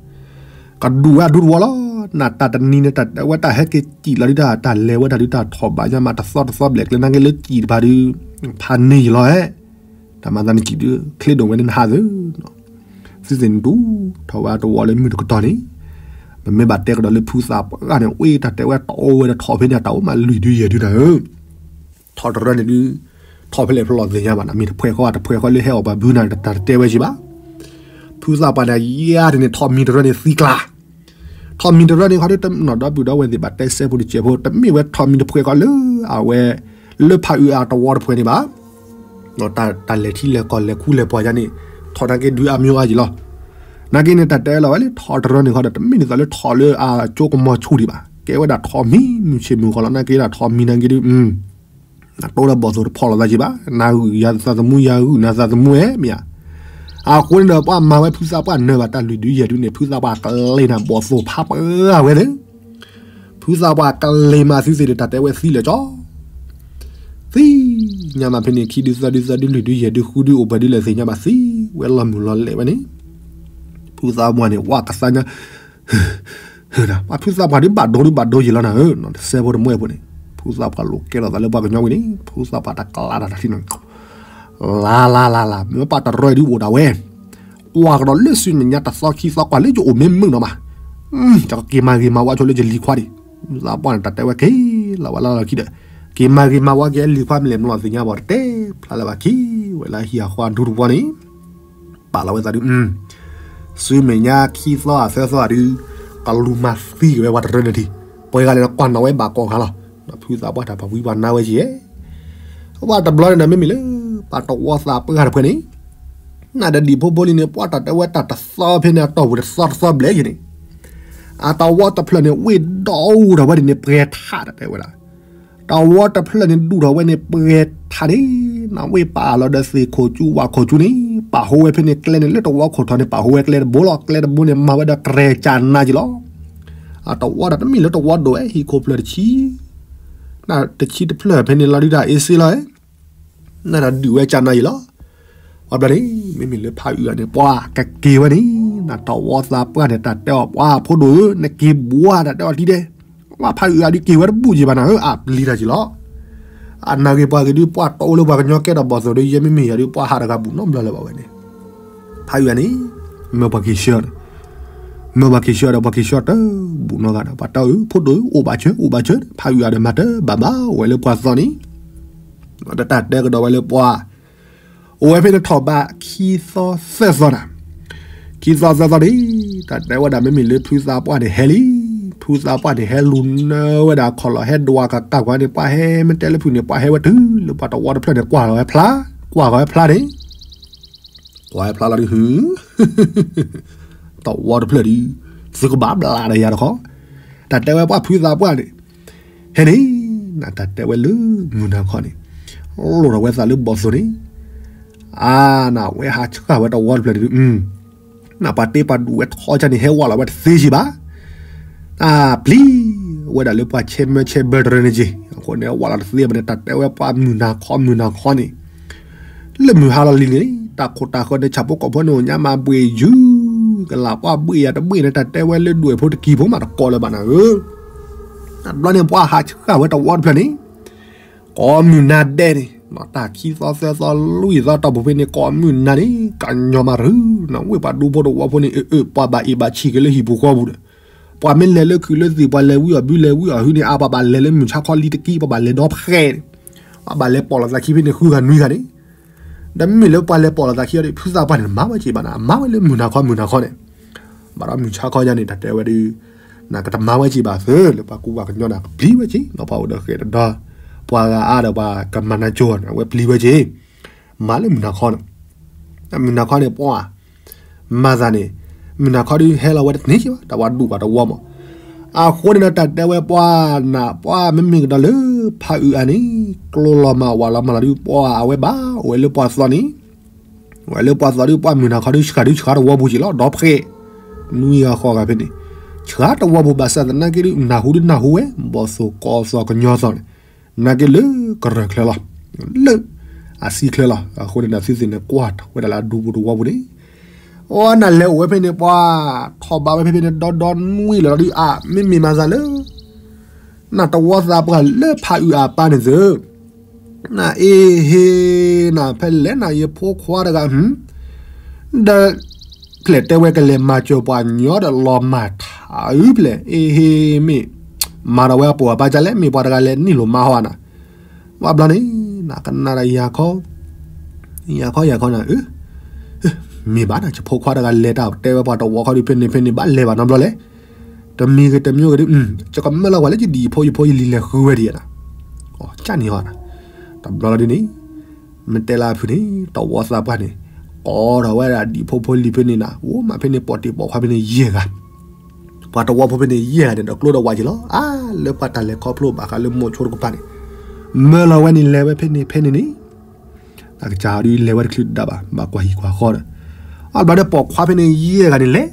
ကဒူၣ်ဝဲအဒူတဝီလီၤ, နတၢ်တနံၤန့ၣ် တၢ်တဲဝဲတၢ်ဟဲက့ၤစံၣ်လီၤဒုးတၢ် တၢ်လဲၤဝဲတၢ်ဒုးတၢ်ထီၣ်ဘးညါမး တသီတသီဘျဲၣ်ကျဲနာ်က့လၢစံၣ်တဖၣ်ဒုး, ဖးန့ၢ်ယလီၤဧါ တၢ်မၤသးနစံၣ်ဒုး ချ့ဒိၣ်ဝဲန့ၣ်နဟးသု, သုသ့ၣ်နတူၢ်ထီၣ်ဝဲတဝီလၢမုၢ်တကတီၢ်န့ၣ်, ပမ့ၢ်ဘၣ်တဲကဒီးလၢဖုသးပှၢ်န့ၣ် အ့ၣ်တၢ်တဲဝဲတအိၣ်ဝဲဒီးထီၣ်ဖဲန့ၣ် တၢ်အိၣ်မးလွံၢ်ဒုယဲၢ်ဒုနၤဧၢ, ထီၣ်တရၢန့ၣ်ဒုး, ထီၣ်ဖဲလဲၣ်ဖဲလဲၣ်သ့ၣ်ညါဘၣ်နၤ မ့ၢ်တဖှဲးဃီတဖှဲးဃီလၢဟဲအီၣ်ပှၤဘုနၤ တၢ်တတဲဝဲကံဘၣ်, ဖုသးပှၢ်န့ၣ် ယၤတန့ၣ် ထီၣ်မံၤတရၢန့ၣ်သံကျါ ထီၣ်မံၤတရၢန့ၣ်ခီဒုး တနီၣ်ဒီပုၢ်ဒီဝဲၢ်သ့ၣ်ဘၣ်တဲစဲဖိတစဲးဖိ တမ့ၢ်ဝဲထီၣ်မံၤတဖှဲးဃီလၢအဝဲ လၢဖးအုးအတဝီတဖှဲးန့ၣ်ဘၣ်, တၢ်လဲၤထံလဲၤကီၢ်လဲၤခူလဲၤပှၤယါန့ၣ် ထီၣ်နာ်က့ဒုးအမံၤအါယံၤလီၤ, နာ်က့န့ၣ် တၢ်တဲလီၤဝဲလၢထီၣ်တရၢန့ၣ်ခီဒီး တမ့ၢ်ဒ်သိးလၢထီၣ်လၢအကၠိကမီၤဆူၣ်ဒံးဘၣ်, ကဲဝဲဒၣ်ထီၣ်မံၤမုၢ်ဆ့ၣ်မုၢ်ဃီလီၤ နာ်က့ဒၣ်ထီၣ်မံၤနာ်က့ဒုး နတိၢ်ဒီးဘီၣ်သိၣ်တဖီၣ်လိာ်သးကံဘၣ် နၤဂုာ်ယၤသးသမူယၤဂုာ်နၤသးသမူဧါ မ့ၢ်ဧါ, အဃိန့ၣ်ဒီး ပှၤမၤဝဲဖုသးပှၢ်နၢၤဘၣ်တၢ်လွံၢ်ဒုယဲၢ်ဒုန့ၣ် ဖုသးပှၢ်ကလ့ၤနၤဘီၣ်သိၣ်ဖးပှၢ်ဝဲသ့ၣ်, ဖုသးပှၢ်ကလ့ၤမၤသုသ့ၣ်ဒီးတၢ်တဲဝဲသံလၢာ်ကၠီ သံ, ညါမးဖဲန့ၣ် ခံဒုသၢဒုသၢဒုလွံၢ်ဒုယဲၢ်ဒုဃုဒုအိၣ်ပှဲၤဒုလဲၣ်သ့ၣ်ညါဘၣ်သံဝဲလီၤမုၢ်လီၤလဲၣ်ဝဲန့ၣ်, ဖုသးပှၢ်န့ၣ် ဝးကသါညါ ပှၤဖုသးပှၢ်ဒုးဘၣ်ဒိဒုးဘၣ်ဒိယံၤလီၤနၤဧၢ, တစဲးဖိတမှဲဖိန့ၣ်, ဖုသးပှၢ်လိာ်ကဲထီၣ်သးလၢပှၤကညီဝံၤန့ၣ် ဖုသးပှၢ်တကျါတၢ်တထံၣ်နီၤ, လါလါလါလါ မ့ၢ်ပှၤတရၢဒုးအိၣ်ဒၣ်ဝဲ, ကွၢ်ကဒီးလၢစုမဲာ်ညါတသီခံသီကွၢ်လၢယအိၣ်မ့ၢ်မုာ်နီၤမး, ယကက့ၤမၤဂ့ၤမၤဝါဆိလၢယလံၤခွါဒံး, ဖုသးပှၢ်န့ၣ် တၢ်တဲဝဲက့ၤလီၤဝဲလၢလီၢ်ခံဒီး, က့ၤမၤဂ့ၤမၤဝါက့ၤလံၤခွါမ့ၢ်လဲၣ်မ့ၢ်လီၤသ့ၣ်ညါဘၣ်တတဲဖျါလၢၤဘၣ်ခံ, ဝဲလၢဟံၣ်အဃီအဒူတဝီန့ၣ် ပာ်လီၤဝဲသးဒုး, စုမဲာ်ညါခံသီအသၢသီဒုး, ကလူၤမၤသံက့ၤဝဲပှၤတရၢန့ၣ်ထံ, ပှၤဂၤလဲၣ်ကွၢ်နီၣ်ဝဲဘၣ်ကိးဂၤလီၤ, ဖုသးပှၢ်တၢ်ပှၤဝံပှၤနါဝဲကဲ, ပှၤတဘျီန့ၣ်ဒီးမ့မ့ၢ်လၢ ပှၤတဝီသးပှၢ်တဖှဲးန့ၣ်, နဒဒံၣ်ဖိဖိလံန့ၣ် ပှၤတၢ်တဲဝဲတၢ်တသီဖဲန့ၣ် အတီၢ်ပူၤတသီတသီဘျဲၣ်ယံၤန့ၣ်, အတဝီတဖျၢၣ်န့ၣ် ဝ့ၢ်ဒီးအူထီၣ်ဝဲဒ်န့ၣ် ပှဲၤထးတၢ်တဲဝဲဒၣ် တဝီတဖျၢၣ်န့ၣ် ဒူၣ်ထီၣ်ဝဲန့ၣ် ပှဲၤထးန့ၣ်, နဝ့ၢ်ပာ်လီၤဒီးသ့ၣ်ခိၣ်ကၠူဝၣ်ခိၣ်ကၠူန့ၣ် ပာ်ဟိဝဲဖဲန့ၣ်ကျဲန့ၣ် လၢတဝီခိၣ်ထီၣ်န့ၣ် ပာ်ဟိဝဲကျဲတဘိလီၤ, ကျဲတဘိန့ၣ် မၤဝဲဒီးကရဲၤကၠနါယံၤလီၤ. အတဝီဒီးတမ့ၢ်လၢတဝီဒိၣ်ဝဲ ဟံၣ်ခိၣ်ဖျၢၣ်တဆံ, တဆံတဖျၢၣ်ဖဲန့ၣ်လီၤဒုးတၢ်အ့စ့လီၤ, နတၢ်ဒုးဝဲကၠနါယံၤလီၤ. ပှၤဘျီန့ၣ် မ့မ့ၢ်လၢဖးအုးဂၤန့ၣ် ပှၤကက့ၤဝဲန့ၣ် နတဝီသးပှၢ်န့ၣ် တၢ်တဲအီၤ ပှၤဖိဒိၣ်ဧၢ နက့ၤဘှါတၢ်တဲအီၤတံၤဒဲး, ပှၤဖးအုးဂၤဒုးက့ၤဝဲတဘူၣ်ယံၤဘၣ်နၤဧၢ အပျံၤတၢ်ယံၤလီၤ. အနၢ်ဂ့ၤပှၤဂ့ၤဒုး ပှၤတီအိၣ်လၢပှၤကညီကဲထီၣ်ဘီၣ်သိၣ်ဒီး ယဲမ့မ့ၢ်ယၤဒုး ပှၤဟးတဂၤဘူၣ်နီတဘျီလၢၤဘၣ်ဝဲန့ၣ်, ဖးအုးဂၤန့ၣ် မၢပှၤက့ၤဆှၢဒီး မၢပှၤက့ၤဆှၢဒီး ပှၤက့ၤဆှၢတဘူၣ်နီတဂၤဒီး ပှၤတဲအီၤ ဖိဒိၣ်ဧၢ အိၣ်ဘၣ်စၢၤ အိၣ်ဘၣ်စၢၤ ဖးအုးဂၤဒီး မၤတဘၣ်ဘၣ်ဝဲလၢပှၤသီန့ၣ် ဒီးတၢ်တဲကဒီးဝဲလၢပှၤ အိၣ်ဝဲဖဲန့ၣ်ထီၣ်ဘးခံသီသၢသီနၤ, ခံသီသၢသီန့ၣ် တၢ်တဲဝဲဒၣ်မ့မ့ၢ်လၢဖုသးပှၢ်န့ၣ်ဟဲလံ, ဖုသးပှၢ်န့ၣ်ဟဲလူၤနၢဝဲဒၣ်ခီၣ်လီၤ ဟဲဒွးကကးကွၢ်န့ၣ် ပှၤဟဲမ့ၢ်တဲလၢဖုန့ၣ် ပှၤဟဲဝဲတုၤလၢပှၤတဝီတဖျၢၣ်န့ၣ် ကွၢ်လီၤဝဲဖျါ ကွၢ်ဃီဖျါန့ၣ်, ကွၢ်ဖျါလီၤဒုး ဟု တဝီတဖျၢၣ်ဒုး သုကဘၣ်ဘျးဒီးယၤတခီ, တၢ်တဲဝဲပှၤဖုသးပှၢ်န့ၣ်, ဟဲန့ၣ်, နတၢ်တဲဝဲလၢမုၢ်နၤခီန့ၣ်, လိၣ်ထီၣ်ဝဲသးလၢဘီၣ်သိၣ်န့ၣ်, အါ နဝဲဟးဆှၣ်ဝဲတဝီတဖျၢၣ်န့ၣ်ဒုး နပှၤတ့ပှၤဒူၣ်ဝဲထီကန့ၣ် ဟဲဝးလီၤဝဲတသ့က့ဘၣ်, အပျံၤဝဲဒၣ်လၢပှၤဆဲးမၢဆဲးဘၢတရၢန့ၣ်က့, အဃိန့ၣ် ဝးလီၤတသ့ဘၣ်န့ၣ် တၢ်တဲဝဲပှၤမုၢ်နၤခီမုၢ်နၤခီန့ၣ်, လၢမုၢ်ဟါလီၤလံန့ၣ် တၢ်ခိၣ်တၢ်ဃၢၤန့ၣ် ဆၣ်ဖိကီၢ်ဖိန့ၣ် အိၣ်ညါမၤဘှ့ၣ်ယုၢ်, ကလးပှၢ်ဘှ့ၣ်ယၤတဘှ့ၣ်န့ၣ် တၢ်တဲဝဲလၢဒွဲၣ်ဖိတကံၢ်ဖိမးတကိးလၢၤဘၣ်နၤဧၢ, တဘျီန့ၣ် ပှၤဟးဆှၣ်ဝဲတဝီတဖျၢၣ်န့ၣ် ကိးမုၢ်နၤဒဲးန့ၣ် တၢ်ခံသီသၢသီလွံၢ်သီတီၢ်ပူၤဖဲန့ၣ် ကိးမုၢ်နၤန့ၣ် ကညီမၤရူၤ နဝ့ၢ်ပှၤဒူဖိတဝီဖိန့ၣ် အၢ အၢ ပှၤဘၣ်အ့ၣ်ဘၣ်ဆံးက့ၤလၢဟံၣ်ပူၤဃီပူၤဒီး, ပှၤမ့ၢ်လဲၤလၢခုးလၢသံၣ် ပှၤလဲၤဝံအီၣ်ဘုလဲၤဝံအီၣ်ဟုန့ၣ် အါ ပှၤဘၣ်လဲၤလၢမုၢ်ဆါခီလံတကံၢ် ပှၤဘၣ်လဲၤဒီဖှဲးန့ၣ်, ပှၤဘၣ်လဲၤပိာ်လိာ်သးခံဖဲန့ၣ်ဃုဂၤနွံဂၤန့ၣ်, ဒီးမ့ၢ်လၢပှၤလဲၤပိာ်လိာ်သးခံအီၤဒီး ဖုသးပှၢ်န့ၣ် မၤဝဲက့ၤဘၣ်နၤ အမၤဝဲလၢမုၢ်နၤခီမုၢ်နၤခီန့ၣ်, ဘၣ်ဒီးမုၢ်ဆါခီယါန့ၣ် တၢ်တဲဝဲဒုး နကတမၤဝဲက့ၤဘၣ်သ့ လၢပှၤကူပှၤကညီန့ၣ် ကပျံၤဝဲက့ၤ ဒီးပှၤအိၣ်ဒီးဃဲးဒီးဒီ ပှၤဂၤအါဒီးပှၤကမၤနၢၤကၠိန့ၣ် အဝဲပျံၤဝဲက့ၤ, မၤလၢမုၢ်နၤခီန့ၣ်, မုၢ်နၤခီန့ၣ် ပှၤ မၤသးန့ၣ် မုၢ်နၤခီဒုးဟဲလီၤဝဲတန့ၢ်က့ၤဘၣ် တၢ်ပှၤဒူၣ်ပှၤတဝီမး, အဃိန့ၣ်ဒီးတၢ်တဲဝဲပှၤနၤ ပှၤမ့မ့ၢ်ကဒီးလၢဖးအုးအါန့ၣ် ကျိလီၤမၤဝးလီၤမၤလီၤဒုး ပှၤအဝဲဘၣ်အိၣ်ဝဲလၢပှၤသီန့ၣ် ဝဲလၢပှၤသီဒုး ပှၤမုၢ်နၤခီဒုး ဆှၢဒုးဆှၢတဝီပူၤက့ၤလီၤ ဒီဖှဲး နွံဂၤဃိးဂၤဖဲန့ၣ်, ဆှၢတဝီပူၤ ဘၣ်ဆၣ်သနာ်က့ဒုး နၢ်ဟူဒုးနၢ်ဟူဝဲ ဘီၣ်သိၣ်ကီၢ်သီၣ်ကညီသီၣ်န့ၣ်, နာ်က့လၢကရၢၢ်ချၢလီၤ, လၢအဆံချၢလီၤ. အဃိန့ၣ်ဒီး သုသ့ၣ်န့ၣ် ကွၢ်ထီၣ်ဝဲဒၣ်လၢအဒူပူၤတဝီပူၤန့ၣ်, အိ နလဲၤအိၣ်ဝဲဖဲန့ၣ် ပှၤထီၣ်ဘးဝဲဖဲဖဲန့ၣ် ဒီဒီနွံလီၤဒုး အါ မ့မ့ၢ်မၤသးလၢ နတဝီသးပှၢ်လၢဖးအုးအပၢ်န့ၣ်သု, နအ့ဟ့ နဖဲလဲၣ်နယဖိခွါတဂၤ, ဒီး ဖျဲၣ်တဲဝဲကလဲၤမၤစၢၤပှၤကညီဒီးလီၤမၢ်ထးအုးဖျဲၣ် အ့ဟ့ မ့ၢ် မၤဒီးဝဲအပိာ်အပၢ်ကလဲၣ် မ့ၢ်ပှၤတဂၤလဲၤနံၣ်လိာ်မါဟီနၤ, ဘၣ်ဘျီန့ၣ် နကနၣ်ဒီးယၤခီ ယၤခီယၤခီနၤ, မ့ၢ်ဘၣ်နၤ ယဖိခွါတဂၤလဲၤတၢ်တဲဝဲပှၤတဝီခီဒုးဖဲန့ၣ်ဖဲန့ၣ် ဘၣ်လဲၤဘၣ်နီတဘျီလဲၣ်, တမံၤဂ့ၤတမံၤဂ့ၤဒုး ယကမၢလီၤဝဲလၢယဒံၣ်ဖိယဖိယလံၤလဲၤဃုဝဲဒံးနၤ, ကၢ်န့ၣ်ဟီနၤ, တဘျီလီၤဒ်န့ၣ် မ့ၢ်တဲလၢအဖုန့ၣ် တဝီသးပှၢ်န့ၣ် ကိးထီၣ်ဝဲဒၣ်ဒံၣ်ဖိဖိလံၤဖဲန့ၣ်နၤ အိၣ်မးဖဲန့ၣ် ပိာ်တ့ၢ်ပိာ်ခွါဖဲန့ၣ်ယဲၢ်ဂၤ, ပှၤတဝီဖိဖဲန့ၣ်ယဲၢ်ဂၤန့ၣ် ဒီးကျိဒီးဝးက့ၤလီၤ. အါ လၢပှၤတၢ်လဲၤခီဖျိဘၣ်ဃးလၢမိၤဆိတကပၤန့ၣ် မၢလီၤဝဲန့ၣ်လဲၤဝဲဖဲန့ၣ်ဖဲန့ၣ်န့ၣ်, တၢ်ကစၢ်ဒုးလဲၤဝဲတချုးတဒါဘၣ် ဘၣ်ကွၢ်ဟံၣ်ကွၢ်ဃီဒီး, အါဘျီဒီး ပိာ်ခွါဖဲန့ၣ်ယဲၢ်ဂၤန့ၣ်လဲၤ,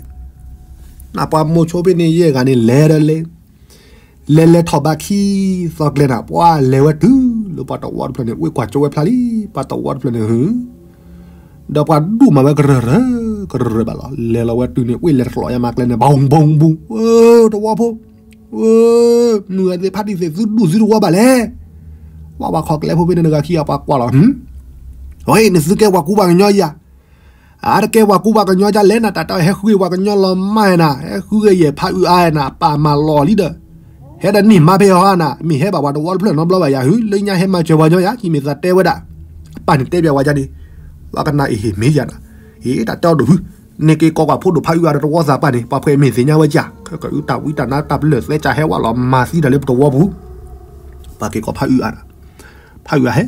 နပှၤမိၤဆိဖဲန့ၣ်ယဲၢ်ဂၤန့ၣ်လဲၤဒီးလဲၤ လဲၤလဲၤထီၣ်ဘးခံသီကျဲနၤ ပှၤလဲၤဝဲတုၤလၢပှၤတဝီတဖျၢၣ်န့ၣ် ဝ့ၢ်ကွၢ်ကၠိဝဲဖျါလံ, ပှၤတဝီတဖျၢၣ်န့ၣ်ဟု, ဒီးပှၤဒူၣ်မၤဝဲကရၢၢ်ရၢၢ် ကရၢၢ်ရၢၢ်ဘၣ်လီၤ. လဲၤလီၤဝဲတုၤန့ၣ် ဝ့ၢ်လဲၤတကျိးယါမးကျဲန့ၣ် ဘုံဘုံဘုံ, တဝီဖိ, မုၢ်ဂၤသ့ၣ်ဖးတံၢ်သ့ၣ် သုဒူၣ်သုတဝီဘၣ်လဲၣ်. ပှၤဝဲခီကျဲဖိဖဲန့ၣ်တဂၤခံဂၤပှၤကွၢ်လီၤ, အ့ နသုကဲပှၤကူပှၤကညီယၤ အါတကဲပှၤကူပှၤကညီဒ်လဲၣ် နတၢ်တဲဟဲဃုပှၤကညီလီၤမၢ်နၤ ဟဲဃုကယဲၢ်ဖးအုးအါနၤ ပာ်မၤလီၤလံဒီး, ဟဲဒီးနံၣ်မါဖဲအီၤနၤ မ့ၢ်ဟဲဘၣ်ပှၤတဝီတဖျၢၣ်နီတဘျီဘၣ်ယၤဟု လၢညါဟဲမၤစၢၤပှၤကညီယၤ ဟံၣ်မ့ၢ်သးတဲဝဲဒၣ်, အပၢ်န့ၣ်တဲဘၣ်ဝဲဒၣ်န့ၣ်, ပှၤကနၣ်အ့ၣ်ဟ့ၣ်မ့ၢ်ယၤနၤ, အ့ တၢ်တဲအီၤဒိၣ်ဟု, န့ၣ်က့ၤကိးကွၢ်ဖိဒိၣ်ဖးအုးအါဒီးတဝီသးပှၢ်န့ၣ် ပှၤဖှဲးမ့ၢ်သ့ၣ်ညါဝဲကၢ် ကကအုးတၢ်ဝံတၢ်နါတၢ်ပလၢၢ်သဲကၢ်ဟဲဝးလီၤမၤသံတၢ်လၢပတဝီပူၤ, ပှၤက့ၤကိးဖးအုးအါဒီး, ဖးအုးအါဟဲ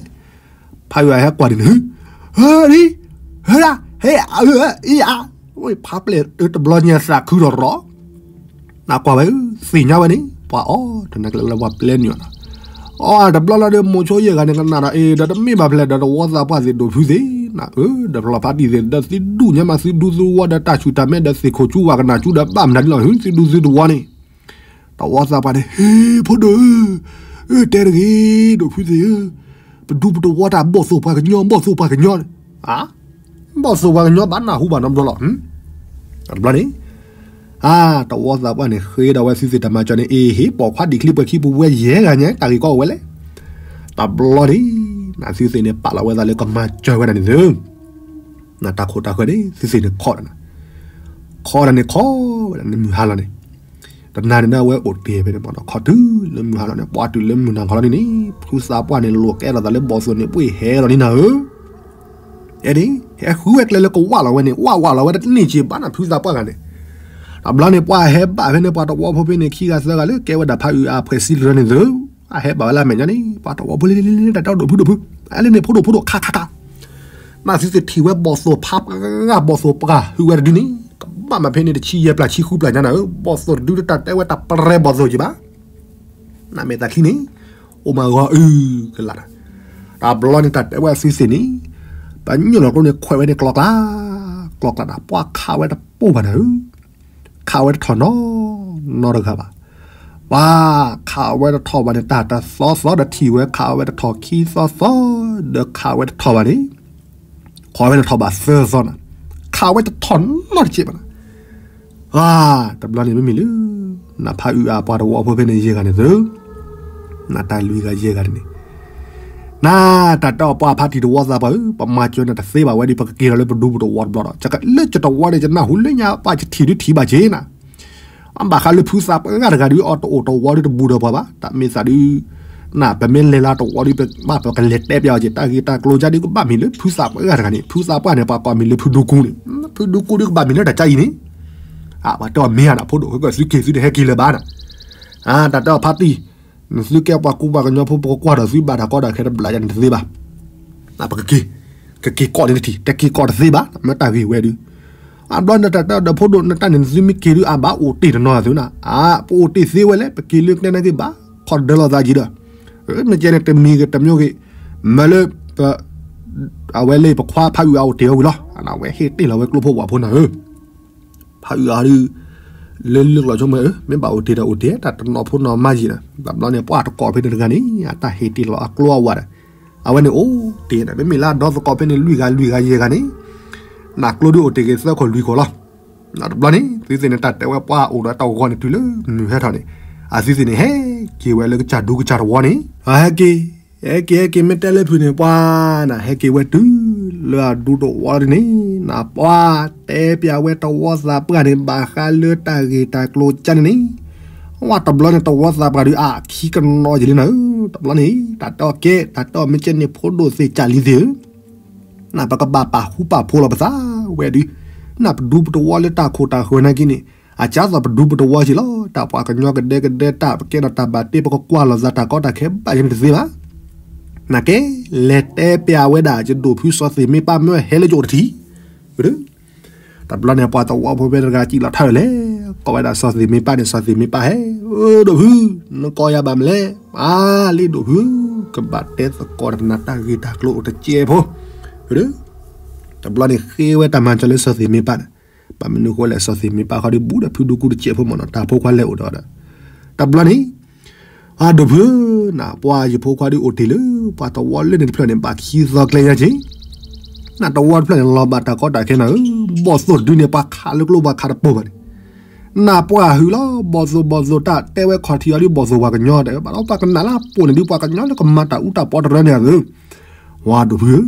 ဖးအုးအါဟဲ အ့ အ့ အ့ အ့ အ့ အ့ အ့ ပှၤပျဲၢ်တဘျီညါသးခုထီၣ်ရီၤ, နကွၢ်ဝဲ သ့ၣ်ညါဝဲန့ၣ် ပှၤအီၣ်တနၤကျဲလၢပှၤပျဲၢ်နုာ်အီၤနီၤ, အီၣ်တဘျီလီၤဒီး မိၤဆိယဲၢ်ဂၤန့ၣ် ကနၣ်ဒီး အ့ ဒီးတမ့ၢ်ဘၣ်ဖဲလဲၣ်ဒီး တဝီသးပှၢ်သ့ၣ်ဒိၣ်ဖုသ့ၣ်နၤဧၢ, ဒီးဖျီဖးတံၢ်သ့ၣ်ဒီး သုဒူၣ်ညါမး သုဒူသုဝီဒီးတၢ်ဆူၣ်တၢ်မဲဒီးသ့ၣ်ခိၣ်ကၠူဝဲကနၣ်ကၠူဒီး ဘၣ်မနုၤဒ်လီၤဟု သုဒူသုတဝီန့ၣ် တဝီသးပှၢ်န့ၣ် ဟ့ ဖိဒိၣ်ဧၢ, အၢ တဲတဂ့ၤ ဒိၣ်ဖုသ့ၣ်ဧၢ, ပဒူပတဝီတၢ်ဘီၣ်သိၣ်ပှၤကညီ ဘီၣ်သိၣ်ပှၤကညီန့ၣ်, ဘီၣ်သိၣ်ပှၤကညီဘၣ်နၢ်ဟူဘၣ်နီတဘျီလီၤ, တဘျီန့ၣ်, အါ တဝီသးပှၢ်န့ၣ် ဃ့ဒီးဝဲသုသ့ၣ်တၢ်မၤစၢၤန့ၣ် အ့ဟ့ၣ် ပိာ်ခွါဒံၣ်ချံပှဲၤခံပူၤဝဲယဲၢ်ဂၤညါ တၢ်ဂ့ၢ်ကီအိၣ်ဝဲလဲၣ်, တဘျီန့ၣ်, နသုသ့ၣ်န့ၣ်ပာ်လီၤဝဲသးလၢကမၤစၢၤဝဲဒၣ်န့ၣ်သု နတၢ်ခိၣ်တၢ်ဃၢၤန့ၣ် သုသ့ၣ်န့ၣ်ခီဒၣ်နၤ, ခီဒၣ်န့ၣ်ခီဝဲဒၣ်န့ၣ်မုၢ်ဟါလီၤန့ၣ်, တနၤန့ၣ်ဒီးအဝဲအိၣ်တ့ၢ်ဖဲန့ၣ်မးနီၤ ခီတုၤလၢမုၢ်ဟါလီၤန့ၣ် ပှၤတုၤလၢမုၢ်နၤခီလီၤန့ၣ်န့ၣ် ဖုသးပှၢ်န့ၣ် လိာ်ကဲထီၣ်သးလၢဘီၣ်သိၣ်န့ၣ် ပှ့ၢ်ဟဲလီၤန့ၣ်နၤဧၢ, အဲန့ၣ် ဟဲဃုဝဲကျဲလၢကဝးလီၤဝဲန့ၣ် ဝးဝးလီၤဝဲတန့ၢ်က့ၤဘၣ်နၤ ဖုသးပှၢ်ဂၤန့ၣ်, တဘျီန့ၣ် ပှၤဟဲဘၣ်ဖဲန့ၣ် ပှၤတဝီဖိဖဲန့ၣ် ခံဂၤသၢဂၤလၢကဲဝဲဒၣ်ဖးအုးအါ ဖှဲးစံတရၢန့ၣ်သု, အဟဲဘၣ်ဝဲလၢအမဲာ်ညါန့ၣ် ပှၤတဝီဖိလံလံလံ တၢ်တဲဒိၣ်ဖုဒိၣ်ဖု, အလဲန့ၣ် ဖိဒိၣ်ဖိဒိၣ် ခါခါခါ နသုသ့ၣ်ထံၣ်ဝဲဘီၣ်သိၣ်ဖးပှၢ် ဘီၣ်သိၣ်ပှၢ်ဟုးဝဲတဒုန့ၣ် ကဘၣ်မးဖဲန့ၣ် တဆံယဲၢ်ပျၢ်ဆံဃုပျၢ်ညါနၤဧၢ, ဘီၣ်သိၣ်တဒုတၢ်တဲဝဲတၢ်ပရဲဘီၣ်သိၣ်က့ၤဘၣ်. နမဲာ်သးချံန့ၣ် အိၣ်မးဂီၤအုကလး, တဘျီန့ၣ်တၢ်တဲဝဲအသုသ့ၣ်န့ၣ် ပညိၣ်လီၤကျိန့ၣ်ခွဲးဝဲန့ၣ်ကျီကျါ, ကျီကျါဒၣ် ပှၤခးဝဲတပိၢ်ဘၣ်နၤဧၢ, ခးဝဲတထီၣ်နီ နီတဂၤဘၣ်. ပှၤခးဝဲတထီၣ်ဘၣ်န့ၣ် တၢ်တသီသီဒီးထံၣ်ဝဲ ခးဝဲတထီၣ်ခံသီသီ ဒီးခးဝဲတထီၣ်ဘၣ်န့ၣ် ခးဝဲတထီၣ်ဘၣ်သၢသီနၤ, ခးဝဲတထီၣ်နီတစဲးဘၣ်နၤ. တဘျီန့ၣ်မ့မ့ၢ်လၢ နဖးအုးအါပှၤတဝီဖိဖဲန့ၣ်ယဲၢ်ဂၤန့ၣ်သု, နတၢ်လွံၢ်ဂၤယဲၢ်ဂၤန့ၣ် နတၢ်တဲအီၤပှၤဖးတံၢ်တဝီသးပှၢ်ဧၢ, ပမၤစၢၤနၤတသ့ဘၣ်ဝဲဒီး ပကက့ၤလီၤလၢပဒူပတဝီတဘျီဒီး လၢယတဝီန့ၣ် ယနၢ်ဟူလၢညါပှၤယထံၣ်ဒုထံၣ်ဘၣ်က့ၤနၤ, အဘၣ်ဃးလၢဖုသးပှၢ်တဂၤဒုး အီၤတအိၣ်တဝီဒုးတဘူးဒီးပှၤဘၣ်, တၢ်မ့ၢ်သးဒုး နပမ့ၢ်လဲၤလၢတဝီဒုး ပဘၣ်ပကလဲၤတဲပျးအီၤက့ၤ တၢ်ဂ့ၢ်တၢ်ကျိၤကါဒုး ကဘၣ်မ့ၢ်လၢဖုသးပှၢ်တဂၤန့ၣ်, ဖုသးပှၢ်န့ၣ် ပှၤကိးမံၤလၢဖုဒူကူန့ၣ်, ဖုဒူကူဒုးကဘၣ်မ့ၢ်လၢတၢ်ကါအံၤန့ၣ်, ပှၤတဲအီၤမ့ၢ်ဧါနၤ ဖိဒိၣ် ဟဲက့ၤသုက့ၤသုတဟဲက့ၤလၢၤဘၣ်နၤ, တၢ်တဲအီၤဖးတံၢ် နသုကဲပှၤကူပှၤကညီဖိ ပကကွၢ်ဒီးသုဘၣ်တၢ်ကီတၢ်ခဲတဘျီညါန့ၣ်တသ့ဘၣ်, ပကက့ၤ, ကက့ၤကိးန့ၣ်တထံၣ် တက့ၤကိးတသ့ဘၣ် မ့ၢ်တၢ်ဂ့ၢ်ဝဲဒုး, အဘျီနတၢ်တဲဒီးဖိဒိၣ် နတၢ်န့ၣ် နသုမ့ၢ်က့ၤဒုး အဘၣ်အိၣ်တ့ၢ်တနီၤသုနၤ, အါ ပအိၣ်တ့ၢ်သ့ဝဲလဲၣ် ပက့ၤလၢကျဲနာ်က့ၤဘၣ်, ခီၣ်ဒၢလီၤသးက့ၤဒီး, မ့ၢ်ကဲန့ၣ်တမံၤဂ့ၤတမံၤဂ့ၤ, မ့ၢ်လၢ အဝဲလၢပခွါဖးအုးအါအိၣ်တ့ၢ်အီၤဝံၤလီၤ, အဝဲဟ့ၣ်တ့ၢ်လီၤဝဲကျိဖိဝၣ်ဖိနၤဧၢ ဖးအုးအါဒုး လၢလၢကျိၤဆိကမိၣ် မ့ၢ်ဘၣ်အိၣ်တ့ၢ်ဒီးအိၣ်တ့ၢ် တၢ်တနီၤဖိနီၤမးယံၤနၤ, တဘျီန့ၣ် ပှၤတကိးဖဲန့ၣ်တဂၤန့ၣ် အတၢ်ဟ့ၣ်တ့ၢ်လီၤအကျိအဝၤဒီး, အဝဲန့ၣ်အိၣ်တ့ၢ်နၤ, မ့မ့ၢ်လၢအဒီသကိးဖဲန့ၣ် လွံၢ်ဂၤလွံၢ်ဂၤယဲၢ်ဂၤန့ၣ်, နကျိဒုးအိၣ်တ့ၢ်က့ၤသၢခိၣ်လွံၢ်ခိၣ်လီၤ. တဘျီန့ၣ် သုသ့ၣ်န့ၣ် တၢ်တဲဝဲပှၤအိၣ်ဒီးတၢ်ဂီၤန့ၣ်တုၤလၢမုၢ်ဟဲထီၣ်န့ၣ်, အသုသ့ၣ်န့ၣ် ဟဲက့ၤဝဲလၢကစၢ်ဒူကစၢ်တဝီန့ၣ်, ဟဲက့ၤ ဟဲက့ၤ ဟဲက့ၤ မ့ၢ်တဲလၢဖုးန့ၣ် ပှၤနၤ ဟဲက့ၤဝဲတုၤလၢအဒူတဝီဒ်န့ၣ်, နပှၤတဲပျးဝဲတဝီသးပှၢ်န့ၣ် ဘၣ်ဃးလၢတၢ်ဂ့ၢ်တၢ်ကျိၤကါန့ၣ်န့ၣ်, ဝဲတဘျီန့ၣ် တဝီသးပှၢ်ဒုး အခံကနီၤယံၤလံနၤဧၢ, တဘျီန့ၣ် တၢ်တဲအီၤကဲ တၢ်တဲအီၤမ့ၢ်ကဲန့ၣ် ဖိဒိၣ်သ့ၣ်ကၢ်လံၤသ့ၣ်ဧၢ နပကဘၣ်ပာ်ဃူပာ်ဖိးလီၤပသးဝဲဒုး, နပဒူပတဝီလၢတၢ်ခိၣ်တၢ်ဃၢၤနာ်က့န့ၣ်, အကၢသးပဒူပတဝီက့ၤလီၤ, တၢ်ပှၤကညီကဒဲကဒဲတၢ် ပကဲထီၣ်တၢ်ဘၣ်တ့ ပကကွၢ်လိာ်သးတၢ်ကီတၢ်ခဲဘၣ်ယဲန့ၣ်တသ့ဘၣ်. နကဲ လဲၤတဲပျးဝဲဒၣ် ယဒိၣ်ဖုစီၤသ့ၣ်မ့ၢ်ပၢ်မၢဟဲလၢယအိၣ်တထံၣ် တဘျီန့ၣ် ပှၤတဝီဖိဖဲတဂၤစံးလီၤထါလၢလဲၣ်, ကိးဝဲဒၣ်စီၤသ့ၣ်မ့ၢ်ပၢ်န့ၣ် စီၤသ့ၣ်မ့ၢ်ပၢ်ဟဲ, အိ ဒိၣ်ဖု, နကိးယၤဘၣ်မနုၤလဲၣ်, အါလံဒိၣ်ဖု, ကဘၣ်တဲသကိးတကနၣ်တၢ်ဂ့ၢ်တၢ်ကျိၤအိၣ်တစဲးဖိ, တဘျီန့ၣ်ဃ့ဝဲတၢ်မၤစၢၤလၢစီၤသ့ၣ်မ့ၢ်ပၢ်န့ၣ်, ဘၣ်မနုၤဃိလဲၣ်စီၤသ့ၣ်မ့ၢ်ပၢ်ခီဒုးဘူးဒီးဖုဒူကူတစဲးဖိမ့ၢ်နီၤ တၢ်ဖိခွါလဲၤအိၣ်ဒီးဒီး, တဘျီန့ၣ် အါဒိၣ်ဖုဧၢ, နပှၤယဖိခွါဒုးအိၣ်တ့ၢ်လၢ ပှၤတဝီလၢန့ၣ်တဖျၢၣ်န့ၣ် ဘၣ်ခံသီကျဲညါက့ၤ နတဝီတဖျၢၣ်န့ၣ် လီၤဘၣ်တၢ်ကီတၢ်ခဲနၤဧၢ, ဘီၣ်သိၣ်တဒုန့ၣ် ပှၤခးလၢကျိပှၤခးတပိၢ်ဘၣ်န့ၣ်, နပှၤဟုးလီၤ ဘီၣ်သိၣ်ဘီၣ်သိၣ်တၢ်တဲဝဲခီၣ်ထံးအီၤဒုး ဘီၣ်သိၣ်ပှၤကညီတဲဝဲ ဘၣ်ဒီးပှၤကနၣ်လၢပိာ်န့ၣ်ဒုး ပှၤကညီလၢကမၤတၢ်အူတၢ်ပီတရၢန့ၣ်ဧၢ, ဝါဒိၣ်ဖုဧၢ,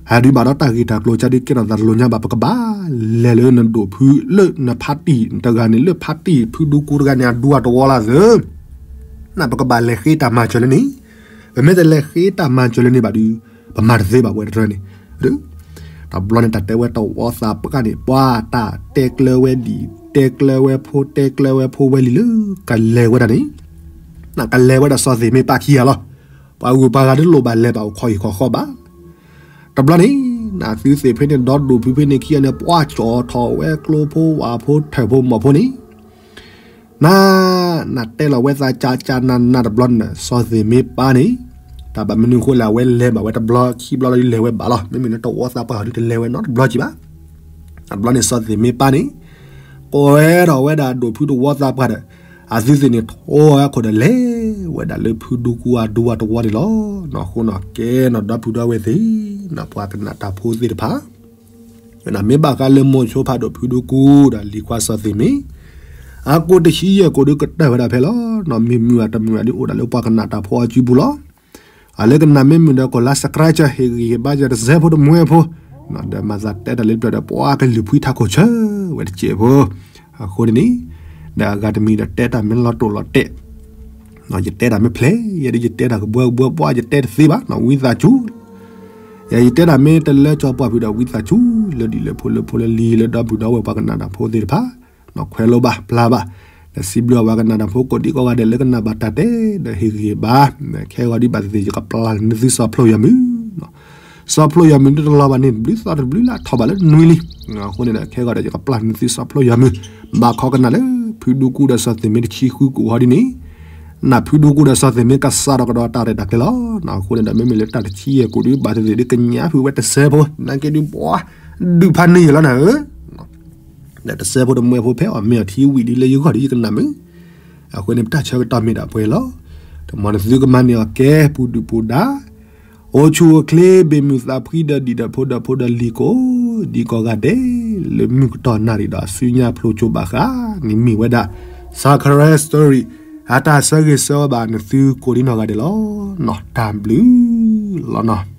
ဟဲဒုးဘၣ်ဒီးတၢ်ဂ့ၢ်တၢ်ကျိၤကါဒုးကဲထီၣ်သးတလိၤညါဘၣ် ပကဘၣ်လဲၤလၢနဒိၣ်ဖုလၢနဖါတံၢ်တဂၤန့ၣ် လၢဖါတံၢ်ဖုဒူကူတဂၤန့ၣ် အဒူအတဝီလၢသၢ နပကဘၣ်လဲၤဃ့တၢ်မၤစၢၤလၢန့ၣ်, ပမ့ၢ်တလဲၤဃ့တၢ်မၤစၢၤလၢန့ၣ်ဘၣ်ဒုး, ပမၤတသ့ဘၣ်ဝဲတရၢန့ၣ်, တဘျီန့ၣ် တၢ်တဲဝဲတဝီသးပှၢ်န့ၣ် ပှၤတၢ်တဲကျၢၤဝဲဒံၣ် တဲကျၢၤဝဲဖိ တဲကျၢၤဝဲဖိဝဲလံလၢ ကလဲၤဝဲဒၣ်န့ၣ်, နကလဲၤဝဲဒၣ်စီၤသ့ၣ်မ့ၢ်ပၢ်ခံဂၤလီၤ, ပှၤဂုၤပှၤဂၤဒုးလိၣ်ဘၣ်လဲၤဘၣ်အိၣ်ခိးဟံၣ်ခိးဃီဘၣ် တဘျီန့ၣ် နသုသ့ၣ်ဖဲန့ၣ် ဒီဒိၣ်ဖုဖဲန့ၣ်ခံဂၤန့ၣ် ပှၤကၠီၤထီၣ်ဝဲကျိဖိဝၣ်ဖိထၢၣ်ဖိမီၢ်ဖိန့ၣ်, န နတဲလီၤဝဲသးကၢ်ကၢ်နးနးတဘျီန့ၣ် စီၤသ့ၣ်မ့ၢ်ပၢ်န့ၣ်, တၢ်ဘၣ်မနုၤဃိလဲၣ် အဝဲလဲၤဘၣ်ဝဲတဘျီခံဘျီလီၤဒုးလဲၤဝဲဘၣ်လီၤ. မ့မ့ၢ်လၢတဝီသးပှၢ်ဒုးတလဲၤဝဲနီတဘျီကံဘၣ်. တဘျီန့ၣ် စီၤသ့ၣ်မ့ၢ်ပၢ်န့ၣ် ကိးဝဲဒီးဝဲဒၣ်ဒိၣ်ဖုတဝီသးပှၢ်ဒီး အသုသ့ၣ်န့ၣ် ထိအီၤအခိၣ်ဒီးလဲၤဝဲဒၣ်လၢဖုဒူကူအဒူအတဝီန့ၣ်လီၤ. နီၢ်ဃိနီၢ်ကဲနီၢ်ဒီပုၢ်ဒီဝဲၢ်သ့ၣ်, နီၢ်ပှၤကနၣ်တၢ်ဖိသ့ၣ်တဖၣ် မ့ၢ်ဘၣ်ဃးလၢမိၤဆိဖးဒိၣ်ဖုဒူကူဒီးလံၤခွါစီၤသ့ၣ်မ့ၢ်, အကိးတဆံယဲၢ်ကိးဒုးကတၢၢ်ဝဲဒၣ်ဖဲလီၤ. နီၢ်မ့ၢ်မုာ်အတမုာ်အဒုးအိၣ်ဒၣ်လၢပှၤကနၣ်တၢ်ဖိအစုပူၤလီၤ. အလၢကနၣ်မ့ၢ်မုာ်ဒီးကိးလါ subscribe ဟ့ၣ်ဂံၢ်ဟ့ၣ်ဘါယတစဲးဖိတမှဲဖိ, ဒီးမၤသးတဲတၢ်လၢပျၢၤဒီးပှၤကလုၢ်ဖှံထးခိၣ်ဆၢဝဲတစဲးဖိ, အဃိန့ၣ်န့ၣ်, ဒီးအဂၤတမံၤဒီးတဲတၢ်မ့ၢ်လီၤတိာ်လီၤတဲာ် ယတဲတၢ်မ့ၢ်ဖျဲး ယဲဒၣ်ယတဲတၢ်ကဘှၢကဘှၢပှၢ် ယတဲတသ့ဘၣ် နီၢ်ဝံသးစူၤ, ယယတဲတၢ်မ့ၢ်တလၢကၠီၤပှၢ်ဖုးဒီးဝံသးစူၤ လၢဒ်လၢဖိလၢဖိလၢလံၤလၢဒီပုၢ်ဒီဝဲၢ်ပှၤကနၣ်တၢ်ဖိသ့ၣ်တဖၣ်, နီၢ်ခွဲးလိဘၣ်ပျၢ်ဘၣ်, ဒီးစံးဘျုးအဝဲကနၣ်တၢ်ဖိကိးဒံကိးဂၤဒဲးလၢကနၣ်ဘၣ်တၢ်တဲ, ဒီးဟ့ၣ်ဂံၢ်ဟ့ၣ်ဘါ, ခဲဂီၤဒ်ဘၣ်သ့ၣ်သ့ၣ်ယကပျၢ်န့ၢ်သုစီဖျိယွၤမုၢ်, စီဖျိယွၤမုၣ်ဒ်တလီၤဘၣ်န့ၣ် တဘျုးသီတဘျုးလၢအထီၣ်ဘၣ်လၢနွံလံ. အဃိန့ၣ်ဒီး ခဲဂီၤဒီး ယကပျၢ်နသုစီဖျိယွၤမုၣ် ဘၣ်ခီကနၣ်လၢ ဖုဒူကူဒီးစီၤသ့ၣ်မ့တဆံဃုကိးဟီဒ်န့ၣ်, နၢ်ဖုဒူကူဒီးစီၤသ့ၣ်မ့ကစးဒီးကဒီးတၢ်ရဲၣ်တၢ်ကျဲၤလီၤ. အဃိန့ၣ်ဒီး မ့မ့ၢ်လၢတၢ်တဆံယဲၢ်ကိးဒုး ဘၣ်သ့ၣ်သ့ၣ်ဒုးကညးဖုးဝဲတစဲးဖိ နာ်က့ဒုးဘှီ ဒုးဖးန့ၢ်ယဲၢ်လီၤနၤဧၢ, ဒီးတစဲးဖိတမှဲဖိဖဲအီၣ်မ့ၤအီထံဝံၤဒ်လၢယဂီၢ်ဒ်ယကနၣ်မုာ်. အဃိန့ၣ် ပတၢ်ဆၢကတီၢ်မ့ၢ်ဒၣ်ပှဲၤလီၤ. တမ့ၢ်နသုကမၤန့ၢ်အီၤကဲပူၤဒုၣ်ပူၤဒါ အိၣ်ဆူၣ်အိၣ်ချ့ ဘ့ၣ်မုၢ်သးဖှံဒီးဒံၣ်ဒီးဖိဒီးဖိဒီးလံၤကိး ဒံကိးဂၤဒဲး လၢမုၢ်ကတီၢ်နၣ်ရံၣ်ဒီးအစုညါဖျိကၠိဘၣ်ဃးန့ၣ်မ့ၢ်ဝဲဒၣ် Sakura Story အတၢ်ဆၢဂ့ၤဆၢဝါဘၣ်နသုကိးဒံနီၢ်ဂၤဒဲးလီၤ. နီၢ်တၢ်ဘျုးလီၤနီၢ်.